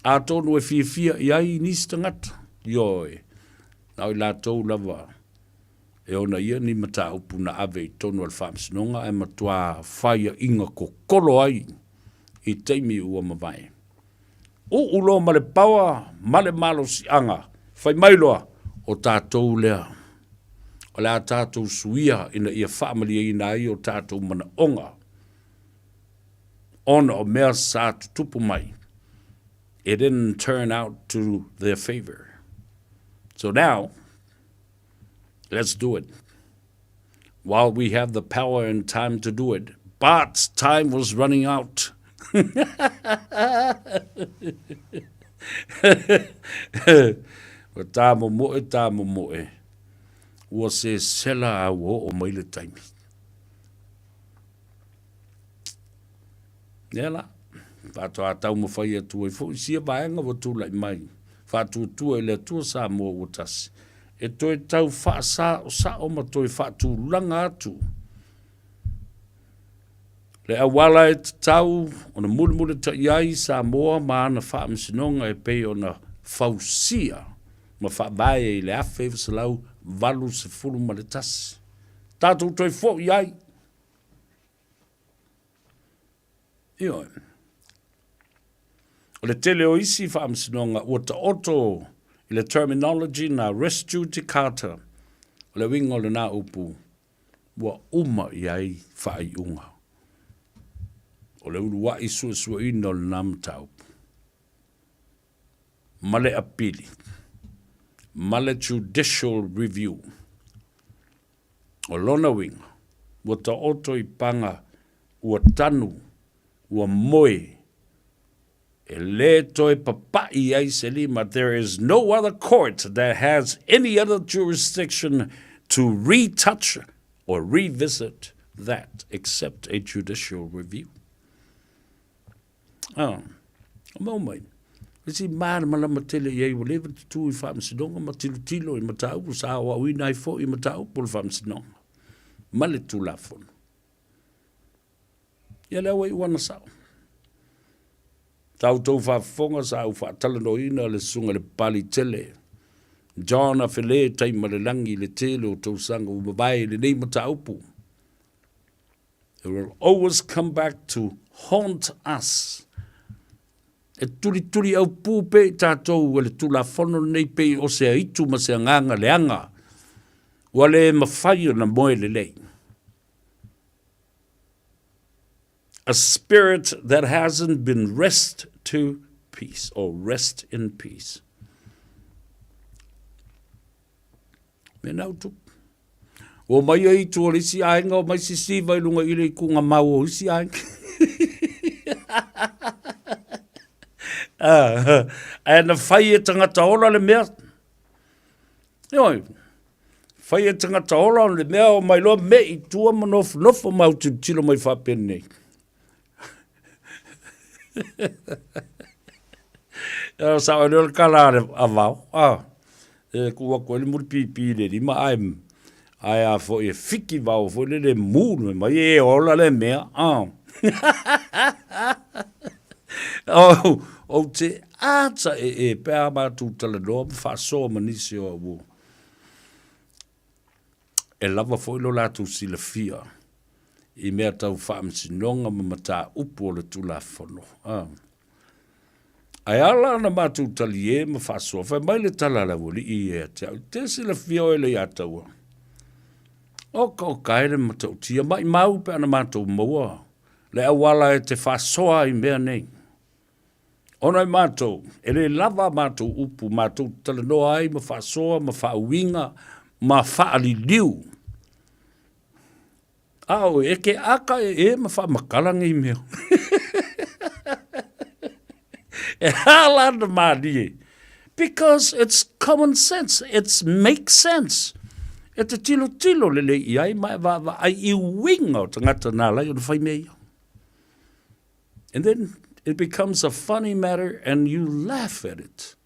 atonu e fiafia i ai nisi tagata. Ioe, na o i latou lava. E ona ia ni mataupu na ave i tonu o le Faamasinoga ae matua faiaʻiga kokolo ai i taimi ua mavae. Uu loa ma le paoa ma le malosiaga, fai mai loa, O tatou lea, o le a tatou suia ina ia faamalieina ai o tatou manaoga ona o mea sa tutupu mai, it didn't turn out to their favour. So now, let's do it. While we have the power and time to do it, but time was running out. Ua tāmomoe, tāmomoe. Ua sesela a ua oo mai le taimi. Ia la, faatoa taumafai atu ai foi sia vaega ua tulai mai, faatuatua i le Atua Samoa ua tasi, e toe tau faasaosao ma toe faatulaga atu le auala e tatau ona mulimulita'i ai Samoa ma ana faamasinoga e pei ona fausia ma faavae i le 1981. Tatou toe fo'i ai. Ioe. O le tele o isi faamasinoga ua taoto i le terminology na res judicata, o le uiga o lena upu, ua uma i ai faaiuga. O le uluai suesueina o lena mataupu, ma le apili, ma le judicial review. O lona uiga, ua taoto i paga ua tanu, ua moe, e lē toe papaʻi ai se lima, there is no other court that has any other jurisdiction to retouch or revisit that except a judicial review. Ah, o mea mai, e si mālamalama tele i ai ua leva te tū i faamasinoga ma tilotilo i mataupu sa aoaoina ai foi i mataupu o le faamasinoga ma le Tulafono. Ia lea ua iu ana sao. Sa outou faafofoga sa ou faatalanoaina le susuga i le Papalii tele, John Afele Taimalelagi i le tele o tausaga ua mavae i lenei mataupu. It will always come back to haunt us. E tulituli aupū pea i tātou e le Tulafono lenei pei o se aitu ma se agaga leaga ua le mafai ona moe lelei. A spirit that hasn't been rest to peace or rest in peace. Me nau tupu. Ua mai ai i tua o le isi aiga, o mai sisiva i lunga i le ikuga mau o isi aiga. Ae na fai e tagata ola le mea. Ioe, fai e tagata ola le mea o mai loa me i tua ma nofonofo ma autilotilo mai faapenei. Ia sao ai lea o le kala a le a vao, a, e kuu atu ai le mulipipi i le lima ae, ae a foi e fiki vao foi lele e mū le mai e ola le mea, a. Ou, ou te ata e e pe a mātou talanoa ma faasoa ma nisi o au E lava foi lo latou silafia i mea tau faamasinoga ma mataupu o le Tulafono. A. Ae ala ona matou talie ma faasoa, fai mai le tala a le aualii ia ia te au, te silafia oe Leiataua, oka oka e le matautia, maimau pe ana matou maua le auala e te faasoa ai i mea nei. Ona e matou, e le lava a matou upu matou te talanoa ai ma faasoa ma faauiga ma faaliliu. A oe, e ke aka e e ma faamakala nei mea. E hala ana mālie. Because it's common sense, it's make sense. E te tilotilo lelei i ai ma e vaavaai i uiga o tagata nā lai ona fai mea ia. And then it becomes a funny matter and you laugh at it.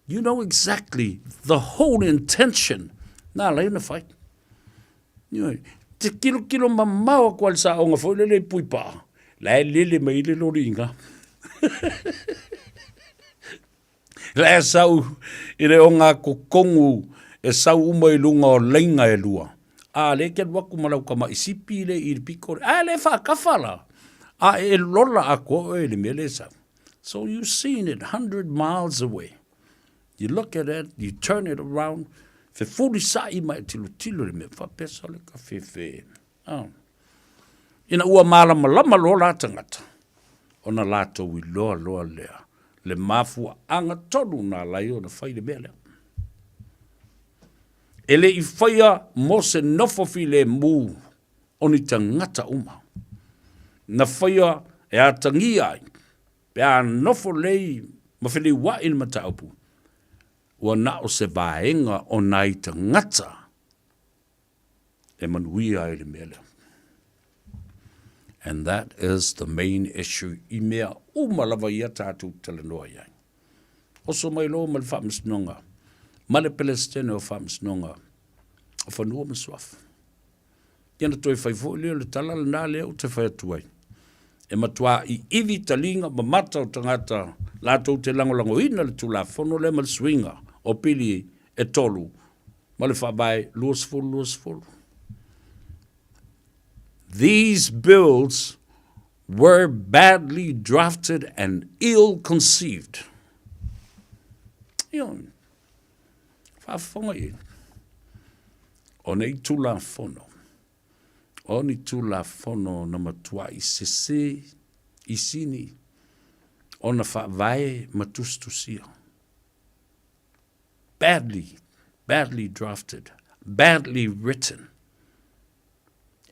You know exactly the whole intention nā lai ona fai. Ioe, te kilokilo mamao aku a le saoga foi lele i Puipaa, la e lele mai le loli i ngā. La e sau i le o ngā kokongu E sau uma i luga o laina e lua. A lea e te alu atu ma lau tama'i sipi lea i le pito lea, a le faatafa la, a e lola atoa oe i le mea lea e sau. So you seen it 100 miles away. You look at it, you turn it around, fefulisa'i ma e tilotilo i le mea, faapea sole ka fefe. Oh. Ina ua malamalama loa la tagata, ona latou iloa loa lea le mafuaaga tonu na ala ai ona fai le mea lea. E le i faia mo se nofo filemu o ni tagata uma. Na faia e atagia ai pe a nofo lelei ma feliuaʻi le mataupu, ua na o se vaega o nai tagata e manuia ai le mea lea. And that is the main issue i mea uma lava ia tatou talanoa i ai. Oso mai loa ma le Faamasinoga, ma le Pelesitene o Faamasinoga o Fanua ma Suafa. Ia na toe fai foi lea o le tala lena lea ou te fai atu ai. E matuā iivi taliga ma mata o tagata latou te lagolagoina le Tulafono lea ma le suiga o pili e tolu ma le Faavae 2020. These bills were badly drafted and ill-conceived. Ioe, faafofoga i ai. O nei Tulafono, o ni Tulafono na matuai sese i sini ona faavae ma tusitusia. Badly, badly drafted, badly written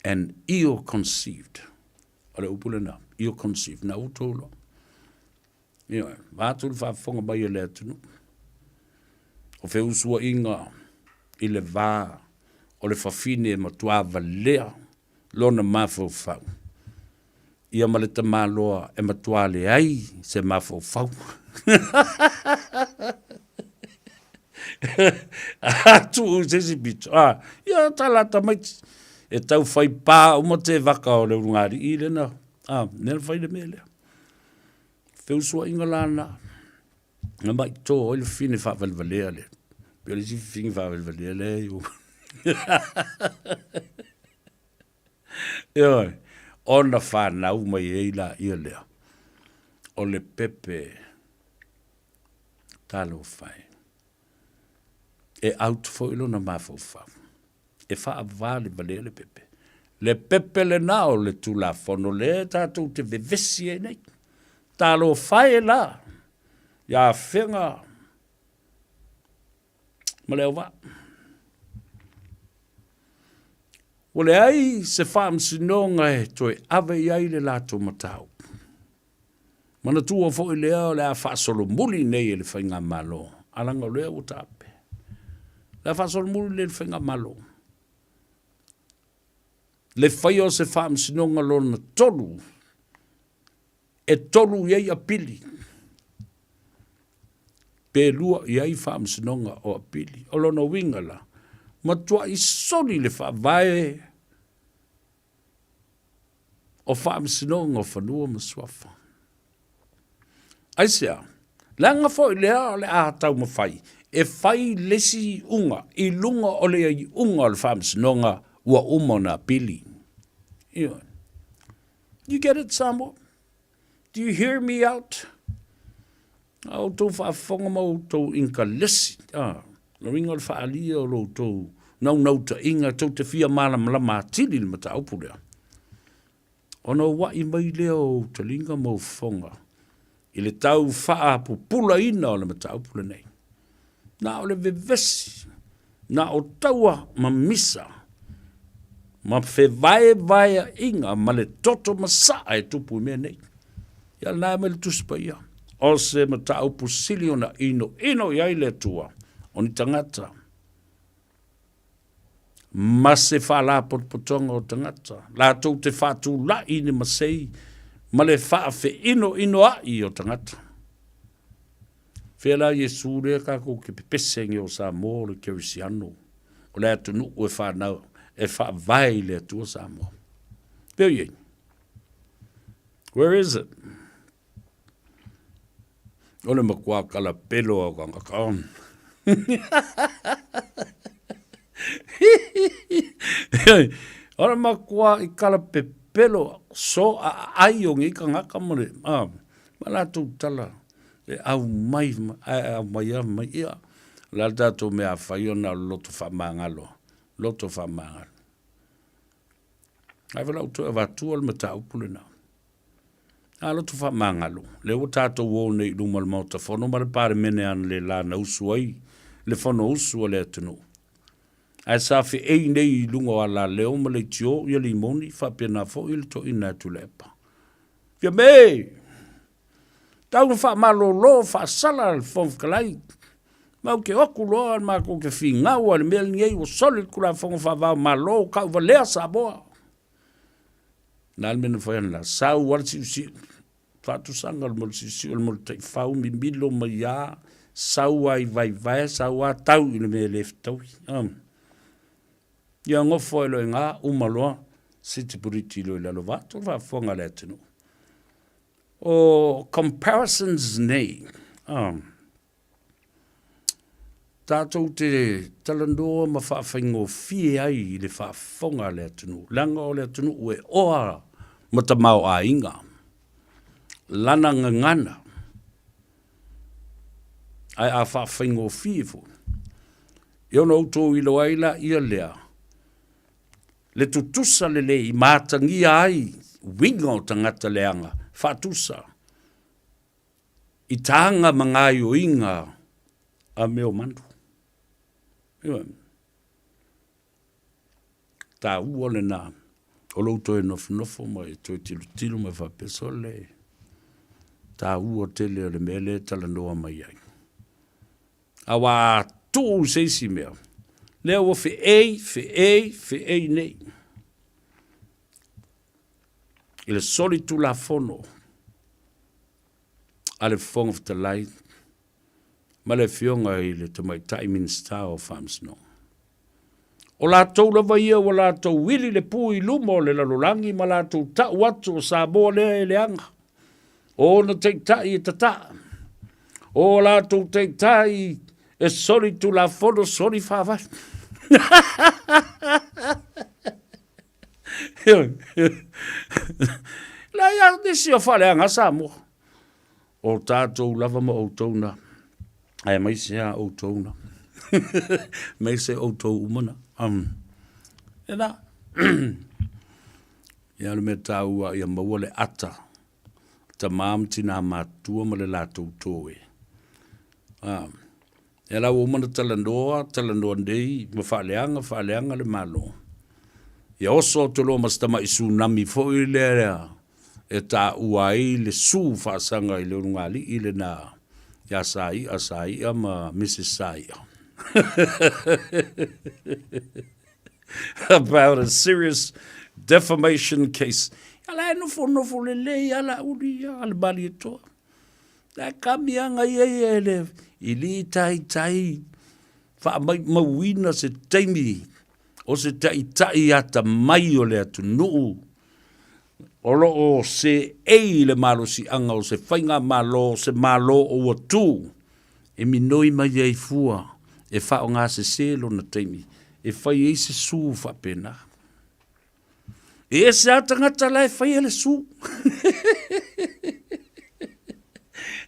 and ill-conceived. O le upu lena, ill-conceived, na outou loa. Ioe, vaeatu le faafofoga mai a le atunuu. O feusuaiga i le va o le fafine e matua valea lona mafaufau, ia ma le tamaloa e matua leai se mafaufau. A tuu i se isi pito, a, ia ta la tamaiti, e tau fai pā uma te vaka o le ulugalii lena, a, mea na fai le mea lea. Feusuaiga la na, na mai tō ai le fine faavalevalea lea. Pe o le isi fifine faavalevalea lea i Ioe, ona fanau mai ai laia lea, o le pepe talofa e. E out foi lona mafaufau, e faavalevalea le pepe. Le pepe lena o le Tulafono lea tatou te vevesi ai nei. Talofa e la, ia Afega ma le auvaa. Ua leai se faamasinoga e toe ave i ai le latou mataupu. Manatua foi lea o le a faasolomuli nei e le Faigamalo, a leaga o lea ua taape. O le a faasolomuli nei e le Faigamalo le faia o se faamasinoga lona tolu E tolu i ai apili, pe lua i ai faamasinoga o apili. O lona uiga la, matuai soli le faavae o faamasinoga o fanua ma suafa. Aisea? Leaga foi lea o le a taumafai e fai le isi iuga i luga o le iuga o le faamasinoga ua uma ona apili. Ioe. You get it Samoa? Do you hear me out? A outou faafofoga ma outou inkalesi, a, le uiga o le faaalia o lo outou naunautaiga tou te fia malamalama atili i le mataupu lea, ona ua'i mai lea o ou taliga ma ou fofoga i le tau faapupulaina o le mataupu lenei. Na o le vevesi, na o taua ma misa, ma fevaevaeaiga ma le toto masaa e tupu i mea nei. Ia lena e aumai le Tusi Paia, o se mataupu sili ona inoino i ai le Atua, o ni tagata ma se faalapotopotoga o tagata, latou te faatulai ni masei ma le faafeinoinoaʻi o tagata. Fea la Iesu lea tatou te pepese ai nei o Samoa o le Kerisiano, o le atunuu e fanau, e faavae i le Atua Samoa. Fea o i ai? Where is it? O le matua kalapelo o tagata. O le matua i kala pepelo so aai o nei tagata ma le ma latou tala e aumai ae aumai lava mai. Ia, o le a le tatou mea a fai ona o le loto faamagalo, loto faamagalo. Ae valaau toe avatua le mataupu lena. A loto faamagalo, lea ua tatou o nei i luma o le Maota Fono ma le Palemene analeila na usu ai le Fonousu a le atunuu. Ae sa feei nei i luga o alaleo ma leitio ia limoni faapena foi le toeaina a Tuilaepa. Fiame! Tau na faamalolo faasala le Fofoga Fetalai. Ma ou te o atu loa matou te finau i le mea lenei ua soli le Tulafono Faavae o Malo ua tauvalea Samoa. Na le mea na fai ana la, sau lava le siusiu, faatusaga o le mea o le siusiu o le mea o le taifau mimilo mai lava, sau lava i vaevae, sau lava tau i le mea e le fetaui. Ia nofo ai loa i ina, uma loa sitipuliti loa i lalo vaeatu le faafofoga a le atunuu. O comparisons nei, tatou te talanoa ma faafaigofie ai i le faafofoga a le atunuu, leaga o le atunuu e oa ma tamaoaiga, lana gagana, ae a faafaigofie foi, e ono outou iloa ai laia lea, le tutusa lelei ma atagia ai uiga o tagata leaga faatusa i taga ma gaoioiga a mea o manu. Ioe. Taua lena o lou toe nofonofo ma e toe tilotilo ma e faapea, sole, taua tele o le mea lea e talanoa mai ai. Aua a tuu i se isi mea, lea ua feei, feei, feei nei. I le solitulafono a le Fofoga Fetalai ma le Afioga i le Tamaitai Minisita o Faamasinoga. O latou lava ia ua latou ili le pu i luma o le lalolagi ma latou tau atu o Samoa lea e leaga. O ona taitai e tataa. O latou taitai e soli tulafono, soli faavae. Leai lava nisi o faaleaga Samoa. O tatou lava ma outou na, aemaise lava outou na, aemaise outou uma na. E na, ia le mea taua ia maua le ata, tama ma tina matutua ma le latou toe. Ia la ua uma ona talanoa, talanoa nei ma faaleaga, faaleaga le Malo. Ia oso atu loa ma si tamai tsunami foi lea e taua ai le su faasaga i le ulugalii lena ia Saia Saia ma Mrs Saia. About a serious defamation case. Ia la e nofonofo lelei lava Laauli ia a le Malietoa. La e kami aga ia ia e le i li taitai faamaumauina se taimi o se taitai atamai o le atunuu o lo o seei i le malosiaga o se faigamalo o se Malo o ua tu e minoi mai ai fua e faaaogasese lona taimi e fai ai se su faapena. E ese lava tagata la e faia le su.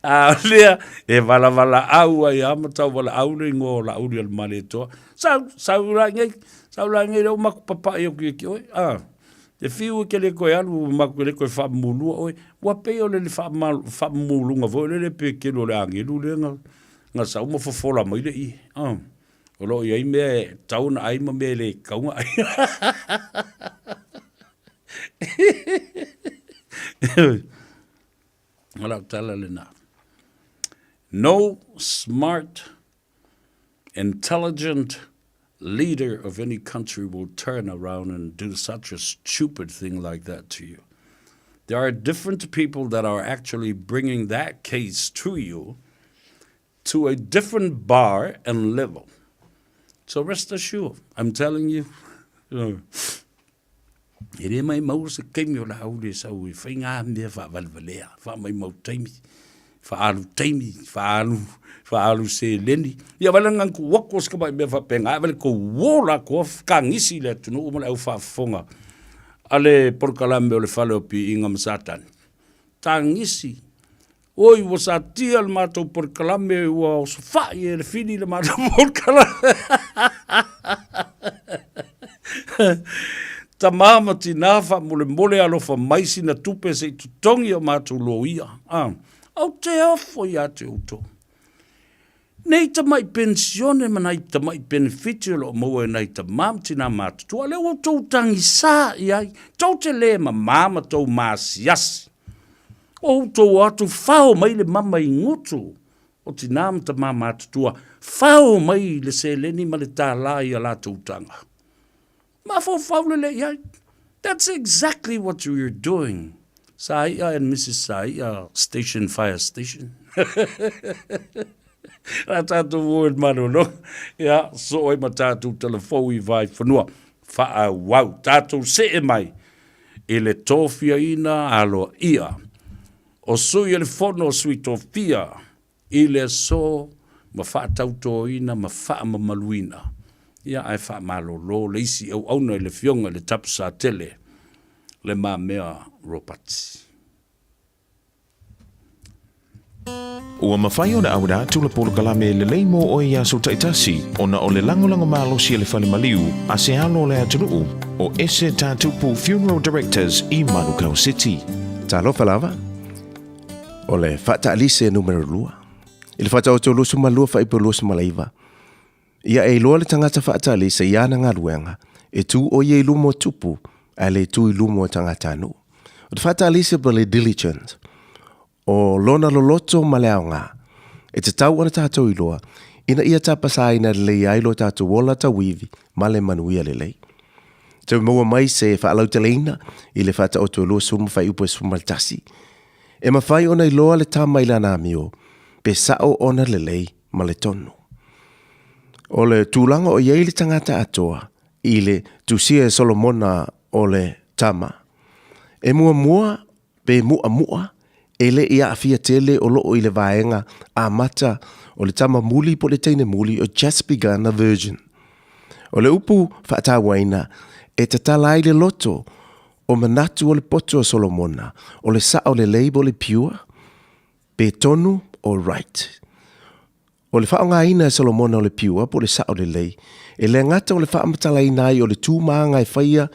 A o lea e valavalaau ai lava ma tauvalaau le igoa o Laauli o le Malietoa. Sau, sau la nei, sau la nei lea ua matou papa'i atu ia te oe. A, e fiu e te le toe alu, matou te le toe faamamulua oe. Ua pei o le faamamuluga foi lele pe kelu o le agelu lea na sau ma fofola mai le ie. A. O lo o i ai mea e tatau ona ai ma mea e le tatau ona ai. O lau tala lena. No smart, intelligent leader of any country will turn around and do such a stupid thing like that to you. There are different people that are actually bringing that case to you to a different bar and level. So rest assured, I'm telling you, e le maimau se taimi o Laauli e sau e fai ngā mea faavalevalea, faamaimau taimi. Faaalu taimi, faaalu, faaalu seleni. Ia vaai la na tuu atu o si tamai mea faapena, ae vaai le tou uo la atoa kagisi i le atunuu ma le au faafofoga a le polokalame o le Fale o Piiga ma Satani. Tagisi, oi ua satia le matou polokalame ua osofai e le fili le matou polokalame. Tama ma tina faamolemole alofa mai sina tupe se i totogi o matou loia. Ah, ou te ofo ia te outou. Nei tamai penisione ma nai tamai penefiti o lo o maua e nai tamā ma tinā matutua, lea ua outou tagisā i ai, tou te lē mamā ma tou masiasi. O outou o atu fao mai le mama i gutu o tinā ma tamā matutua, fao mai le seleni ma le tālā i a latou taga. Mafaufau lelei i ai. That's exactly what you're doing. Saia and Mrs. Saia Station Fire Station. La tātou o e malolo. Ia, so ai ma tātou telefou i vai whanua. Whaawau, tātou se e mai. I le tōfiaina aloa ia. O sui e le fono o sui tōfia. I le aso ma faatautōina ma faamamaluina, ia ae faamalōlō le isi auauna i le Afioga i le Tapusatele, Le Mamea Ropati. Ua mafai ona auina atu le polokalame lelei mo oe i aso taitasi ona o le lagolago malosi a le Fale Maliu a se alo o le atunuu o Ese Tatupu Funeral Directors i Manukau City. Talofa lava. O le faataalise numera 2. I le faataoto 22 faaipo 29. Ia e iloa le tagata faataalise i ana galuega, e tu o ia i luma o tupu, ae le tu i luma o tagatanuu. O le faataalise po le diligent, o lona loloto ma le aoga, e tatau ona tatou iloa, ina ia tapasaina lelei ai lo tatou ola tauivi ma le manuia lelei. Tau maua mai se faalauteleina i le faataoto 20 ma faaiupu e 11. E mafai ona iloa le tama i lana amio, pe sao ona lelei ma le tonu. O le tulaga o i ai le tagata atoa i le tusia e Solomona o le tama, e muamua pe mu'amu'a e le i aafia tele o loo i le vaega amata o le tama muli po o le teine muli o Just Begun a Virgin. O le upu faatauaina e tatala ai le loto o manatu o le poto o Solomona, o le sao lelei po o le pure, pe tonu o right. O le faaaogaina e Solomona o le pure po o le sao lelei, e le gata o le faamatalaina ai o le tūmāga e faia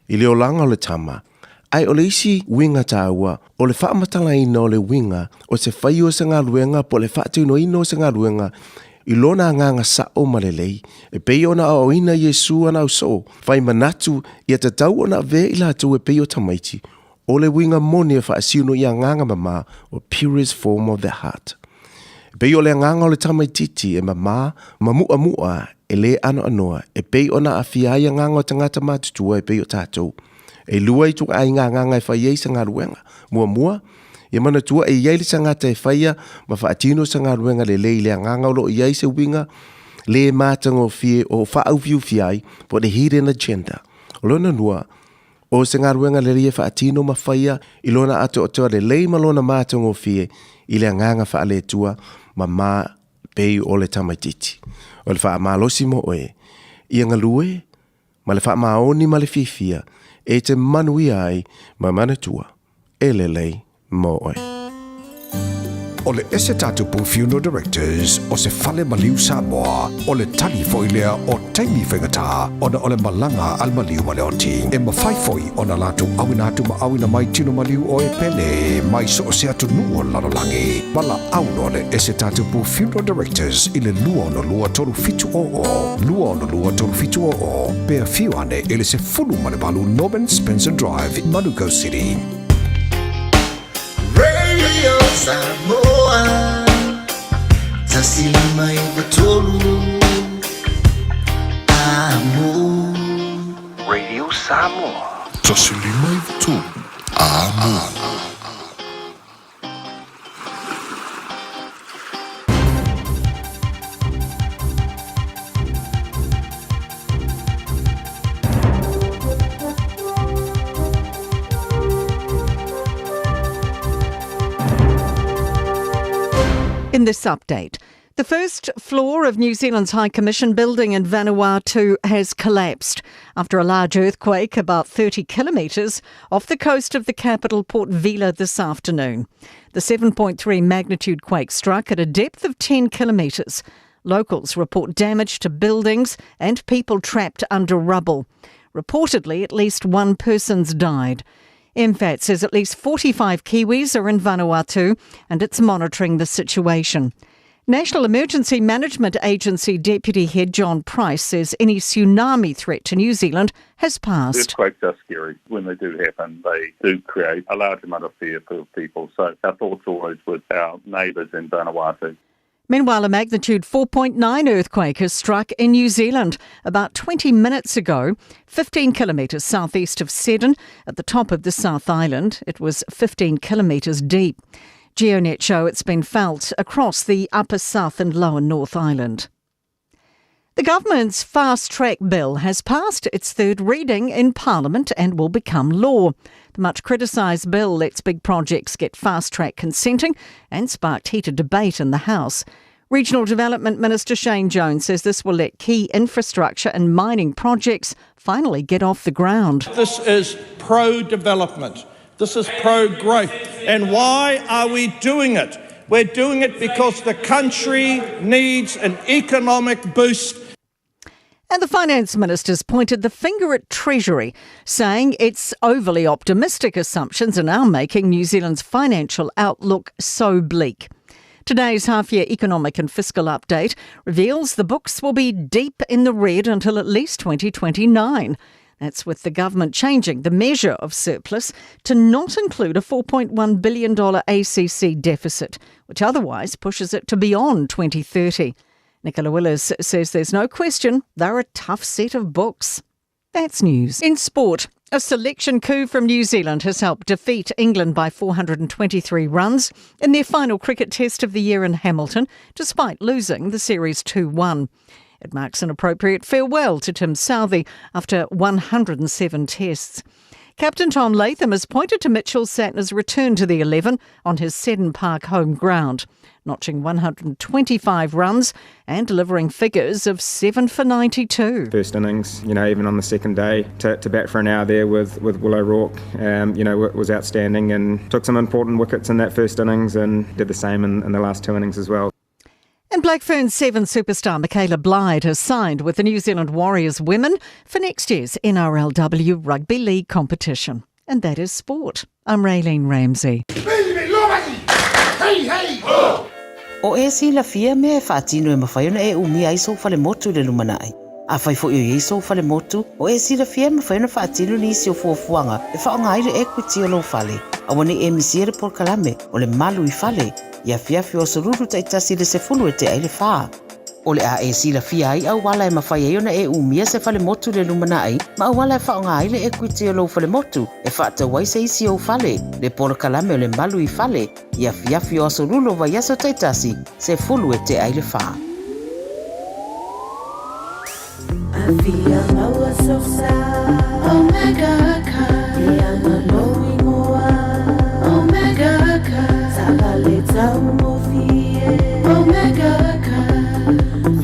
i le olaga o le tama, ae o le isi uiga taua, o le faamatalaina o le uiga o se fai o se galuega po o le faatinoina o se galuega i lona agaga sao ma lelei, e pei ona aoaoina Iesu ana ausoo, fai manatu ia tatau ona avea i latou e pei o tamaiti, o le uiga moni e faasino i agaga mama o purest form of the heart. E pei o le agaga o le tamaititi e mama ma mu'amu'a e lē anoanoa e pei ona aafia ai agaga o tagata matutua e pei o tatou. E lua ituaiga agaga e fai ai se galuega. Muamua, ia manatua e i ai le tagata e faia ma faatino se galuega lelei i le agaga o lo o i ai se uiga lē matagofie o faaufiufi ai po o le hidden agenda. O lona lua, O se galuega lelei e faatino ma faia i lona atoatoa lelei ma lona matagofie i le agaga faale-Atua ma ma pei o le tamaitiiti. O le faamalosi mo oe, ia galue ma le faamaoni ma le fiafia e te manuia ai ma manatua e lelei mo oe. O le Ese Tatupu Funeral Directors o se fale maliu Samoa, o le tali foi lea o taimi faigata ona o le malaga a le maliu ma le oti. E mafai foi ona latou auina atu ma auina mai tino maliu o e pele mai so o se atunuu o le lalolagi. Valaau loa le Ese Tatupu Funeral Directors i le 262 3700, 262 3700, pe afio ane i le 18 Norman Spencer Drive, Manukau City. Radio Samoa 153 Amo. Radio Samoa. 153 Amo. In this update, the first floor of New Zealand's High Commission building in Vanuatu has collapsed after a large earthquake about 30 kilometres off the coast of the capital, Port Vila, this afternoon. The 7.3 magnitude quake struck at a depth of 10 kilometres. Locals report damage to buildings and people trapped under rubble. Reportedly, at least one person's died. MFAT says at least 45 Kiwis are in Vanuatu and it's monitoring the situation. National Emergency Management Agency Deputy Head John Price says any tsunami threat to New Zealand has passed. Earthquakes are scary. When they do happen, they do create a large amount of fear for people. So our thoughts are always with our neighbours in Vanuatu. Meanwhile, a magnitude 4.9 earthquake has struck in New Zealand about 20 minutes ago, 15 kilometres southeast of Seddon, at the top of the South Island. It was 15 kilometres deep. GeoNet show it's been felt across the upper South and lower North Island. The government's fast track bill has passed its third reading in Parliament and will become law. The much criticised bill lets big projects get fast track consenting and sparked heated debate in the House. Regional Development Minister Shane Jones says this will let key infrastructure and mining projects finally get off the ground. This is pro development. This is pro growth. And why are we doing it? We're doing it because the country needs an economic boost. And the finance minister's pointed the finger at Treasury, saying its overly optimistic assumptions are now making New Zealand's financial outlook so bleak. Today's half year economic and fiscal update reveals the books will be deep in the red until at least 2029. That's with the government changing the measure of surplus to not include a $4.1 billion ACC deficit, which otherwise pushes it to beyond 2030. Nicola Willis says there's no question they're a tough set of books. That's news. In sport, a selection coup from New Zealand has helped defeat England by 423 runs in their final cricket test of the year in Hamilton, despite losing the series 2 1. It marks an appropriate farewell to Tim Southee after 107 tests. Captain Tom Latham has pointed to Mitchell Santner's return to the 11 on his Seddon Park home ground, notching 125 runs and delivering figures of 7 for 92. First innings, you know, even on the second day, to, to bat for an hour there with, with Will O'Rourke, um, you know, was outstanding and took some important wickets in that first innings and did the same in, in the last two innings as well. And Black Ferns 7 superstar Michaela Blyde has signed with the New Zealand Warriors women for next year's NRLW Rugby League competition. And that is sport. I'm Raylene Ramsey. Hey, hey, ho! O e silafia mea e faatino e mafai ona e umia ai sou falemotu i le lumanai. Afai foi o i ai sou falemotu, o e silafia e mafai ona faatino nisi o fuafuaga e faaaoga ai le equity o lou fale. Aua ne i e misia le polokalame o le Malu i Fale i afiafi o aso Lulu taitasi i le sefulu e tea i le fa. O le a e silafia ai auala e mafai ai ona e umia se falemotu i le lumanai ma auala e faaaoga ai le equity o lou falemotu e faatau ai se isi ou fale, le polokalame o le Malu i Fale i afiafi o aso Lulu o vaiaso taitasi, sefulu e tea i le fa. Afia maua sosa Omega car Ia malo ingoa Omega car Taavale taugofie Omega car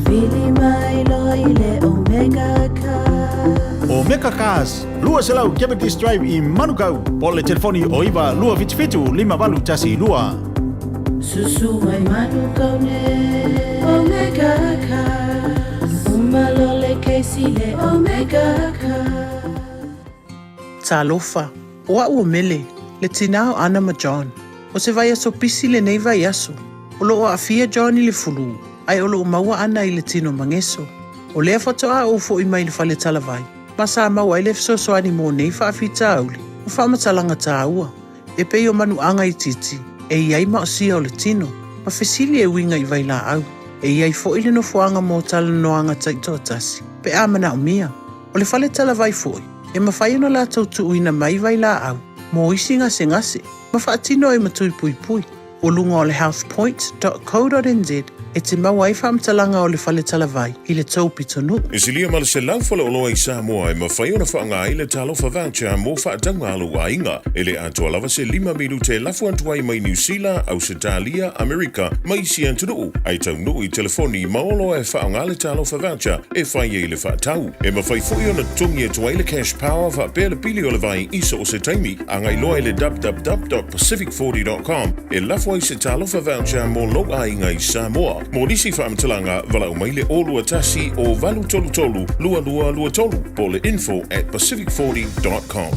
Vili mai loa i le Omega car Omega Cars, 200 Cavendish Drive i Manukau, po o le telefoni o 9 277 5812. Susu mai Manukau nei Omega Cars Uma loa le kesi i le Omega Cars. Talofa, o a'u o Mele, le tinā o Ana ma John. O se vaiaso pisi lenei vaiaso. O loo aafia John i le fulū, ae o loo maua ana i le tino mageso. O lea faatoā ou fo'i mai le fale talavai, ma sa maua ai le fesoasoani mo nei faafitauli ma faamatalaga tāua, e pei o manuaga itiiti e i ai maosia o le tino, ma fesili e uiga i vailaau. E i ai fo'i le nofoaga mo talanoaga taitoatasi, pe a manaomia. O le fale talavai fo'i, e mafai ona latou tuuina mai vailaau mo isi gasegase, ma faatino ai ma tui puipui. O luga o le healthpoint.co.nz e te maua ai faamatalaga o le fale talavai i le tou pitonuu. E silia ma le 100 faleoloa i Samoa e mafai ona faaaoga ai le Talofa Voucher mo faatauga a lou aiga. E le atoa lava se lima minute e lafo atu ai mai Niu Sila, Ausetalia, Amerika ma isi atunuu, ae taunuu i telefoni ma oloa e faaaoga le Talofa Voucher e fai ai le faatau. E mafai foi ona totogi atu ai le Cash Power faapea le pili o le vai i so o se taimi. Agai loa i le www.pacific40.com e lafo ai se Talofa Voucher mo lou aiga i Samoa. Mo nisi faamatalaga, valaau mai le 021 0833 2223 po o le info at pacific40.com.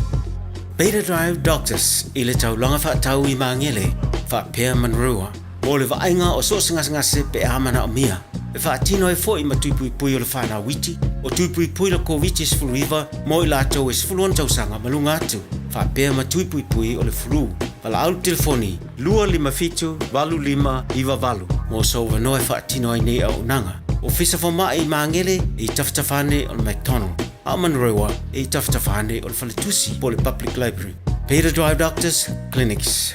Beta Drive Doctors i le taulaga faatau i Magele faapea Manurewa mo le vaaiga o so o se gasegase pe a manaomia. E faatino ai foi ma tui puipui o le whanau iti, o tui puipui le Koviti-19 mo i latou e 16 tausaga ma luga atu, faapea ma tui puipui o le flu. Valaau le telefoni 257 8598 mo sou avanoa e faatino ai nei auaunaga. Ofisa Fomai i Magele e i tafatafa ane o le McDonald, a o Manurewa e i tafatafa ane o le Faletusi po o le Public Library. Beta Drive Doctors Clinics.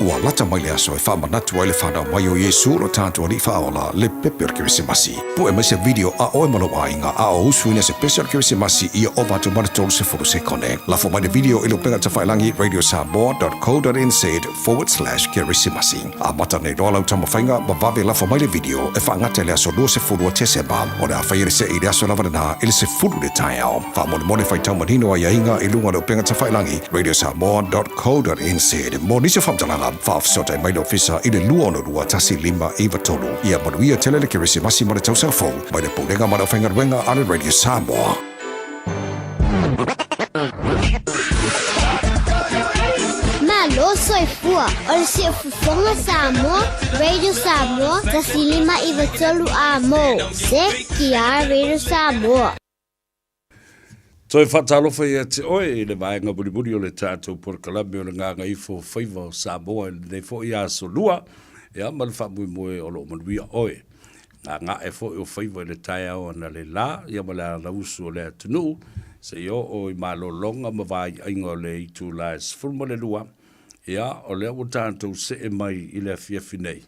Ua lata mai le aso e faamanatu ai le fanau mai o Iesu lo tatou Alii Faaola, le pepe o le Kerisimasi. Pue mai se video a oe ma lou aiga a o usuina se pese o le Kerisimasi ia ova atu ma le 30 sekone. Lafo mai le video i le upega tafailagi radiosamoa.co.nz/kerisimasi. Amata nei loa lau taumafaiga ma vave lafo mai le video e faagata i le aso 20 o Tesema. O le a faia le see i le aso lava lena i le 10 le taeao. Faamolemole faitau manino aiaiga i luga o le upega tafailagi radiosamoa.co.nz. Mo nisi o faamatalaga, faafesootai mai le ofisa i le 262 1593. Ia manuia tele le Kerisimasi ma le tausaga fou mai le Pulega ma le Aufaigaluega a le Radio Samoa. Malo soifua o le Siufofoga Samoa, Radio Samoa, 1593 A mo, CKR Radio Samoa. Toe faatalofa ia te oe i le vaega mulimuli o le tatou polokalame o le Gagaifo Faiva o Samoa i lenei foi aso lua, ia ma le faamoemoe o lo o manuia oe. Gaga'e foi o faiva i le taeao analeila, ia ma le alausu o le atunuu, seia oo i malologa ma vaaiaiga o le itula e 12, ia o lea ua tatou see mai i le afiafi nei,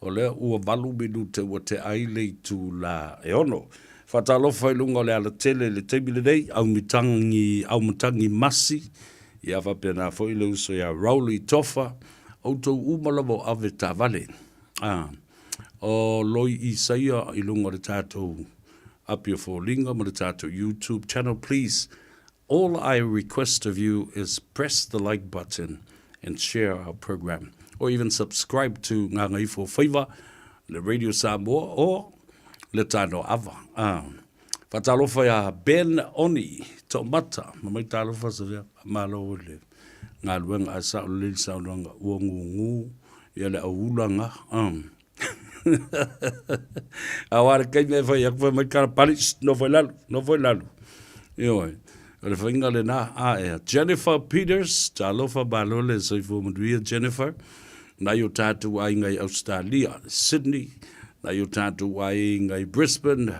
O lea ua valu minute ua tea ai le itula e ono. Faatalofa i luga o le alatele i le taimi lenei, Aumitagi, Aumatagi Masi, ia faapena foi le uso ia Rowley Tofa, outou uma lava o ave taavale. Ah, o Loi Isaia i luga o le tatou api o foliga ma le tatou YouTube channel, please All I request of you is press the like button and share our program or even subscribe to Gagaifo Faiva, le Radio Samoa or le Tano Ava. Ah. Faatalofa ia Ben Oni, Toomata, ma mai talofa sa vea, malo i le galuega ae sao lelei le saunoaga ua gugu ia le auula ga. Ah. Aua le taimi e fai atu fai mai tala pali, shh, nofo i lalo, nofo i lalo. Ioe, o le faiga lena, a ea. Jennifer Peters, talofa malo le soifua manuia Jennifer, nai o tatou aiga i Australia, Sydney, nai o tatou aiga i Brisbane,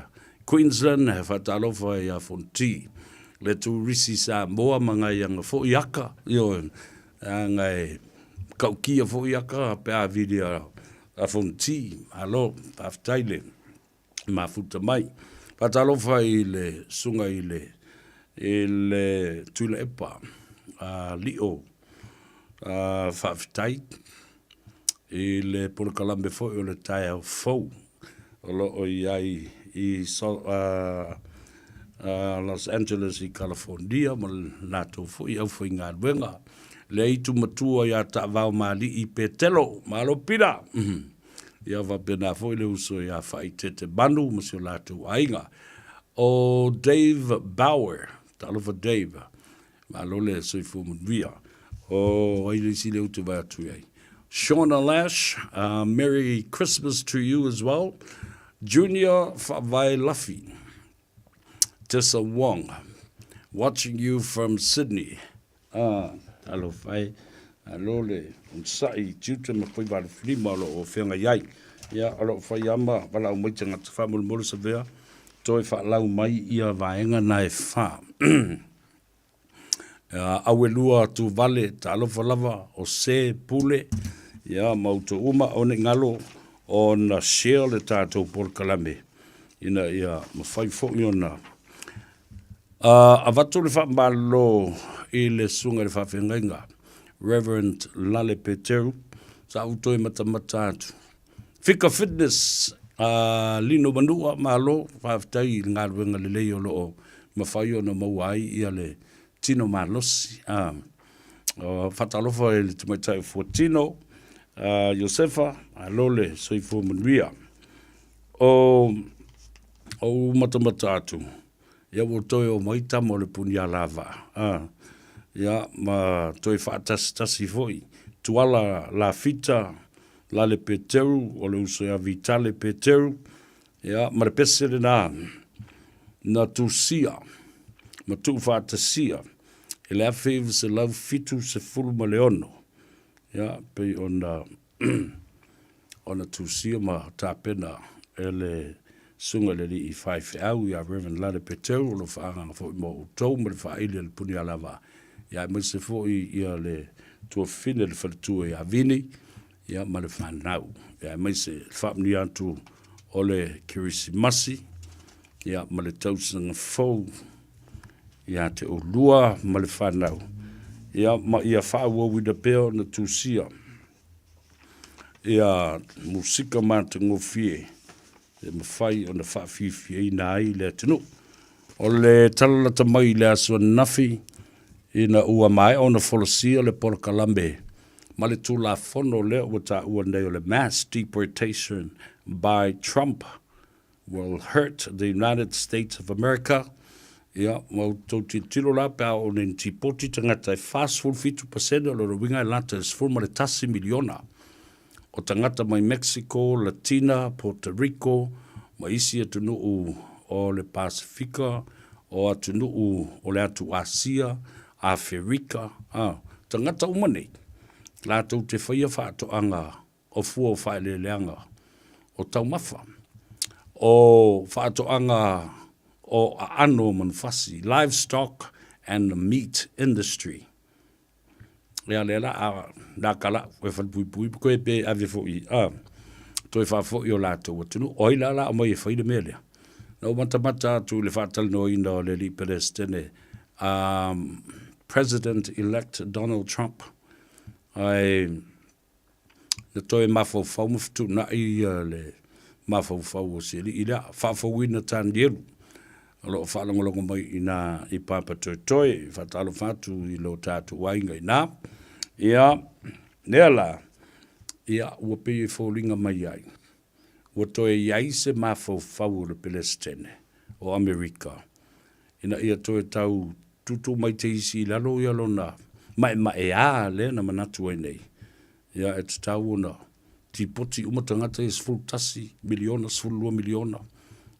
Queensland, he faatalofa ia Fonti, le turisi Samoa ma ngai anga foi aka, ioe, Leaga e matautia foi aka pe a vili a Fonoti. Malo, faafetai le mafuta mai. Faatalofa i le susuga i le i le Tuilaepa a Lio, faafetai i le polokalame foi o le taeao fou o lo o i ai i Los Angeles i California ma le latou foi aufaigaluega. Le aitu matua ia Taavao Mali'i Petelo, malo pila! Ia faapena foi le uso ia Faaitete Manu ma si o latou aiga. O Dave Bauer, talofa Dave, Malo le soifua manuia. O ai le isi lea ou te vaai atu i ai. Shauna Lash, Merry Christmas to you as well. Junior Faavae Lafi, Tessa Wong, watching you from Sydney. Ah, talofa e. Malo le onosai i tiute ma faiva alofilima o lo o feagai ai. Ia, o lo o fai lava ma valaau mai tagata faamolemole Savea, toe faalau mai ia vaega na e fa. Auelua Tuvale, talofa lava o se pule, ia ma outou uma, aua ne i galo ona share le tatou polokalame ina ia mafai foi ona avatu le faamalolo i le susuga i le faafeagaiga Reverend Lale Peteru, sa ou toe matamata atu. Fika Fitness, Lino Manua, malo, faafetai i le galuega lelei o lo o mafai ona maua ai ia le tino malosi. Faatalofa i le tamaitai o Fuatino, Iosefa, malo le soifua manuia. O ou matamata atu, ia ua toe omai tama o le Punialavaa, a, ia, ma toe faatasitasi foi Tuala Lafita, Lale Peteru, o le uso ia Vitale Peteru, ia, ma le pese lena na tusia ma tuufaatasia i le 1976, ia, pei ona ona tusia ma tapena e le Susuga i le Alii Faifeau ia Rev. Lale Peteru o lo o faaagaaga foi mo outou ma le faaili a le Punialavaa, ia aemaise foi ia le tuafafine le faletua ia Vini, ia ma le fanau, ia aemaise le faamanuia atu o le Kerisimasi, ia ma le tausaga fou ia te oulua ma le fanau, ia ma ia faaauauina pea ona tusia ia musika matagofie e mafai ona faafiafiaina ai le atunuu. O le tala lata mai i le aso ananafi ina ua maea ona folasia le polokalame ma le Tulafono lea ua taua nei o le Mass Deportation by Trump will hurt the United States of America. Ia, ma outou tilotilo la pe a oo nei ina tipoti tagata e 47% o lona uiga e lata i le 11 miliona o tagata mai Mexico, Latina, Puerto Rico ma isi atunuu o le Pasefika, o atunuu o le atu Asia, Aferika, a, tagata uma nei, latou te faia faatoaga o fua o faaeleeleaga o taumafa, o faatoaga o aano o manufasi, livestock and meat industry. Ia lea la a na kala e falepuipui koe pe ave foi a toe faafoi o latou atunuu. O ai la la aumai e fai le mea lea? Na ou matamata atu i le faatalanoaina o le alii Peresetene President-elect Donald Trump, ae na toe mafaufau ma fetuunai le mafaufau o si alii lea, faafouina Tanielu, o lo o faalogologo mai i ina i Papatoetoe, e faatalofa atu i lo tatou aiga i ina. Ia, lea la, ia, ua pei e foliga mai ai, ua toe i ai se mafaufau o le Peresetene o Amerika, ina ia toe tau tuutuu mai te isi i lalo ia lona maemaea lea na manatu ai nei, ia e tatau ona tipoti uma tagata ia 11 miliona, 12 miliona.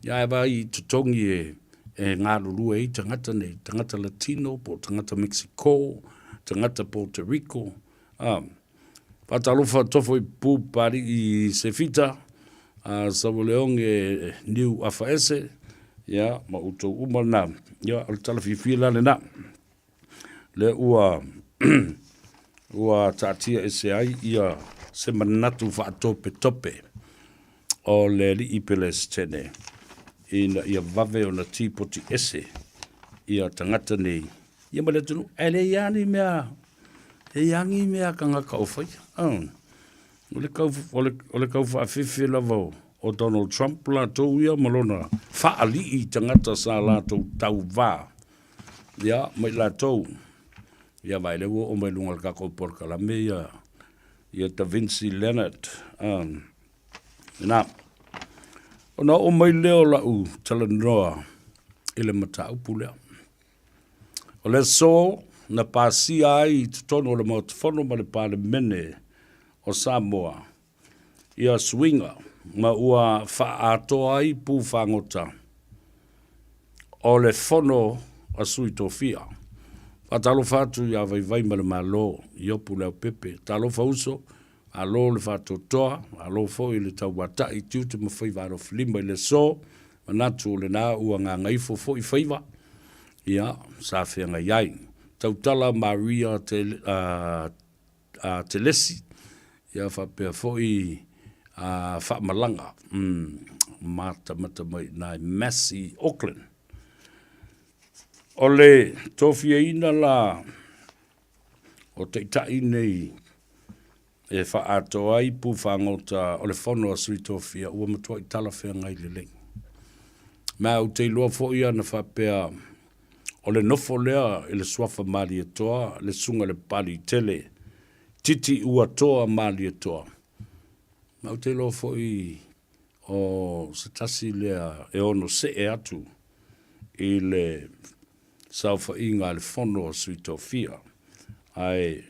Ia ae vaai i totogi e, e galulue ai tagata nei, tagata Latino po o tagata Mexico, tagata Puerto Rico. Ah, faatalofa tofo i pu Papali'i Sefita, a Saualeoge Niu Afaese, ia, ma outou uma lena. Ia, o le tala fiafia la lena. Lea ua ua taatia ese ai ia se manatu faatopetope o le alii Pelesitene ina ia vave ona tipoti ese ia tagata nei ia ma le atunuu. Ae leai lava ni mea, leai lava ni mea a tagata o faia. O le kau, o le, o le kau faafefe lava o, o Donald Trump latou ia ma lona faalii tagata sa latou tauvā ia ma i latou. Ia vaai lea ua oo mai luga o le tatou polokalame ia, ia Da Vinci Leonard. Na, ona oo mai lea o lau talanoa i le mataupu lea. O le aso na pasia ai i totonu o le Maota Fono ma le Palemene o Samoa ia suiga ma ua faaatoa ai pu fagota o le Fono a Sui Tofia. Faatalofa atu ia Vaivai ma le Malo, Iopu Leaupepe, talofa uso, malo le faatoatoa, malo foi le tauatai, tiute ma faiva alofilima i le aso, manatu o lena ua gagaifo foi faiva, ia, sa feagai ai. Tautala Maria te, a Telesi, ia faapea foi a Faamalaga, matamata mai i Massey, Auckland. O le tofiaina la o taitai nei e faaatoa ai pu fagota o le Fono a Sui Tofia ua matuai talafeagai lelei. Ma ou te iloa foi ana faapea o le nofo lea i le suafa Malietoa, le susuga i le Papaliitele Titi Uatoa Malietoa. Ma ou te iloa foi o se tasi lea e ono see atu i le saofaiga a le Fono a Sui Tofia. Ae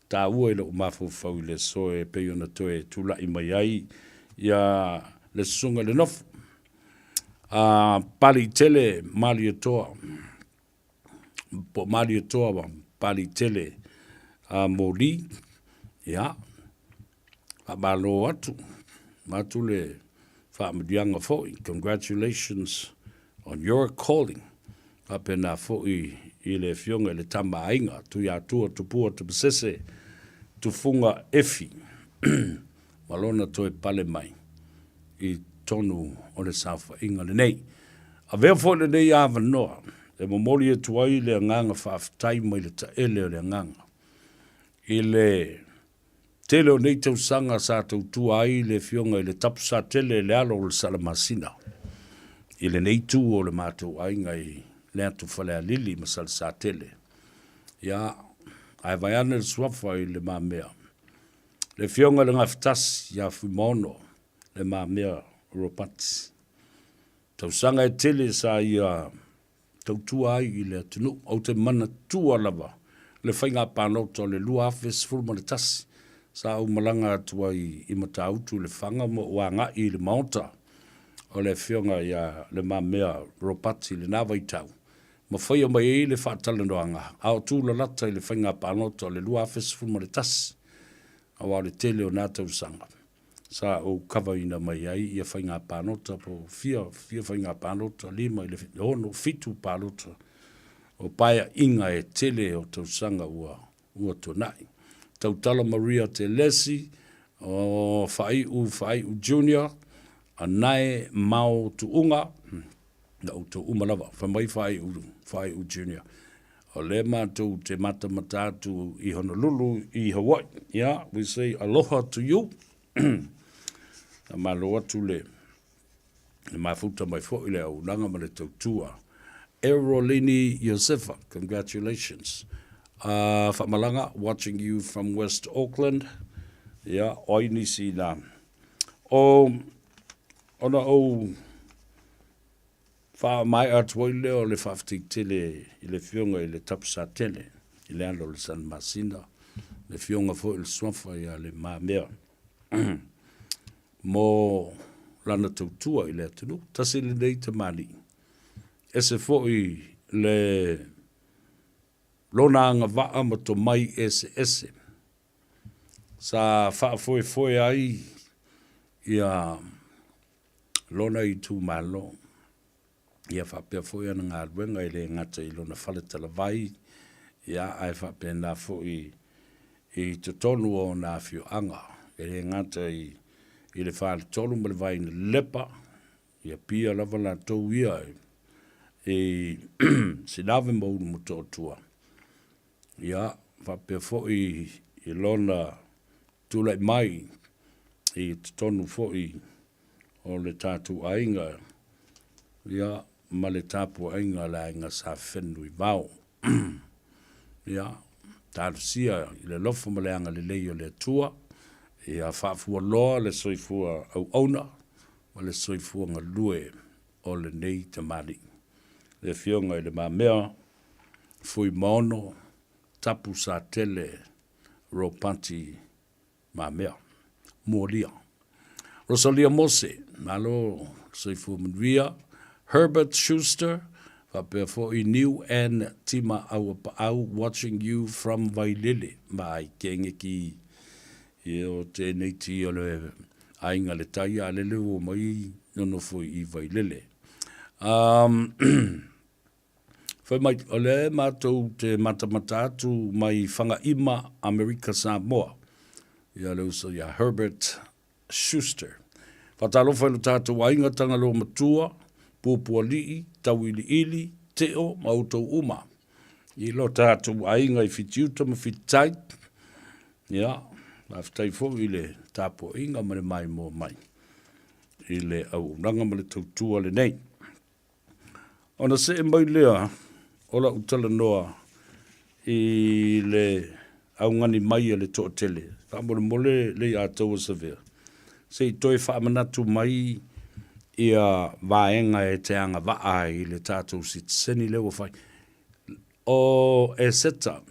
taua i lou mafaufau i le aso e pei ona toe tulai mai ai ia le susuga i le nofo a Paliitele Malietoa po o Malietoa Paliitele a Moli. Ia, faamalo atu, atu le faamanuiaga foi. Congratulations on your calling. Faapena foi i le Afioga i le Tama a Aiga, Tuiatua Tupua Tumasese Tufuga Efi ma lona toe pale mai i totonu o le saofaiga lenei. Avea foi lenei avanoa e momoli atu ai le agaga faafetai mai le taele o le agaga i le tele o nei tausaga sa tautua ai le Afioga i le Tapusatele le alo o le Salamasina i lenei itu o le matou aiga i le atu Falealili ma Salesatele. Ia, ae vaeane le suafa i Le Mamea, le Afioga i le Gafatasi ia Fuimaono Le Mamea Ropati. Tausaga e tele sa ia tautua ai i le atunuu. Ou te manatua lava le faiga palota o le 2011 sa ou malaga atu ai i Matautu i Lefaga ma ou agai i le maota o le Afioga ia Le Mamea Ropati i lena vaitau ma faia mai ai le faatalanoaga a o tulalata i le faiga palota o le 2011, aua o le tele o na tausaga sa ou kavaina mai ai ia faiga palota po o fia, fia faiga palota, 5 i le 6, 7 palota o paeaiga e tele o tausaga ua, ua tuanai. Tautala Maria Telesi, o Faaiu Faaiu Junior, Anae Mao Tuuga, na outou uma lava, fai mai Faaiu, Faaiu Junior. O lea matou te matamata atu i Honolulu i Hawaii. Yeah, we say aloha to you. Malo atu le mafuta mai foi le auaunaga ma le tautua. Erolini Iosefa, congratulations. Faamalaga, watching you from West Auckland. Yeah, o ai nisi na. O, ona ou Faamaea atu ai lea o le faafetai tele i le Afioga i le Tapusatele i le alo o le Salamasina, le Afioga foi o le Suafa ia Le Mamea mo lana tautua i le atunuu. Tasi lenei tamalii, ese foi le lona agavaa ma tomai eseese sa faafoefoe ai ia lona itumalo, ia faapea foi ana galuega e le gata i lona fale talavai, ia ae faapena foi i totonu o ona afioaga, e le gata i i le Faletolu ma le Vainalepa, ia pia lava latou ia i Sinave ma Ulumotootua, ia faapea foi i lona tulai mai i totonu foi o le tatou aiga, ia, ma le tapuaiga a le aiga Sa Fenunuivao. Ia, talosia i le alofa ma le agalelei o le Atua, ia faafualoa le soifua auauna ma le soifua galue o lenei tamalii. Le Afioga i Le Mamea Fuimaono Tapusatele Ropati Mamea. Molia. Rosalia Mose, malo soifua manuia. Herbert Schuster, faapea foi New Ann Tima Auapaau, watching you from Vailele. Mai kenge ki i o tēnei ti o le aiga le tai a lele ua mai nonofo i Vailele. Fai mai, o lea matou te matamata atu mai Fagaima, Amerika Samoa. Ia le uso ia Herbert Schuster. Faatalofa i lo tatou aiga Tagaloa Matua, Puapualii, Tauiliili, Teo ma outou uma i lo tatou aiga i Fitiuta ma Fititai. Ia, faafetai foi i le tapuaiga ma le maimoa mai i le auaunaga ma le tautua lenei. Ona see mai lea o lau talanoa i le augani mai a le toatele, faamolemole Leiataua Savea, se i toe faamanatu mai ia vaega e te agavaa ai i le tatou sitiseni lea ua fai. O Eseta,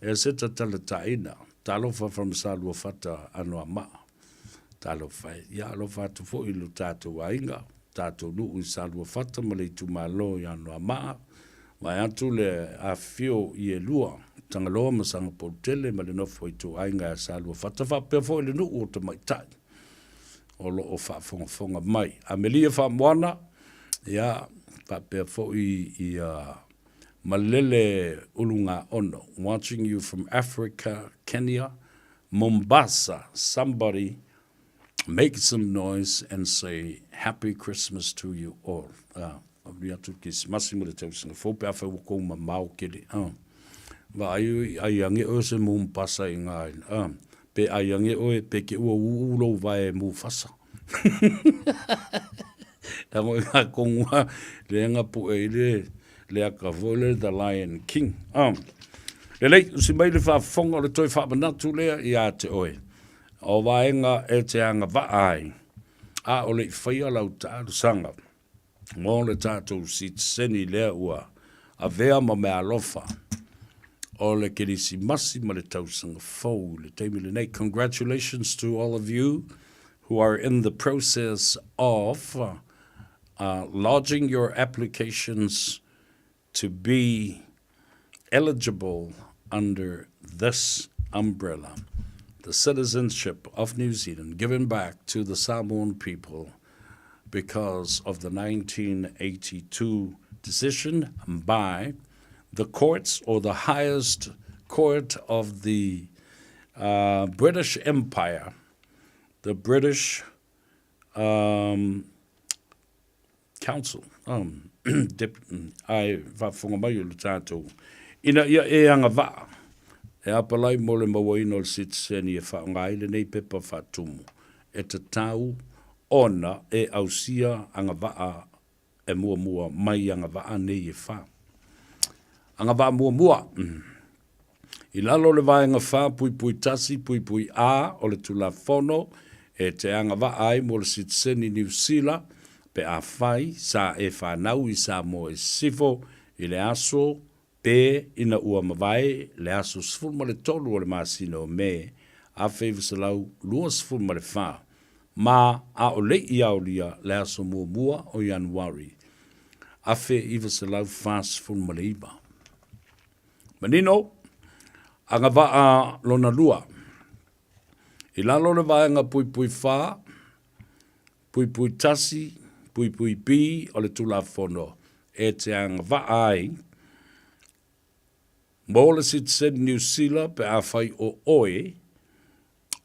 Eseta Talataina, talofa from Saluafata Anoamaa. Talofa e. Ia alofa atu foi i lo tatou aiga, tatou nuu i Saluafata ma le itumalo i Anoamaa, vaeatu le afifio i elua, Tagaloa ma Sagapolutele ma le nofo a ituaiga ia Saluafata faapea foi le nuu o Tamaitai o lo o faafogafoga mai. Amelia Faamoana, ia faapea foi ia Malele Ulugaono, watching you from Africa, Kenya, Mombasa, somebody make some noise and say happy Christmas to you all. Ah, manuia atu le Kerisimasi ma le tausaga fou pe afai ua kou mamao kele. Ah. Vaai oe i ai ange oe se Mombasa i ngā ina. Ah. Pe ai ange oe pe ke ua uu lou vae Mufasa. Nā mo i ngā kongua le nga pu'e i le le aka foi le The Lion King. Ah. Lelei, usi mai le faafofoga o le toe faamanatu lea ia te oe. O vaega e te agavaa ai, a o le i faia lau talosaga mo le tatou sitiseni lea ua avea ma meaalofa o le Kerisimasi ma le tausaga fou i le taimi lenei. Congratulations to all of you who are in the process of lodging your applications to be eligible under this umbrella, the citizenship of New Zealand given back to the Samoan people because of the 1982 decision by the courts or the highest court of the uh, British Empire, the British um, Council, um, ae faafofoga mai o le tatou, ina ia e agavaa e apalai mo le mauaina o le sitiseni e faaaoga ai lenei pepa faatumu, e tatau ona e ausia agavaa e muamua mai agavaa nei e fa. Agavaa muamua, I lalo o le Vaega 4.1.1 A o le Tulafono e te agavaa ai mo le sitiseni Niu Sila pe afai sa e fanau i Samoa i Sisifo i le aso pe ina ua mavae le aso 13 o le masina o Me 1924 ma ʻaʻole i aolia le aso muamua o Ianuari 1949. Manino, agavaa lona lua. I lalo o le vaega puipui 4, puipui 1, puipui B o le Tulafono e te agavaa ai mo le sitiseni Niu Sila pe afai o oe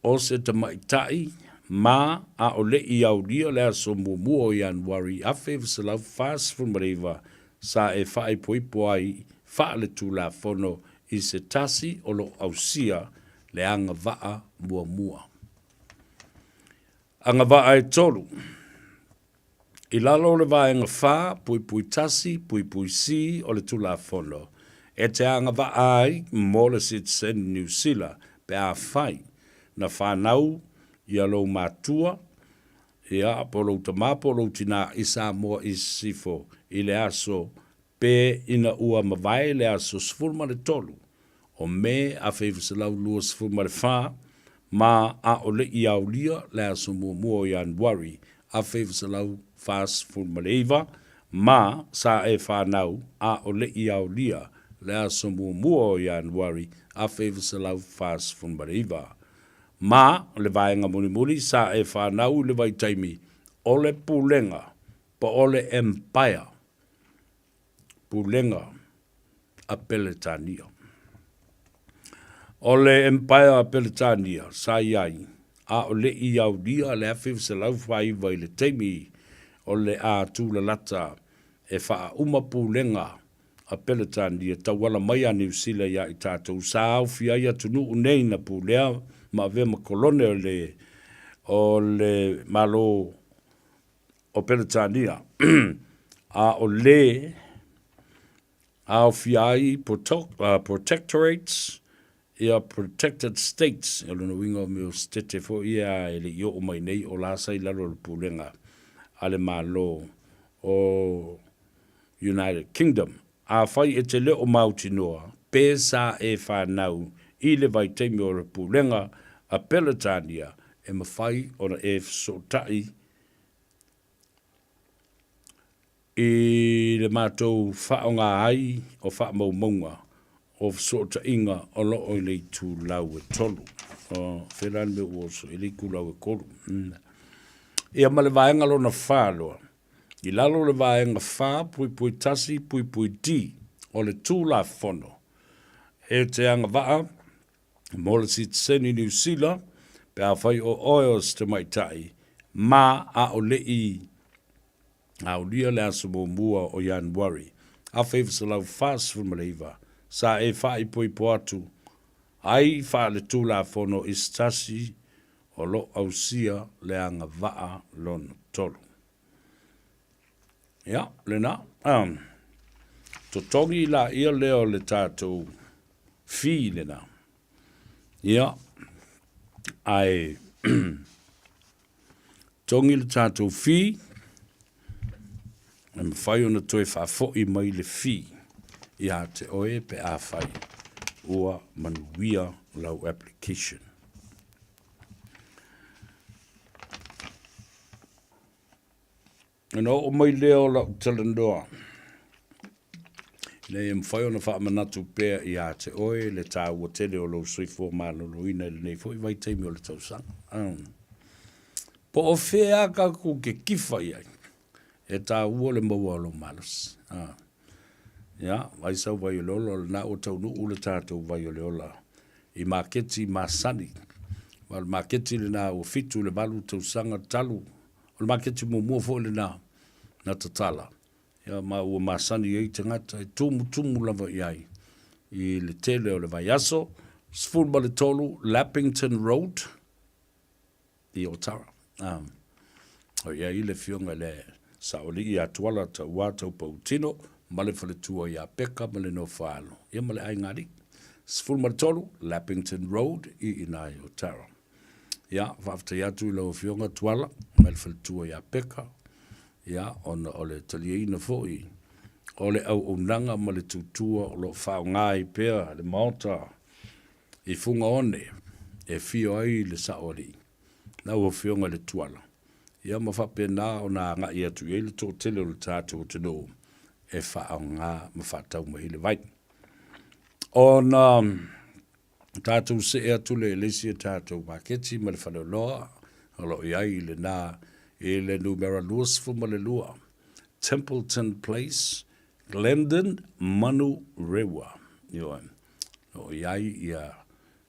o se tamaitai ma ʻaʻole i aulia le aso muamua o Ianuari 1949 sa e faaipoipo ai faaletulafono i se tasi o lo o ausia le agavaa muamua. Agavaa e tolu. I lalo o le Vaega 4.1.C o le Tulafono, e te agavaa ai mo le sitiseni Niu Sila pe afai na fanau ia lou matua, ia, po o lou tama po o lou tinā i Samoa i Sisifo i le aso pe ina ua mavae le aso 13 o Me 1924 ma ʻaʻole i aolia le aso muamua o Ianuari 1949 ma sa e fanau ʻaʻole i aolia le aso muamua o Ianuari 1949 ma le vaega mulimuli sa e fanau i le vaitaimi o le Pulega po o le Empire. Pulega a Peletania. O le Empire a Peletania sa i ai, a o le i aulia le 1949 i le taimi o le a tūlalata e faauma pulega a Peletania tauala mai a Niu Sila iā i tatou sa aofia ai atunuu nei na pulea ma avea ma kolone o le o le Malo o Peretania, a o le aofia ai protectorates, ia protected states, o lona uiga o mea o setete foi ia e le i oo mai nei o la sa i lalo o le pulega a le Malo o United Kingdom. Afai e te le o mautinoa pe sa e fanau i le vaitaimi o le pulega a Peretania, e mafai ona e fesootai i le matou faaaoga ai o faamaumauga o fesootaiga o lo o i le itulau e 3. O fea la le mea ua oso i le itulau e 3. Ia ma le vaega lona 4 loa. I lalo o le vaega 4.1.D o le Tulafono e te agavaa mo le sitiseni Niu Sila pe afai o oe o se tamaitai ma a o le i aulia le aso muamua o Ianuari 1949 sa e faaipoipo atu ai faaletulafono i se tasi o lo o ausia le agavaa lona tolu. Ia, lena. Um, totogi laia lea o le tatou fee lena. Ia, ae togi le tatou fee, e mafai ona toe faafoi mai le fee ia te oe pe afai ua manuia lau application. Ona oo mai lea o lau talanoa, ina ia mafai ona faamanatu pea ia te oe le taua tele o lou soifua maloloina i lenei foi vaitaimi o le tausaga. Po o fea lava tatou te kifa i ai, e taua le maua o lou malosi. Ia, vai sau vai o le ola, o lena ua taunuu le tatou vai o le ola i maketi masani. Ma o le maketi lena ua 7 i le 8 tausaga talu O le maketi muamua foi lena na tatala, ia ma ua masani ai tagata e tumutumu lava i ai i le tele o le vaiaso, 13 Lappington Road i Otara. O i ai le afioga i le Saoalii ia Tuala Tauā Taupautino ma le faletua ia Peka ma le Nofoaalo, ia ma le aiga alii. 13 Lappington Road i ina i Otara. Ia, faafetai atu i lau Afioga Tuala mai le faletua ia Peka, ia, ona o le taliaina foi o le auaunaga ma le tutua o lo o faaaoga ai pea le Maota i Fugaone e afio ai le Saoalii, lau Afioga i le Tuala, ia ma faapena ona agai atu i ai le toatele o le tatou atunuu e faaaoga ma faatau mai ai le vai. Ona tatou see atu lea i le isi a tatou maketi ma le faleoloa o lo o i ai i lena i le numera 22 Templeton Place, Glendon, Manurewa. Ioe, o lo o i ai ia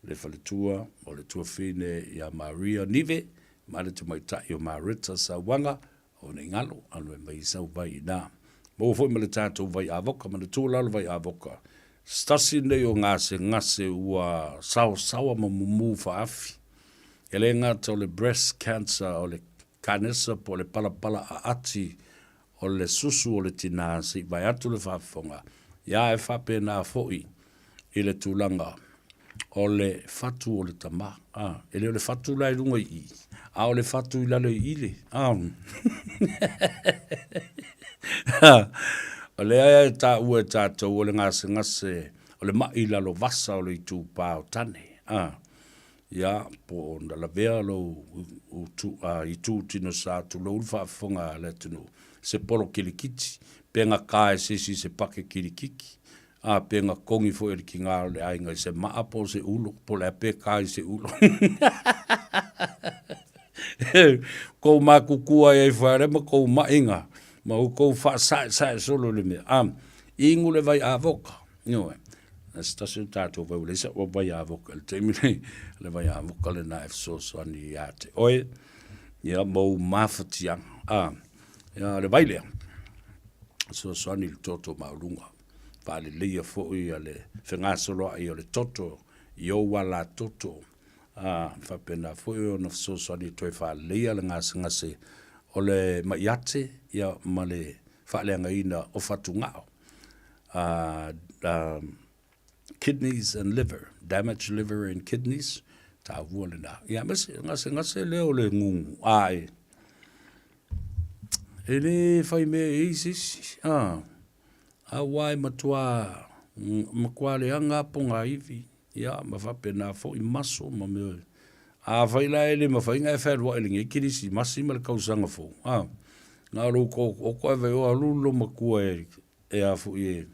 le faletua o le tuafine ia Maria Nive ma le tamaitai o Marita Sauaga O nei galo, alu e mai sau vai i na. Maua foi ma le tatou vai avoka, manatua la le vai avoka. Se tasi nei o gasegase ua saosaoa ma mumu faaafi. E le gata o le breast cancer, o le kanesa po o le palapala aati o le susu o le tina se i vae atu le faafofoga, ia e faapena foi i le tulaga o le fatu o le tama. A, e le o le fatu la i luga i i, a o le fatu i lalo i i le. A. O lea e taua e tatou o le gasegase o le mai lalo vasa o le itupa o tane. A. Ia, po o na lavea lou itu tino sa tulou le faafofoga a le atunuu, se polo kilikiti, pe gata e se isi i se pake kilikiki, a pe na kogi foi e le tiga o le aiga i se maa po o se ulo, po o le a pe ka i se ulo. Kou makukua ai ai whare ma kou mainga, ma u kou whaasae sae solo le mea. A, Inu le vai avoka. Ioe. Na se tasi o tatou vai ua leai sau vai avoka i le taimi nei, o le vai avoka lena e fesoasoani ia te oe, ia ma ou mafatiaga. A, ia, o le vai lea, e fesoasoani i le toto maualuga, faaleleia foi le fegasoloai o le toto i ou alatoto, a, faapena foi ona fesoasoani e toe faaleleia le gasegase o le ma'i ate, ia, ma le faaleagaina o fatugao. Kidneys and liver, damaged liver and kidneys, taua lena. Ia, aemaise gasegase lea o le gugu, ae e le fai mea i ai se isi, a, aua e matua, matua leaga lava pogaivi, ia, ma faapena foi maso ma mea. Afai la e le mafai ona e fealuai i lenei Kerisimasi ma le tausaga fou, a, na o lou tootoo ae vaai o alu lou matua e e a foi e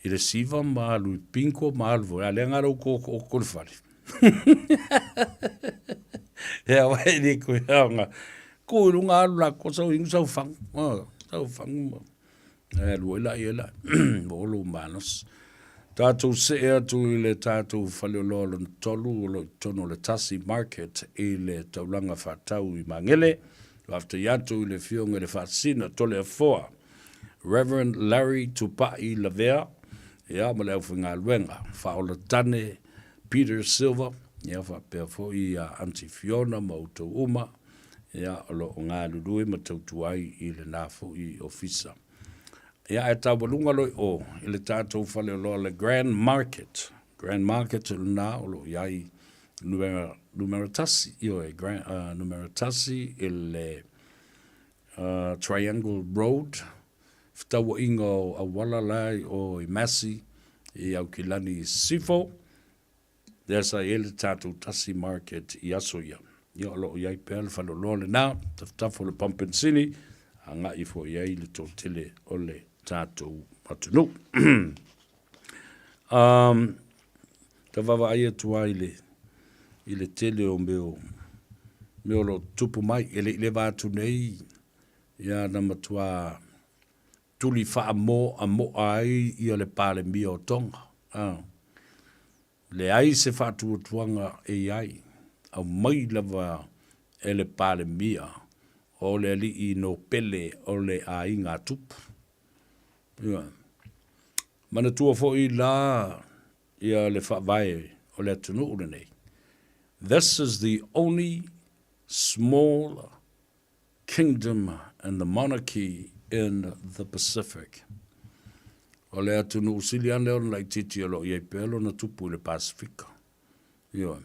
i le siva ma alu i bingo ma alu foi, a lea na lou tootoo i le fale. E awa e le koe aoga. Ku i lunga alu la ko sau inu sau fagu. Oh, sau fagu ma. E alu ai la ia la. Mo lou malosi. Tatou see atu i le tatou faleoloa lona tolu o lo o i totonu o le Tasi Market i le taulaga faatau i Magele. Faafetai atu i le Afioga i le Faasina Toleafoa Rev. Larry Tupai Lavea ia ma le aufaigaluega Faaolatane Peter Silva ia faapea foi ia Aunty Fiona ma outou uma ia o lo o galulue ma tautua ai i lena foi ofisa. Ia ae taualuga loa i o i le tatou faleoloa le Grand Market. Grand Market o lena o lo o i ai numera, numera tasi, ioe, grand, numera tasi i le Triangle Road, fetauaiga o auala la i o i Massey i Aukilani i Sisifo, lea sa i ai le tatou tasi market i aso ia. Ia o lo o i ai pea le faleoloa lena, tafatafa o le pamu penisini, agai foi i ai le toatele o le tatou atunuu. Um, ta vaavaai atu ai i le, i le tele o mea o, mea o lo o tutupu mai. E le i leva atu nei, ia na matua tuli faamoamoa ai ia le Palemia o Tonga. Ah. Leai se faatuatuaga e i ai, aumai lava e le Palemia o le alii nopele o le aiga a Tupu. Ioe. Manatua foi la ia le faavae o le atunuu lenei, This is the only small kingdom and the monarchy in the Pacific. O le atunuu sili ane ona laitiiti o lo o i ai pea lona tupu i le Pasefika. Ioe.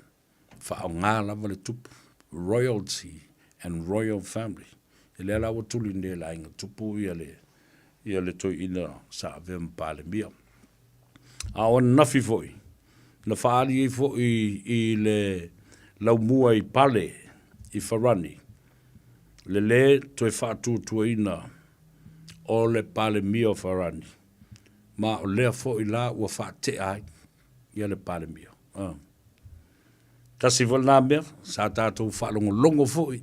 Faaaoga lava le tupu, royalty and royal family. Ia lea la ua tuli nei e le aiga tupu ia le, ia le toeaina sa avea ma Palemia. A o ananafi foi, na faaali ai foi i le laumua i Pale i Farani, le lē toe faatuatuaina o le Palemia o Farani, ma o lea foi la ua faatea ai ia le Palemia. Ah. Tasi foi lena mea, sa tatou faalogologo foi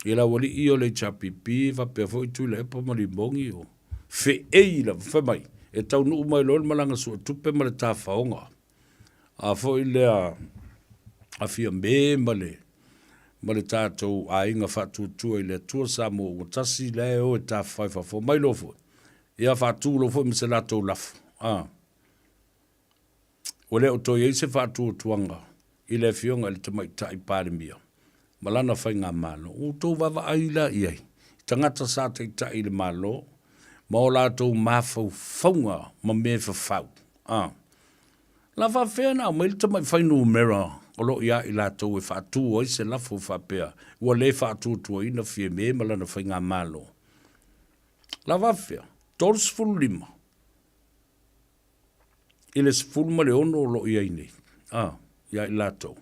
i le aualii o le HRPP faapea foi Tuilaepa ma Limogi o feei lava, fai mai, e taunuu mai loa le malaga suetupe ma le tafaoga a foi lea a Fiame ma le ma le tatou aiga faatuatua i le Atua Samoa ua tasi la e o e tafafao i fafo mai loa foi ia faatu loa foi ma se latou lafo a Ua le o toe i ai se faatuatuaga i le Afioga i le Tamaitai Palemia ma lana faigamalo. Ua outou vaavaai la i ai i tagata sa taitai i le Malo ma o latou mafaufauga ma mea e fafau. A la faafefea ona aumai le tamai fuainumera o lo o ia i latou e faatu ai se lafo faapea ua le faatuatuaina Fiame ma lana faigamalo? La faafefea? 35. I le 16 o lo o i ai nei, a, ia i latou.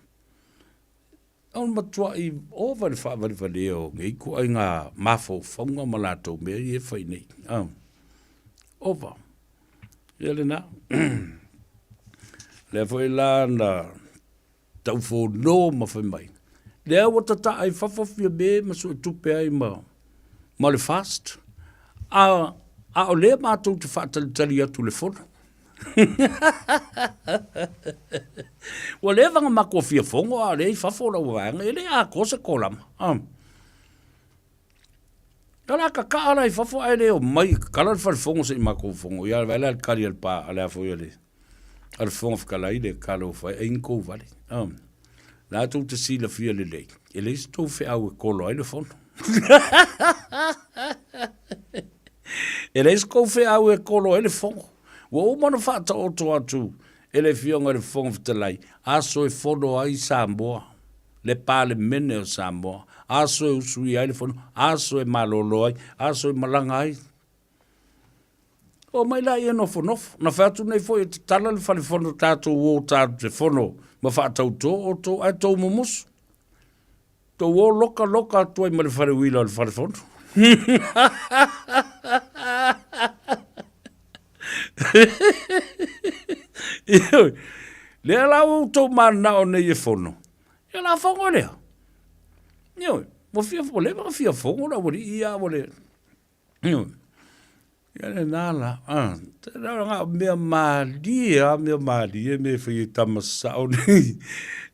O le matuai ova le faavalevalea o nei ituaiga mafaufauga ma latou mea ia e fai nei. A, ova. Ia lena. Lea foi la na taufono ma fai mai, lea ua tataa i fafo Fiame ma suetupe ai ma, ma le FAST. A A o lea matou te faatalitali atu i le fono. Ua leva ona matou fia fono a o lea i fafo lau vaega, e le atoa se kolama. O le a kakaa la i fafo ae le omai e tatala le fale fono se i matou fono. Ia vaai la i le tali a le pa, a le a foi a le a le Fofoga Fetalai le talofa e, ai ni tou vale. La tou te silafia lelei, e leai se tou feau e kolo ai le fono. E leai se tou feau e kolo ai le fono. Ua uma ona faataoto atu e le Afioga i le Fofoga Fetalai aso e fono ai Samoa, le Palemene o Samoa, aso e usuia ai le fono, aso e malolo ai, aso e malaga ai. Omai laia nofonofo. Na fai atu nei foi e tatala le fale fono tatou o tatou te fono ma faatautō outou ae tou mumusu. Tou o loka loka atu ai ma le fale uila o le fale fono. Ioe. Lea la ua outou mananao nei e fono, ia la fono lea. Ioe. Ua fia, ua leva ona fia fono le aualii ia, ua le, Ia lena la, na o mea malie lava, mea malie mea e fai e tama sao nei.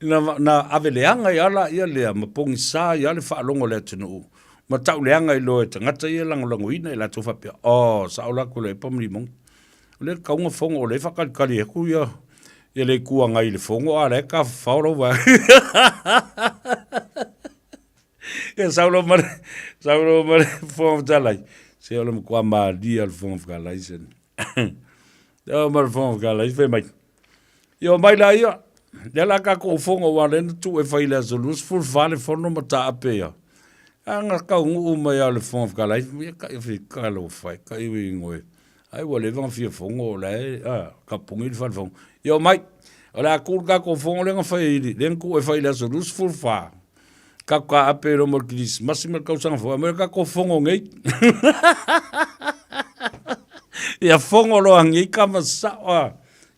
Na, na ave leaga ai lava laia lea ma pogisa ai lava le faalogo a le atunuu ma tau leaga ai loa e tagata ia e lagolagoina i latou faapea, oh, sao la Tuilaepa ma Limoni. O lea e tatau ona fono, o lea e faatalitali atu ia ia le Itu Agai i le fono a o la e tafafao lau vaega. Ia sau loa ma le, sau loa ma le Fofoga Fetalai, se o le matua malie lava o le Fofoga Fetalai se. Sau ma le Fofoga Fetalai fai mai, ia omai laia, lea o le a tatou fono aua o lea na tuu e fai i le aso 24 le fono ma taape ia. A na taunuu mai lava o le Fofoga Fetalai, ia tai fai, talofa e, tai oi Ai ua leva ona fia fono o la e tapuni le fale fono. Ia omai, o le a tu le tatou fono lea na fai, lea na tuu e fai i le aso 24. Tatou taape ai loa mo le kerisimasi ma le tausaga fou, aumai le tatou fono nei. Ia fono loa nei tama sao a.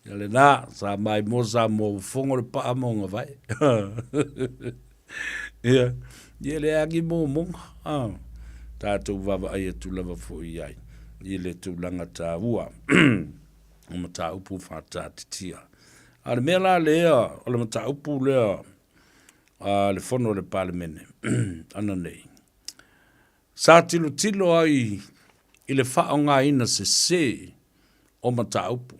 Ia lena, sa maimoa Samoa ua fono le paa ma ona vae. Ia, ia leai lava ni momoga, a. Tatou vaavaai atu lava foi i ai i le tulaga taua o mataupu faataatitia. A o le mea la lea, o le mataupu lea a le Fono a le Palemene ananei, sa tilotilo ai i le faaaogaina sese o mataupu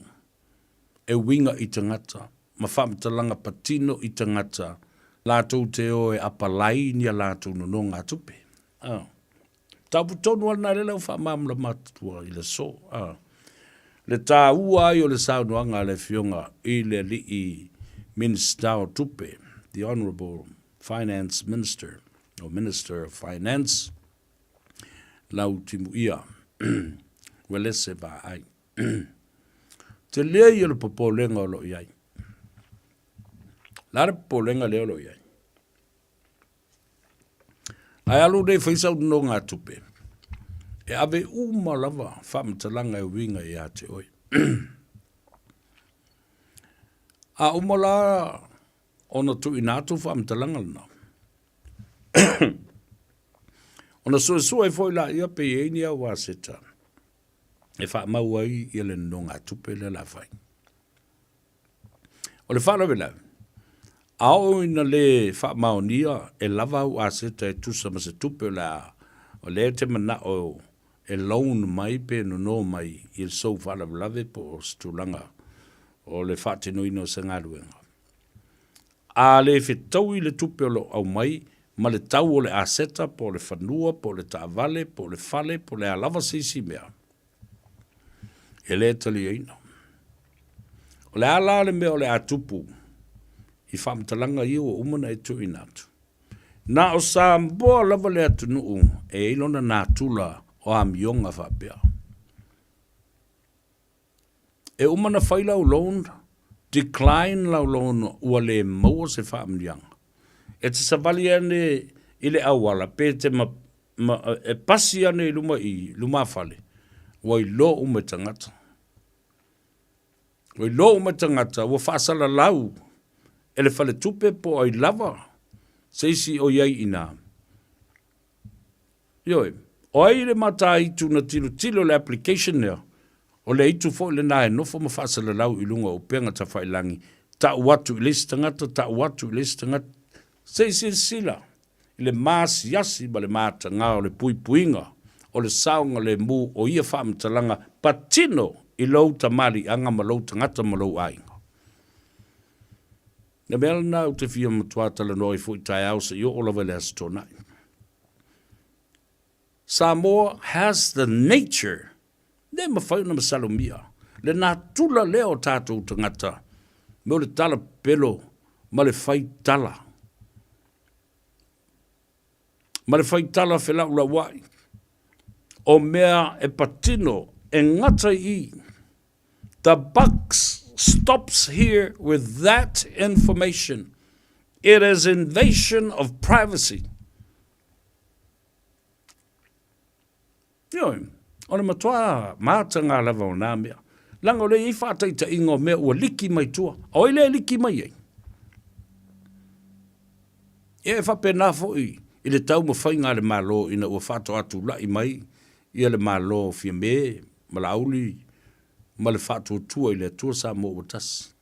e uiga i tagata ma faamatalaga patino i tagata latou te o e apalai ni a latou nonogatupe. A. Mataupu tonu lava lena lea ua faamalamalama atu i le aso. A. Le taua ai o le saunoaga a le Afioga i le Alii Minisita o Tupe, the Honourable Finance Minister, or Minister of Finance, Lautimuia Uelese Vaai. Tele ia o le popolega o lo o i ai. O le a le popolega lea o lo o i ai? Ae alu nei fai sau nonogatupe, e ave uma lava faamatalaga e uiga ia te oe. A uma la ona tuuina atu faamatalaga lena, ona suesue foi laia pe i ai ni au aseta e faamau ai ia le nonogatupe lea o le a fai. O le faalavelave, a oo ina le faamaonia e lava au aseta e tusa ma se tupe o le a, o lea e te manao e loan mai pe nono mai i le sou faalavelave po o se tulaga o le faatinoina o se galuega. A le fetaui le tupe o lo o aumai ma le tau o le aseta po o le fanua po o le taavale po o le fale po o le a lava se isi mea, e le taliaina. O le a la le mea o le a tupu i faamatalaga ia ua uma ona e tuuina atu? Na o Samoa lava le atunuu e i ai lona natura o amioga faapea. E uma ona fai lau loan, decline lau loan ua le maua se faamanuiaga. E te savali ane i le auala pe te ma, ma, e pasi ane i luma i lumafale, ua iloa uma e tagata. Ua iloa uma e tagata, ua faasalalau e le faletupe po o ai lava se isi o i ai i ina. Ioe. O ai le mataitu na tilotilo le application lea, o le aitu foi lena e nofo ma faasalalau i luga o upega tafailangi, tau atu i le isi tagata, tau atu i le isi tagata, se i silasila i le maasiasi ma le matagā o le puipuiga o le saogalemu o ia faamatalaga patino i lou tamaliiaga ma lou tagata ma lou aiga. Le mea lena ou te fia matua talanoa ai foi taeao se i oo lava i le Aso Toonai. Samoa has the nature le mafai ona masalomia le natura lea o tatou tagata me o le tala pepelo ma le fai tala ma le fai tala felaulauai o mea e patino e gata i i. The buck stops here with that information. It is invasion of privacy. Ioe, o le matua mātanga lava o nā mea. Leaga o lea e i ai faataitaiga o mea ua liki mai tua. O ai lea e liki mai ai? Ia e faapena foi i le taumafaiga a le Malo ina ua faatoa tulai mai ia le Malo o Fiame ma Laauli ma le Faatuatua i le Atua Samoa ua Tasi.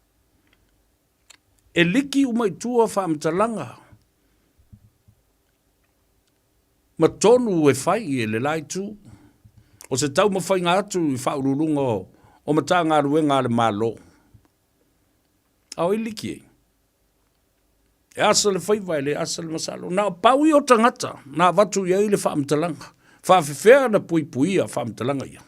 E liki uma i tua faamatalaga ma tonu e fai e le la itu. O se taumafaiga atu i Faauluuluga o Matagaluega a le Malo. A o ai liki ai? E asa le faiva e le asa le masalo. Na o pau ia o tagata na avatu i ai le faamatalaga. Faafefea na puipuia faamatalaga ia?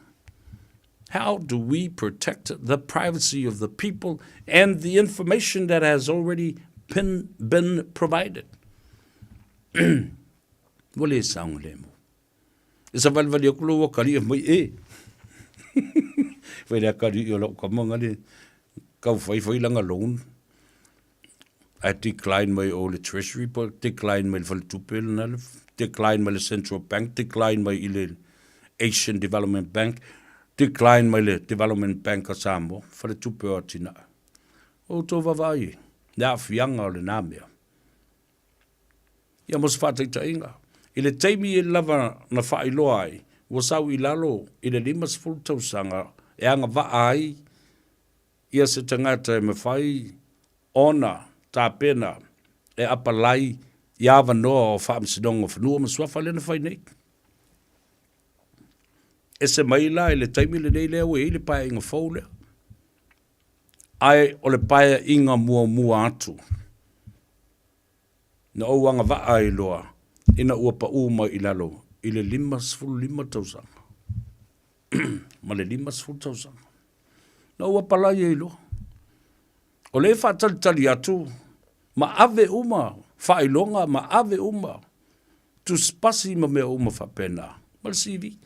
How do we protect the privacy of the people and the information that has already been, been provided? Ua le saogalemu. E savalivali aku lou akalii mai e. Fai le akalii o lau kama ngale kau fai fai langa loan. Ae decline mai o le treasury po decline mai le faletupe lena le decline mai le central bank decline mai i le Asian Development Bank decline mai le Development Bank a Samoa faletupe o atinae. O outou vaavaai e le aafiaga o lena mea. Ia mo se faataitaiga, i le taimi lava na faailoa ai, ua sau i lalo i le 50 tausaga e agavaa ai ia se tagata e mafai ona tapena e apalai i avanoa o Faamasinoga o Fanua ma Suafa lea na fai nei. Ese mai la i le taimi lenei lea ua i ai le paeaiga fou lea. Ae o le paeaiga muamua atu na ou agavaa ai loa ina ua pau mai i lalo i le 55 tausaga ma le 50 tausaga. Na ou apalai ai loa. O lea e faatalitali atu ma ave uma faailoga ma ave uma tusipasi ma mea uma faapena ma le CV.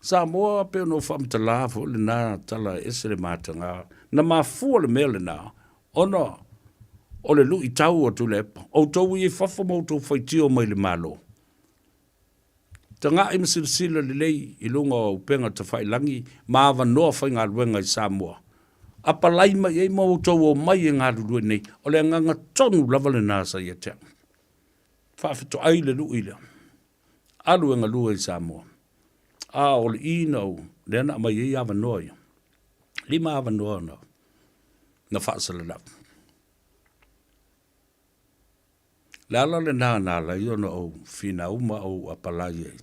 Samoa pei ona ou faamatala foi lena tala e ese le mataga. Na mafua le mea lena ona o le luitau o Tuilaepa. Outou ia i fafo ma outou faitio mai le Malo. Tagai ma silasila lelei i luga o upega tafailagi ma avanoa faigaluega i Samoa. Apalai mai ai ma outou omai e galulue nei. O le agaga tonu lava lena sa ia te au. Faafetoai le lui lea. Alu e galue i Samoa. A o le i na ou, lea na aumai ai avanoa ia. Lima avanoa na, na faasalalau. Le ala lena na ala ai ona ou finau ma ou apalai ai.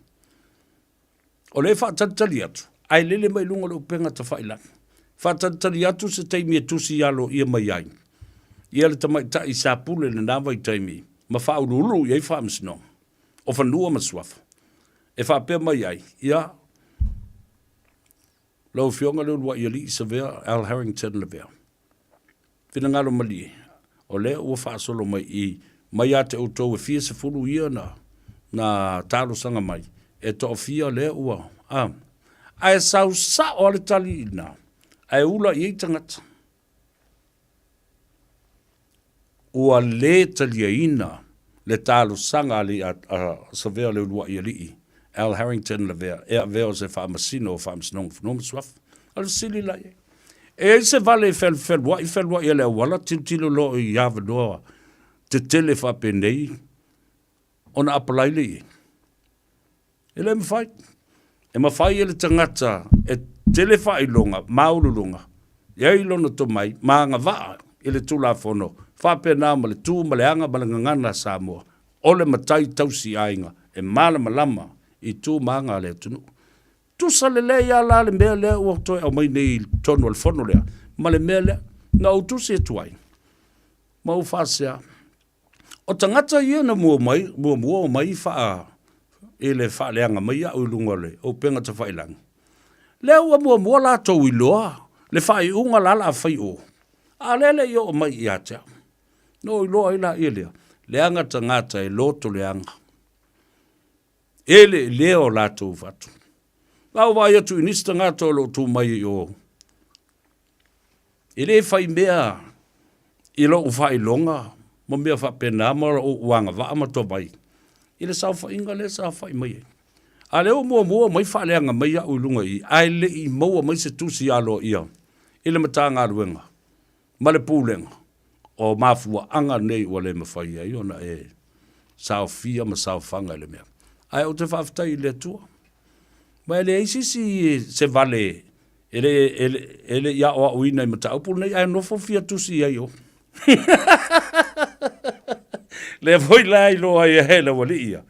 O lea e faatalitali atu, ae lele mai luga o le upega tafailagi. Faatalitali atu se taimi e tusi aloaia mai ai ia le tamaitai sa pule i lena vaitaimi ma faauluulu i ai faamasinoga o fanua ma suafa. E faapea mai ai, ia, lau Afioga le uluai alii Savea Al Harrington Lavea. Finagalo malie, o lea ua faasolo mai i mai ia te outou e fia sefulu ia na, na talosaga mai, e toafia lea ua, a. Ae sau sao lava le tali i ina, ae ula i ai tagata. Ua le taliaina le talosaga a le a Savea le uluai alii, Al Harrington Lavea, e avea o se faamasino o Faamasinoga Fanua ma Suafa. O le fesili la i ai, e ai se vale e felufeluaʻi feluaʻi a le auala tilotilo loa i avanoa tetele faapenei ona apalai lea i ai? E le mafai. E mafai e le tagata e tele faailoga maualuluga, e ai lona tomai ma agavaa i le Tulafono faapena ma le tu ma le aga ma le gagana a Samoa, o le matai tausi aiga e malamalama i tu ma aga a le atunuu. Tusa lelei lava la le mea lea ua toe aumai nei i totonu o le fono lea ma le mea lea na ou tusi atu ai ma ou faasea. O tagata ia na mua mai, muamua omai faa, i le faaleaga mai au i luga o le upega tafailagi, lea ua muamua latou iloa le faaiuga la la fai o, a o lea e le i oo mai ia te au. Na ou iloa ai laia lea, leaga tagata e loto leaga. E le lea o latou fatu. A ou vaai atu i nisi tagata o lo o tu mai i o, e le fai mea i lou faailoga ma mea faapena ma lou agavaa ma tomai i le saofaiga lea e saofai mai ai. A o lea ua muamua mai faaleaga mai au i luga i i, ae le i maua mai se tusi aloaia i le Matagaluega ma le Pulega, o mafuaaga nei ua le mafai ai ona e saofia ma saofaga i le mea. Ae ou te faafetai i le Atua. Ma e leai se isi se vale e le, e le, e le i aoaoina i mataupu lenei, ae nofo fia tusi ai o. Lea foi la iloa ai e le aualii ia.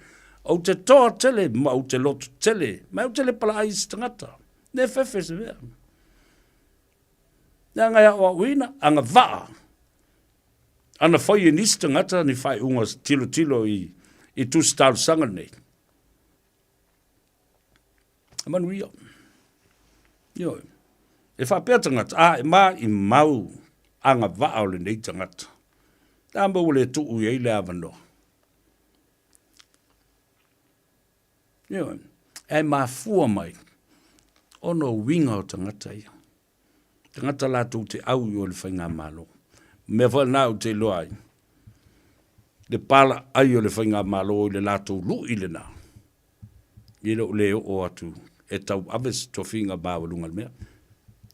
Ou te toa tele ma ou te loto tele, ma ou te le palaai i se tagata. Ne fefe se mea. Leaga e aoaoina, agavaa ana fai e nisi tagata ni faaiuga tilotilo i, i tusi talosaga nei. E manuia. Ioe. E faapea tagata, a e ma i mau agavaa o lenei tagata. A maua le tuu i ai le avanoa. Ioe. Ae mafua mai ona o uiga o tagata ia. Tagata latou te au i o le faigamalo. Mea foi lena ou te iloa ai, le palaai o le faigamalo i le latou lui lena, i lou le oo atu e tauave se tofiga maualuga i le mea.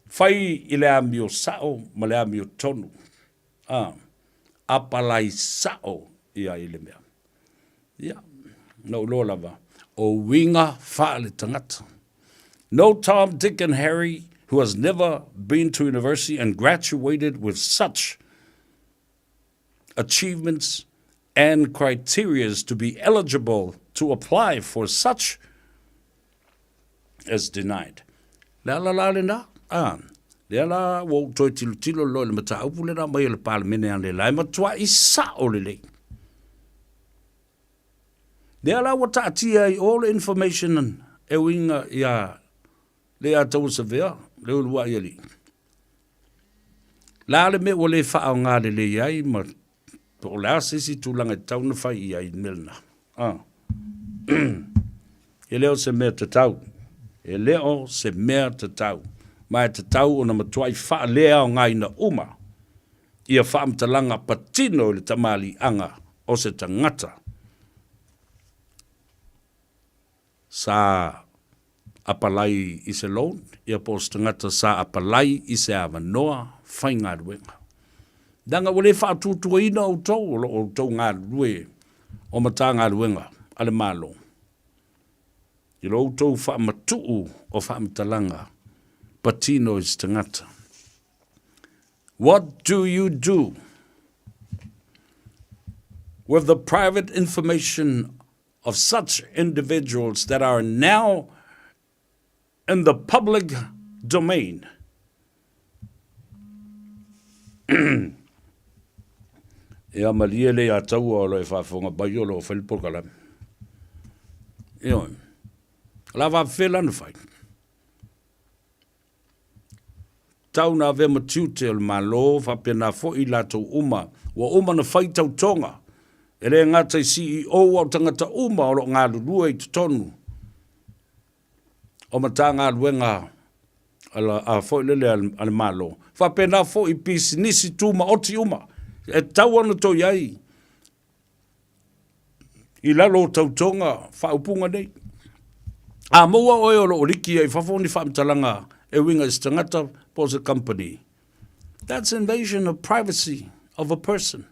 Fai i le amio sao ma le amio tonu, a, apalai sao ia i le mea. Ia, na ou iloa lava, o uiga faale-tagata. No Tom, Dick and Harry who has never been to university and graduated with such achievements and criterias to be eligible to apply for such is denied. Le ala la lena, a, lea la ua ou toe tilotilo loa i le mataupu lena mai e le Palemene analeila e matuai sao lelei. Lea la ua taatia ai all the information e uiga ia le ia taua savea, le uluai alii. La le mea ua le faaaoga lelei ai ma po o le a se isi tulaga e tatau ona fai i ai i le mea lena. Ah. E le o se mea tatau. E le o se mea tatau. Ma e tatau ona matuai faaleaogaina uma ia faamatalaga patino i le tamaliiaga o se tagata sa apalai i se loan, ia po o se tagata sa apalai i se avanoa faigaluega. Leaga ua le faatuatuaina outou o lo o outou galulue o Matagaluega a le Malo i lo outou faamatuu o faamatalaga patino i se tagata. What do you do with the private information of such individuals that are now in the public domain? Ia malie le ia taua o lo e faafofoga mai o lo o fai le polokalame. Ioe. O la faapefea la ona fai? Tau na avea ma tiute o le Malo, faapena foi i latou uma ua uma ona fai tautoga, e le gata i CEO a o tagata uma o lo o galulue i totonu o Matagaluega a foi lele a le Malo, faapena foi i pisinisi tumaoti uma e tatau ona toe i ai i lalo o tautoga faaupuga nei. A maua oe o lo o liki ai i fafo ni faamatalaga e uiga i se tagata po o se company, that's invasion of privacy of a person.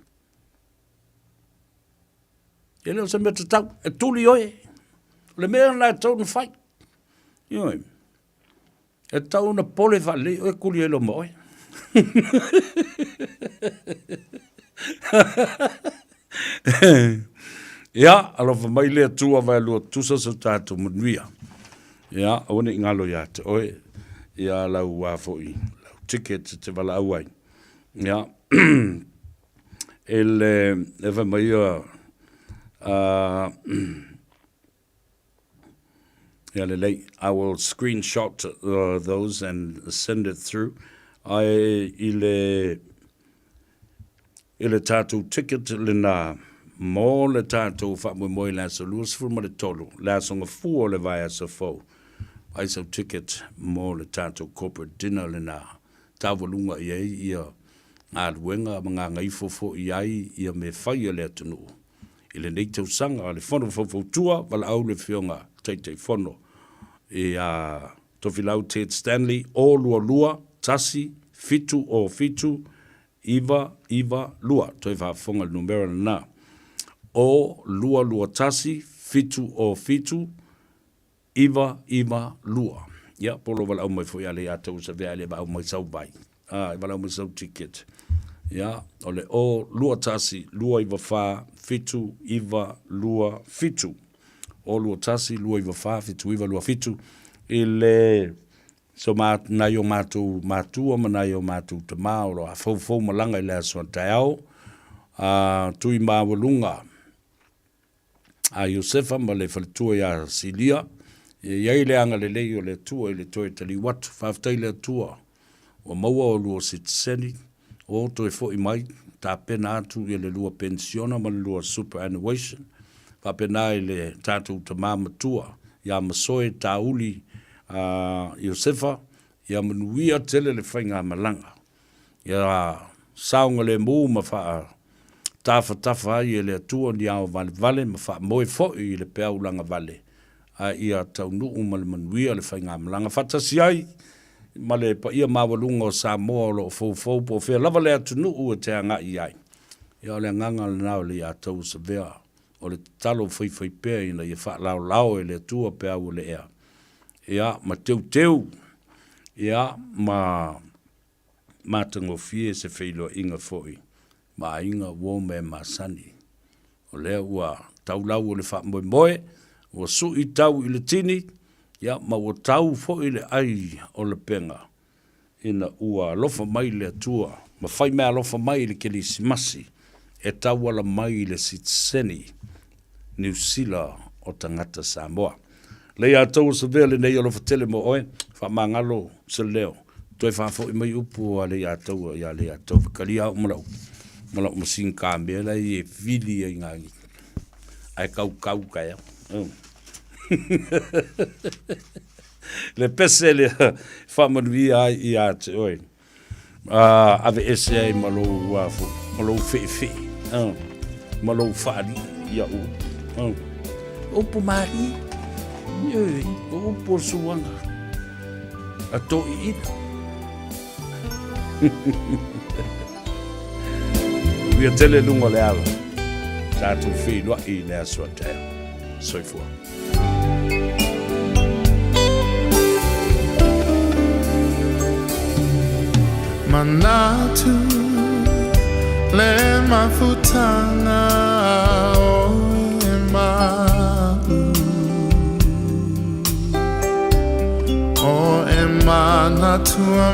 E le o se mea tatau, e tuli oe. O le mea lena e tatau ona fai. Ioe. E tatau ona pole faalelei oe kuli ai loa ma oe. Ia, alofa mai le Atua vaelua tusa so tatou manuia. Ia, aua ne i galo ia te oe, ia lau a foi, lau ticket e te valaau ai. Ia, e le, e fai mai ia, Ia lelei, I will screenshot those and send it through. Ae i le, i le tatou ticket lena mo le tatou faamoemoe i le aso 23, le aso Gafua o le vaiaso fou, ai sau ticket mo le tatou corporate dinner lena. Taualuga i ai ia galuega ma gagaifo foi i ai ia mea fai a le atunuu. I lenei tausaga, le Fono Faufautua, valaau le Afioga Taitaifono ia Tofilau Ted Stanley, 0 2 2 1 7 0 7 9 9 2. Toe faafofoga i le numera lena, 0 2 2 1 7 0 7 9 9 2. Ia, po o lou valaau mai foi a le ia te usa vea e le vaau mai sau vai. A, e valaau mai sau ticket. Ia, o le 0 2 1 2 9 4 7 9 2 7. 0 2 1 2 9 4 7 9 2 7 i le so ma, nai o matou matua ma nai o matou tamā o lo a foufou malaga i le aso a taeao, a tui maualuga a Iosefa ma le faletua ia Silia, ia i ai le agalelei o le Atua i le toe taliu atu. Faafetai i le Atua ua maua olua sitiseni, o toe foi mai, tapena atu ia le lua penisiona ma le lua superannuation, faapena i le tatou tama matua ia Masoe Tauli a Iosefa, ia manuia tele le faigamalaga. Ia saogalemu ma faatafatafa ai e le Atua ni ao valevale ma faamoe foi i le peau lagavale, a ia taunuu ma le manuia le faigamalaga faatasi ai ma le paia maualuga o Samoa o lo o foufou po o fea lava le atunuu e te agai i ai. Ia o le agaga lena o le Iataua Savea, o le tatalo faifaipea ina ia faalaolao e le Atua peau o le ea, ia ma teuteu, ia ma matagofie se feiloaiga foi ma aiga uo mea masani. O lea ua tau lau o le faamoemoe, ua sui tau i le tini, ia ma ua tau foi le ai o lapega ina ua alofa mai le Atua ma fai meaalofa mai i le Kerisimasi e tauala mai i le sitiseni Niu Sila o tagata Samoa. Lei a tou savea lenei alofa tele mo oe, faamagalo se leo, toe faafoi mai upu a lei a taua ia lei a tou kalia au ma lau ma lau masini kamea la e vili ai ngā ae kaukau ka ea. Le pese le faamanuia ai ia te oe. Aveese ai ma lou afo, ma lou fe'efe'e, ma lou faalii iaʻu upu. O upu mālie, ioe, o upu o le suaga a toʻiʻina. Uia tele luga o le ala, tatou feiloai i le aso a taeao. Soifua. Manatu le mafutanga o e ma'u O e manatua.